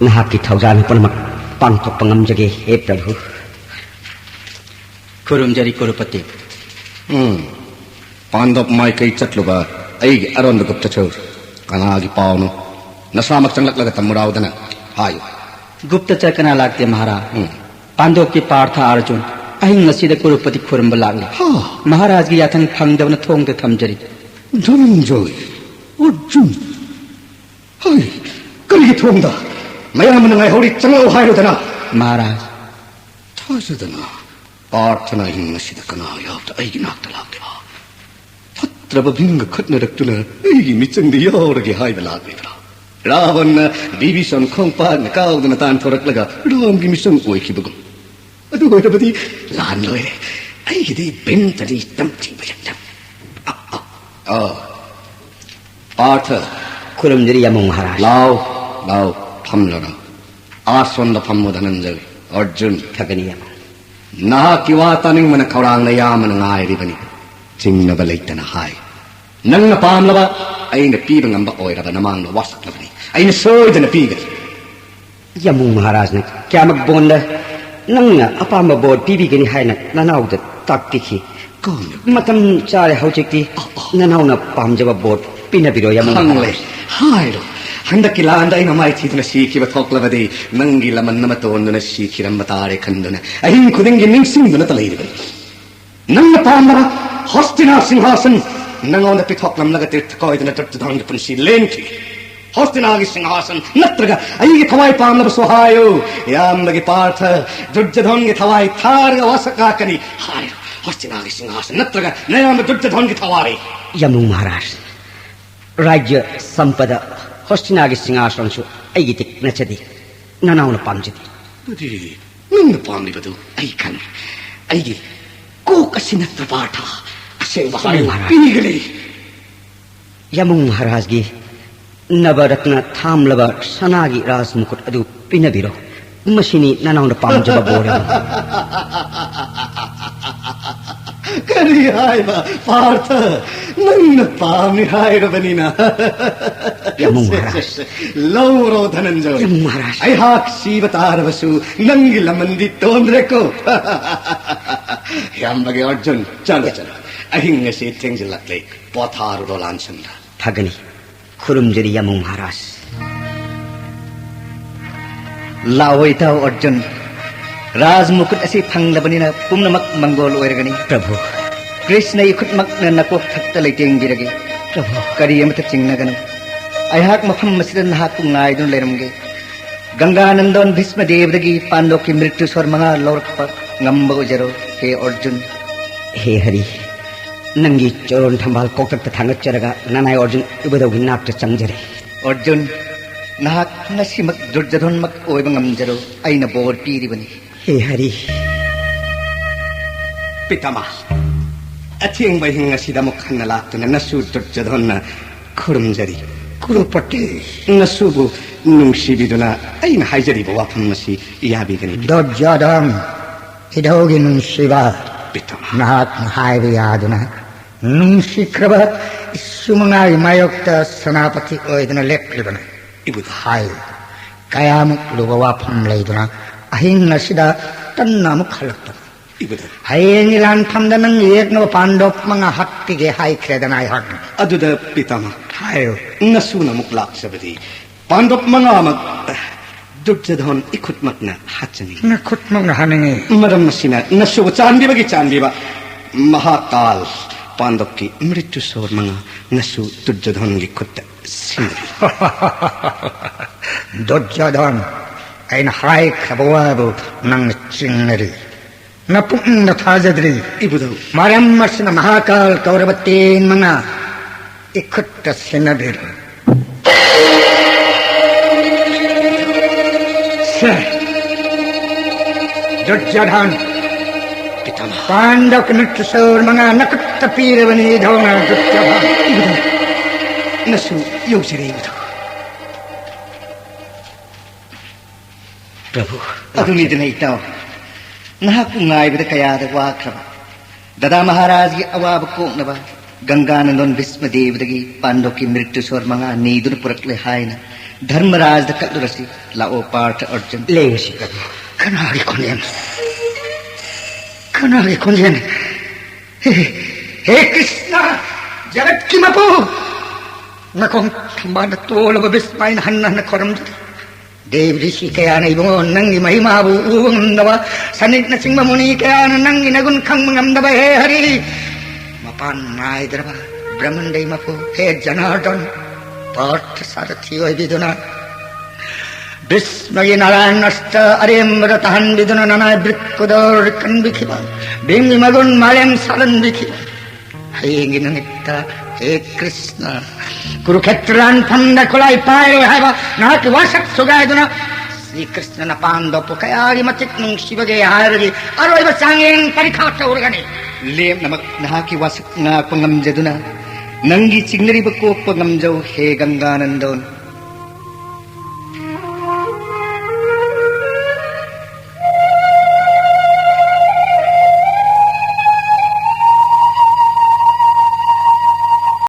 ꯅꯍꯥꯛꯀꯤ ꯊꯧꯖꯥꯜ ꯄꯨꯝꯅꯃꯛ ꯄꯥꯡꯊꯣꯛꯄ ꯉꯝꯖꯒꯦ, ꯍꯦ ꯄ꯭ꯔꯚꯨ꯫ ꯈꯨꯔꯨꯝꯖꯔꯤ ꯀꯨꯔꯨꯄꯇꯤ꯫ ꯎꯝ꯫ ꯄꯥꯟꯗꯣꯞ ꯃꯥꯏꯀꯩ ꯆꯠꯂꯨꯕ ꯑꯩꯒꯤ ꯑꯔꯣꯟꯕ ꯒꯨꯞꯇꯆꯔ ꯀꯅꯥꯒꯤ ꯄꯥꯎꯅꯣ? ꯅꯁꯥꯃꯛ ꯆꯪꯂꯛꯂꯒ ꯇꯝꯃꯨꯔꯥꯎꯗꯅ ꯍꯥꯏꯌꯨ꯫ ꯒꯨꯞꯇꯆꯔ ꯀꯅꯥ ꯂꯥꯛꯇꯦ ꯃꯍꯥꯔꯥꯖ꯫ ꯎꯝ꯫ ꯄꯥꯟꯗꯣꯞꯀꯤ ꯄꯥꯔꯊ ꯑꯔꯖꯨꯟ ꯑꯍꯤꯡ ꯑꯁꯤꯗ ꯀꯨꯔꯨꯄꯇꯤ ꯈꯨꯔꯨꯝꯕ ꯂꯥꯛꯂꯤ꯫ ꯍꯥ꯫ ꯃꯍꯥꯔꯥꯖꯒꯤ ꯌꯥꯊꯪ ꯐꯪꯗꯕꯅ ꯊꯣꯡꯗ ꯊꯝꯖꯔꯤ꯫ ꯙꯅꯟꯖꯣꯏ, ꯑꯔꯖꯨꯟ, ꯍꯩ, ꯀꯔꯤꯒꯤ ꯊꯣꯡꯗ? ꯃꯌꯥꯝꯅ ꯉꯥꯏꯍꯧꯔꯤ, ꯆꯪꯂꯛꯎ ꯍꯥꯏꯔꯨꯗꯅ꯫ ꯃꯍꯥꯔꯥꯖ꯫ ꯊꯥꯖꯗꯅ ꯄꯥꯔꯊꯅ ꯑꯍꯤꯡ ꯑꯁꯤꯗ ꯀꯅꯥ ꯌꯥꯎꯗ ꯑꯩꯒꯤ ꯅꯥꯛꯇ ꯂꯥꯛꯂꯤꯕ? ꯐꯠꯇ꯭ꯔꯕ ꯚꯤꯝꯒ ꯈꯠꯅꯔꯛꯇꯨꯅ ꯑꯩꯒꯤ ꯃꯤꯆꯪꯗ ꯌꯥꯎꯔꯒꯦ ꯍꯥꯏꯕ ꯂꯥꯛꯂꯤꯕ꯭ꯔꯥ? ꯔꯥꯕꯟꯅ ꯕꯤꯕꯤꯁꯟ ꯈꯣꯡꯄꯥꯛꯅ ꯀꯥꯎꯗꯅ ꯇꯥꯟꯊꯣꯔꯛꯂꯒ ꯔꯥꯝꯒꯤ ꯃꯤꯆꯪ ꯑꯣꯏꯈꯤꯕꯒꯨꯝ꯫ ꯑꯗꯨ ꯑꯣꯏꯔꯕꯗꯤ ꯂꯥꯟ ꯂꯣꯏꯔꯦ꯫ ꯑꯩꯒꯤꯗꯤ ꯚꯤꯝꯇꯅꯤ ꯇꯝꯊꯤꯕ ꯌꯥꯝꯅ꯫ ꯑ, ꯑ, ꯑ꯫ ꯄꯥꯔꯊ꯫ ꯈꯨꯔꯨꯝꯖꯔꯤ ꯌꯥꯝꯕꯨꯡ ꯃꯍꯥꯔꯥꯖ꯫ ꯂꯥꯎ꯫ ꯑꯥꯎ, ꯐꯝꯂꯔꯣ꯫ ꯑꯥꯁꯣꯝꯗ ꯐꯝꯃꯨ, ꯙꯅꯟꯖꯌ꯫ ꯑꯔꯖꯨꯟ꯫ ꯐꯒꯅꯤ, ꯌꯥꯝ꯫ ꯅꯍꯥꯛꯀꯤ ꯋꯥ ꯇꯥꯅꯤꯡꯕꯅ ꯈꯧꯔꯥꯡꯅ ꯌꯥꯝꯅ ꯉꯥꯏꯔꯤꯕꯅꯤ꯫ ꯆꯤꯡꯅꯕ ꯂꯩꯇꯅ ꯍꯥꯏ꯫ ꯅꯪꯅ ꯄꯥꯝꯂꯕ ꯑꯩꯅ ꯄꯤꯕ ꯉꯝꯕ ꯑꯣꯏꯔꯕ ꯅꯃꯥꯡꯗ ꯋꯥꯁꯛꯂꯕꯅꯤ꯫ ꯑꯩꯅ ꯁꯣꯏꯗꯅ ꯄꯤꯒꯅꯤ꯫ ꯌꯥꯝꯕꯨꯡ ꯃꯍꯥꯔꯥꯖꯅ ꯀꯌꯥꯃꯛ ꯕꯣꯟꯗ ꯅꯪꯅ ꯑꯄꯥꯝꯕ ꯕꯣꯔ ꯄꯤꯕꯤꯒꯅꯤ ꯍꯥꯏꯅ ꯅꯅꯥꯎꯗ ꯇꯥꯛꯄꯤꯈꯤ꯫ ꯀꯣꯟꯅ꯫ ꯃꯇꯝ ꯆꯥꯔꯦ ꯍꯧꯖꯤꯛꯇꯤ꯫ ꯑ, ꯑ꯫ ꯅꯅꯥꯎꯅ ꯄꯥꯝꯖꯕ ꯕꯣꯔ ꯄꯤꯅꯕꯤꯔꯣ, ꯌꯥꯝꯕꯨꯡ ꯈꯪꯂꯦ꯫ ꯃꯍꯥꯔꯥꯖ꯫ ꯍꯥꯏꯔꯣ꯫ ꯍꯟꯗꯛꯀꯤ ꯂꯥꯟꯗ ꯑꯩꯅ ꯃꯥꯏꯊꯤꯗꯨꯅ ꯁꯤꯈꯤꯕ ꯊꯣꯛꯂꯕꯗꯤ ꯅꯪꯒꯤ ꯂꯃꯟ ꯑꯃ ꯇꯣꯟꯗꯨꯅ ꯁꯤꯈꯤꯔꯝꯕ ꯇꯥꯔꯦ ꯈꯟꯗꯨꯅ ꯑꯍꯤꯡ ꯈꯨꯗꯤꯡꯒꯤ ꯅꯤꯡꯁꯤꯡꯗꯨꯅꯇ ꯂꯩꯔꯤꯕꯅꯤ꯫ ꯅꯪꯅ ꯄꯥꯝꯂꯕ ꯍꯣꯁꯇꯤꯅꯥ ꯁꯤꯡꯍꯥꯁꯟ ꯅꯉꯣꯟꯗ ꯄꯤꯊꯣꯛꯂꯝꯂꯒ ꯇꯤꯔꯊ ꯀꯣꯏꯗꯨꯅ ꯗꯨꯔꯖꯣꯙꯟꯒꯤ ꯄꯨꯟꯁꯤ ꯂꯦꯟꯈꯤ꯫ ꯍꯣꯁꯇꯤꯅꯥꯒꯤ ꯁꯤꯡꯍꯥꯁꯟ ꯅꯠꯇ꯭ꯔꯒ ꯑꯩꯒꯤ ꯊꯋꯥꯏ ꯄꯥꯝꯂꯕꯁꯨ ꯍꯥꯏꯌꯨ꯫ ꯏꯌꯥꯝꯕꯒꯤ ꯄꯥꯔꯊ, ꯗꯨꯔꯖꯣꯙꯟꯒꯤ ꯊꯋꯥꯏ ꯊꯥꯔꯒ ꯋꯥꯁꯛ ꯉꯥꯛꯀꯅꯤ꯫ ꯍꯥꯏꯌꯨ, ꯍꯣꯁꯇꯤꯅꯥꯒꯤ ꯁꯤꯡꯍꯥꯁꯟ ꯅꯠꯇ꯭ꯔꯒ ꯅꯌꯥꯝꯕ ꯗꯨꯔꯖꯣꯙꯟꯒꯤ ꯊꯋꯥꯏ꯫ ꯌꯥꯝꯕꯨꯡ ꯃꯍꯥꯔꯥꯖ, ꯔꯥꯖ꯭ꯌ ꯁꯝꯄꯗ ꯍꯣꯁꯇꯤꯅꯥꯒꯤ ꯁꯤꯡꯍꯥꯁꯟꯁꯨ ꯑꯩꯒꯤꯗꯤ ꯅꯠꯆꯗꯦ, ꯅꯅꯥꯎꯅ ꯄꯥꯝꯖꯗꯦ꯫ ꯑꯗꯨꯗꯤ ꯅꯪꯅ ꯄꯥꯝꯂꯤꯕꯗꯨ ꯑꯩ ꯈꯪꯏ꯫ ꯑꯩꯒꯤ ꯀꯣꯛ ꯑꯁꯤ ꯅꯠꯇ꯭ꯔ ꯄꯥꯔꯊ, ꯑꯁꯦꯡꯕ ꯍꯥꯏꯌꯨ, ꯃꯍꯥꯔꯥꯖ꯫ ꯄꯤꯒꯅꯤ꯫ ꯌꯥꯝꯕꯨꯡ ꯃꯍꯥꯔꯥꯖꯒꯤ ꯅꯕꯔꯠꯅ ꯊꯥꯝꯂꯕ ꯁꯅꯥꯒꯤ ꯔꯥꯖ ꯃꯨꯀꯨꯠ ꯑꯗꯨ ꯄꯤꯅꯕꯤꯔꯣ꯫ ꯃꯁꯤꯅꯤ ꯅꯅꯥꯎꯅ ꯄꯥꯝꯖꯕ ꯕꯣꯔ ꯑꯗꯨ꯫ ꯀꯔꯤ ꯍꯥꯏꯕ, ꯄꯥꯔꯊ? ꯅꯪꯅ ꯄꯥꯝꯃꯤ ꯍꯥꯏꯔꯕꯅꯤꯅ꯫ ꯌꯥꯝꯕꯨꯡ ꯃꯍꯥꯔꯥꯖ꯫ ꯂꯧꯔꯣ, ꯙꯅꯟꯖꯌ꯫ ꯌꯥꯝꯕꯨꯡ ꯃꯍꯥꯔꯥꯖ꯫ ꯑꯩꯍꯥꯛ ꯁꯤꯕ ꯇꯥꯔꯕꯁꯨ ꯅꯪꯒꯤ ꯂꯃꯟꯗꯤ ꯇꯣꯟꯗ꯭ꯔꯦꯀꯣ꯫ ꯏꯌꯥꯝꯕꯒꯤ ꯑꯔꯖꯨꯟ, ꯆꯠꯂꯣ, ꯆꯠꯂꯣ꯫ ꯑꯍꯤꯡ ꯑꯁꯤ ꯊꯦꯡꯖꯤꯜꯂꯛꯂꯦ꯫ ꯄꯣꯊꯥꯔꯨꯔꯣ, ꯂꯥꯟꯁꯪꯗ꯫ ꯐꯒꯅꯤ꯫ ꯈꯨꯔꯨꯝꯖꯔꯤ, ꯌꯥꯝꯕꯨꯡ ꯃꯍꯥꯔꯥꯖ꯫ ꯂꯥꯛꯑꯣ, ꯏꯇꯥꯎ ꯑꯔꯖꯨꯟ꯫ ꯔꯥꯖ ꯃꯨꯀꯨꯠ ꯑꯁꯤ ꯐꯪꯂꯕꯅꯤꯅ ꯄꯨꯝꯅꯃꯛ ꯃꯪꯒꯣꯜ ꯑꯣꯏꯔꯒꯅꯤ꯫ ꯄ꯭ꯔꯚꯨ꯫ ꯀ꯭ꯔꯤꯁꯅ ꯏꯈꯨꯠꯃꯛꯅ ꯅꯀꯣꯛ ꯊꯛꯇ ꯂꯩꯇꯦꯡꯕꯤꯔꯒꯦ꯫ ꯄ꯭ꯔꯚꯨ꯫ ꯀꯔꯤ ꯑꯃꯠꯇ ꯆꯤꯡꯅꯒꯅꯨ꯫ ꯑꯩꯍꯥꯛ ꯃꯐꯝ ꯑꯁꯤꯗ ꯅꯍꯥꯛꯄꯨ ꯉꯥꯏꯗꯨꯅ ꯂꯩꯔꯝꯒꯦ꯫ ꯒꯪꯒꯥ ꯅꯟꯗꯣꯟ ꯚꯤꯁꯃ ꯗꯦꯕꯗꯒꯤ ꯄꯥꯟꯗꯣꯛꯀꯤ ꯃ꯭ꯔꯤꯇ꯭ꯌꯨ ꯁ꯭ꯋꯔ ꯃꯉꯥ ꯂꯧꯔꯛꯄ ꯉꯝꯕ ꯑꯣꯏꯖꯔꯣ, ꯍꯦ ꯑꯔꯖꯨꯟ꯫ ꯍꯦ ꯍꯔꯤ, ꯅꯪꯒꯤ ꯆꯣꯔꯣꯟ ꯊꯝꯕꯥꯜ ꯀꯣꯛꯇꯛꯇ ꯊꯥꯡꯒꯠꯆꯔꯒ ꯅꯅꯥꯏ ꯑꯔꯖꯨꯟ ꯎꯕꯗꯧꯒꯤ ꯅꯥꯛꯇ ꯆꯪꯖꯔꯦ꯫ ꯑꯔꯖꯨꯟ, ꯅꯍꯥꯛ ꯉꯁꯤꯃꯛ ꯗꯨꯔꯖꯣꯙꯟꯃꯛ ꯑꯣꯏꯕ ꯉꯝꯖꯔꯣ, ꯑꯩꯅ ꯕꯣꯔ ꯄꯤꯔꯤꯕꯅꯤ꯫ ꯍꯦ ꯍꯔꯤ꯫ ꯄꯤꯇꯥꯃꯍ, ꯑꯊꯦꯡꯕ ꯑꯍꯤꯡ ꯑꯁꯤꯗ ꯑꯃꯨꯛ ꯍꯟꯅ ꯂꯥꯛꯇꯨꯅ ꯅꯁꯨ ꯗꯨꯔꯖꯣꯙꯟꯅ ꯈꯨꯔꯨꯝꯖꯔꯤ꯫ ꯀꯨꯔꯨꯄꯇꯤ꯫ ꯅꯁꯨꯕꯨ ꯅꯨꯡꯁꯤꯕꯤꯗꯨꯅ ꯑꯩꯅ ꯍꯥꯏꯖꯔꯤꯕ ꯋꯥꯐꯝ ꯑꯁꯤ ꯌꯥꯕꯤꯒꯅꯤ꯫ ꯗꯨꯔꯖꯣꯙꯟ, ꯏꯙꯧꯒꯤ ꯅꯨꯡꯁꯤꯕ, ꯄꯤꯇꯥꯃꯍ꯫ ꯅꯍꯥꯛꯅ ꯍꯥꯏꯕ ꯌꯥꯗꯨꯅ ꯅꯨꯡꯁꯤꯈ꯭ꯔꯕ ꯏꯁꯨ ꯃꯉꯥꯒꯤ ꯃꯥꯌꯣꯛꯇ ꯁꯦꯅꯥꯄꯇꯤ ꯑꯣꯏꯗꯨꯅ ꯂꯦꯞꯂꯤꯕꯅꯤ꯫ ꯏꯕꯨꯙꯧ꯫ ꯍꯥꯏ, ꯀꯌꯥꯃꯨꯛ ꯂꯨꯕ ꯋꯥꯐꯝ ꯂꯩꯗꯨꯅ ꯑꯍꯤꯡ ꯑꯁꯤꯗ ꯇꯟꯅ ꯑꯃꯨꯛ ꯍꯜꯂꯛꯄꯅꯤ? ꯏꯕꯨꯙꯧ꯫ ꯍꯌꯦꯡꯒꯤ ꯂꯥꯟꯐꯝꯗ ꯅꯪ ꯌꯦꯛꯅꯕ ꯄꯥꯟꯗꯣꯞ ꯃꯉꯥ ꯍꯥꯠꯄꯤꯒꯦ ꯍꯥꯏꯈ꯭ꯔꯦꯗꯅ ꯑꯩꯍꯥꯛꯅ꯫ ꯑꯗꯨꯗ ꯄꯤꯇꯥꯃꯍ, ꯍꯥꯏꯌꯨ꯫ ꯅꯁꯨꯅ ꯑꯃꯨꯛ ꯂꯥꯛꯆꯕꯗꯤ ꯄꯥꯟꯗꯣꯞ ꯃꯉꯥꯃꯛ ꯗꯨꯔꯖꯣꯙꯟ ꯏꯈꯨꯠꯃꯛꯅ ꯍꯥꯠꯆꯅꯤꯡꯏ꯫ ꯅꯈꯨꯠꯃꯛꯅ ꯍꯥꯠꯅꯤꯡꯏ? ꯃꯔꯝ ꯑꯁꯤꯅ ꯅꯁꯨꯕꯨ ꯆꯥꯟꯕꯤꯕꯒꯤ ꯆꯥꯟꯕꯤꯕ꯫ ꯃꯍꯥꯀꯥꯜ, ꯄꯥꯟꯗꯣꯞꯀꯤ ꯃ꯭ꯔꯤꯇ꯭ꯌꯨ ꯁꯣꯔ ꯃꯉꯥ ꯅꯁꯨ ꯗꯨꯔꯖꯣꯙꯟꯒꯤ ꯈꯨꯠꯇ ꯁꯤꯟꯅꯕꯤꯌꯨ꯫ ꯗꯨꯔꯖꯣꯙꯟ, ꯑꯩꯅ ꯍꯥꯏꯈ꯭ꯔꯕ ꯋꯥꯕꯨ ꯅꯪꯅ ꯆꯤꯡꯅꯔꯤ꯫ ꯅꯄꯨꯛꯅꯤꯡꯗ ꯊꯥꯖꯗ꯭ꯔꯤ꯫ ꯏꯕꯨꯙꯧ꯫ ꯃꯔꯝ ꯑꯁꯤꯅ ꯃꯍꯥꯀꯥꯜ ꯀꯧꯔꯕ ꯇꯦꯟ ꯃꯉꯥ ꯏꯈꯨꯠꯇ ꯁꯤꯟꯅꯕꯤꯔꯣ꯫ ꯁꯦ, ꯗꯨꯔꯖꯣꯙꯟ, ꯄꯤꯇꯥꯃꯍ꯫ ꯄꯥꯟꯗꯕ ꯃ꯭ꯔꯤꯇ꯭ꯌꯨ ꯁꯣꯔ ꯃꯉꯥ ꯅꯈꯨꯠꯇ ꯄꯤꯔꯕꯅꯤ, ꯏꯙꯧꯅ ꯗꯨꯔꯖꯣꯙꯟ꯫ ꯏꯕꯨꯙꯧ, ꯅꯁꯨ ꯌꯧꯖꯔꯦ, ꯏꯕꯨꯙꯧ꯫ ꯄ꯭ꯔꯚꯨ꯫ ꯑꯗꯨꯅꯤꯗꯅ ꯏꯇꯥꯎ, ꯅꯍꯥꯛꯄꯨ ꯉꯥꯏꯕꯗ ꯀꯌꯥꯗ ꯋꯥꯈ꯭ꯔꯕ꯫ ꯗꯗꯥ ꯃꯍꯥꯔꯥꯖꯒꯤ ꯑꯋꯥꯕ ꯀꯣꯛꯅꯕ ꯒꯪꯒꯥꯅꯟꯗꯣꯟ ꯚꯤꯁꯃ ꯗꯦꯕꯗꯒꯤ ꯄꯥꯟꯗꯣꯞꯀꯤ ꯃ꯭ꯔꯤꯇ꯭ꯌꯨ ꯁꯣꯔ ꯃꯉꯥ ꯅꯤꯗꯨꯅ ꯄꯨꯔꯛꯂꯦ ꯍꯥꯏꯅ ꯙꯔꯃꯔꯥꯖꯗ ꯀꯠꯂꯨꯔꯁꯤ꯫ ꯂꯥꯛꯑꯣ ꯄꯥꯔꯊ ꯑꯔꯖꯨꯟ꯫ ꯂꯩꯔꯁꯤ ꯄ꯭ꯔꯚꯨ꯫ ꯀꯅꯥꯒꯤ ꯈꯣꯟꯖꯦꯜ? ꯀꯅꯥꯒꯤ ꯈꯣꯟꯖꯦꯜ? ꯍꯦ, ꯍꯦ ꯀ꯭ꯔꯤꯁꯅ, ꯖꯒꯠꯀꯤ ꯃꯄꯨ! ꯅꯈꯣꯡ ꯊꯝꯕꯥꯜꯗ ꯇꯣꯜꯂꯕ ꯚꯤꯁꯃ ꯑꯩꯅ ꯍꯟꯅ ꯍꯟꯅ ꯈꯣꯏꯔꯝꯖꯔꯤ꯫ ꯗꯦꯕ ꯔꯤꯁꯤ ꯀꯌꯥꯅ ꯏꯕꯨꯡꯉꯣ ꯅꯪꯒꯤ ꯃꯍꯤꯃꯥꯕꯨ ꯎꯕ ꯉꯝꯗꯕ, ꯁꯅꯤꯛꯅꯆꯤꯡꯕ ꯃꯨꯅꯤ ꯀꯌꯥꯅ ꯅꯪꯒꯤ ꯅꯒꯨꯟ ꯈꯪꯕ ꯉꯝꯗꯕ, ꯍꯦ ꯍꯔꯤ, ꯃꯄꯥꯟ ꯅꯥꯏꯗ꯭ꯔꯕ ꯕ꯭ꯔꯍꯃꯟꯗꯩ ꯃꯄꯨ, ꯍꯦ ꯖꯅꯥꯔꯗꯟ, ꯄꯥꯔꯊ ꯁꯥꯔꯊꯤ ꯑꯣꯏꯕꯤꯗꯨꯅ, ꯚꯤꯁꯃꯒꯤ ꯅꯥꯔꯥꯌꯟ ꯑꯁꯇ꯭ꯔ ꯑꯔꯦꯝꯕꯗ ꯇꯥꯍꯟꯕꯤꯗꯨꯅ ꯅꯅꯥꯏ ꯕ꯭ꯔꯤꯛꯀꯨꯗꯧ ꯀꯟꯕꯤꯈꯤꯕ, ꯚꯤꯝꯒꯤ ꯃꯒꯨꯟ ꯃꯥꯂꯦꯝ ꯁꯥꯂꯟꯕꯤꯈꯤꯕ, ꯍꯌꯦꯡꯒꯤ ꯅꯨꯃꯤꯠꯇ, ꯍꯦ ꯀ꯭ꯔꯤꯁꯅ, ꯀꯨꯔꯨꯈꯦꯇ꯭ꯔ ꯂꯥꯟꯐꯝꯗ ꯈꯨꯠꯂꯥꯏ ꯄꯥꯏꯔꯣꯏ ꯍꯥꯏꯕ ꯅꯍꯥꯛꯀꯤ ꯋꯥꯁꯛ ꯁꯨꯒꯥꯏꯗꯨꯅ, ꯁ꯭ꯔꯤ ꯀ꯭ꯔꯤꯁꯅꯅ ꯄꯥꯟꯗꯣꯞꯄꯨ ꯀꯌꯥꯒꯤ ꯃꯇꯤꯛ ꯅꯨꯡꯁꯤꯕꯒꯦ ꯍꯥꯏꯕꯒꯤ ꯑꯔꯣꯏꯕ ꯆꯥꯡꯌꯦꯡ ꯄꯔꯤꯈꯥ ꯇꯧꯔꯒꯅꯤ꯫ ꯂꯦꯝꯅꯃꯛ ꯅꯍꯥꯛꯀꯤ ꯋꯥꯁꯛ ꯉꯥꯛꯄ ꯉꯝꯖꯗꯨꯅ, ꯅꯪꯒꯤ ꯆꯤꯡꯅꯔꯤꯕ ꯀꯣꯛꯄ ꯉꯝꯖꯧ ꯍꯦ ꯒꯪꯒꯥꯅꯟꯗꯣꯟ꯫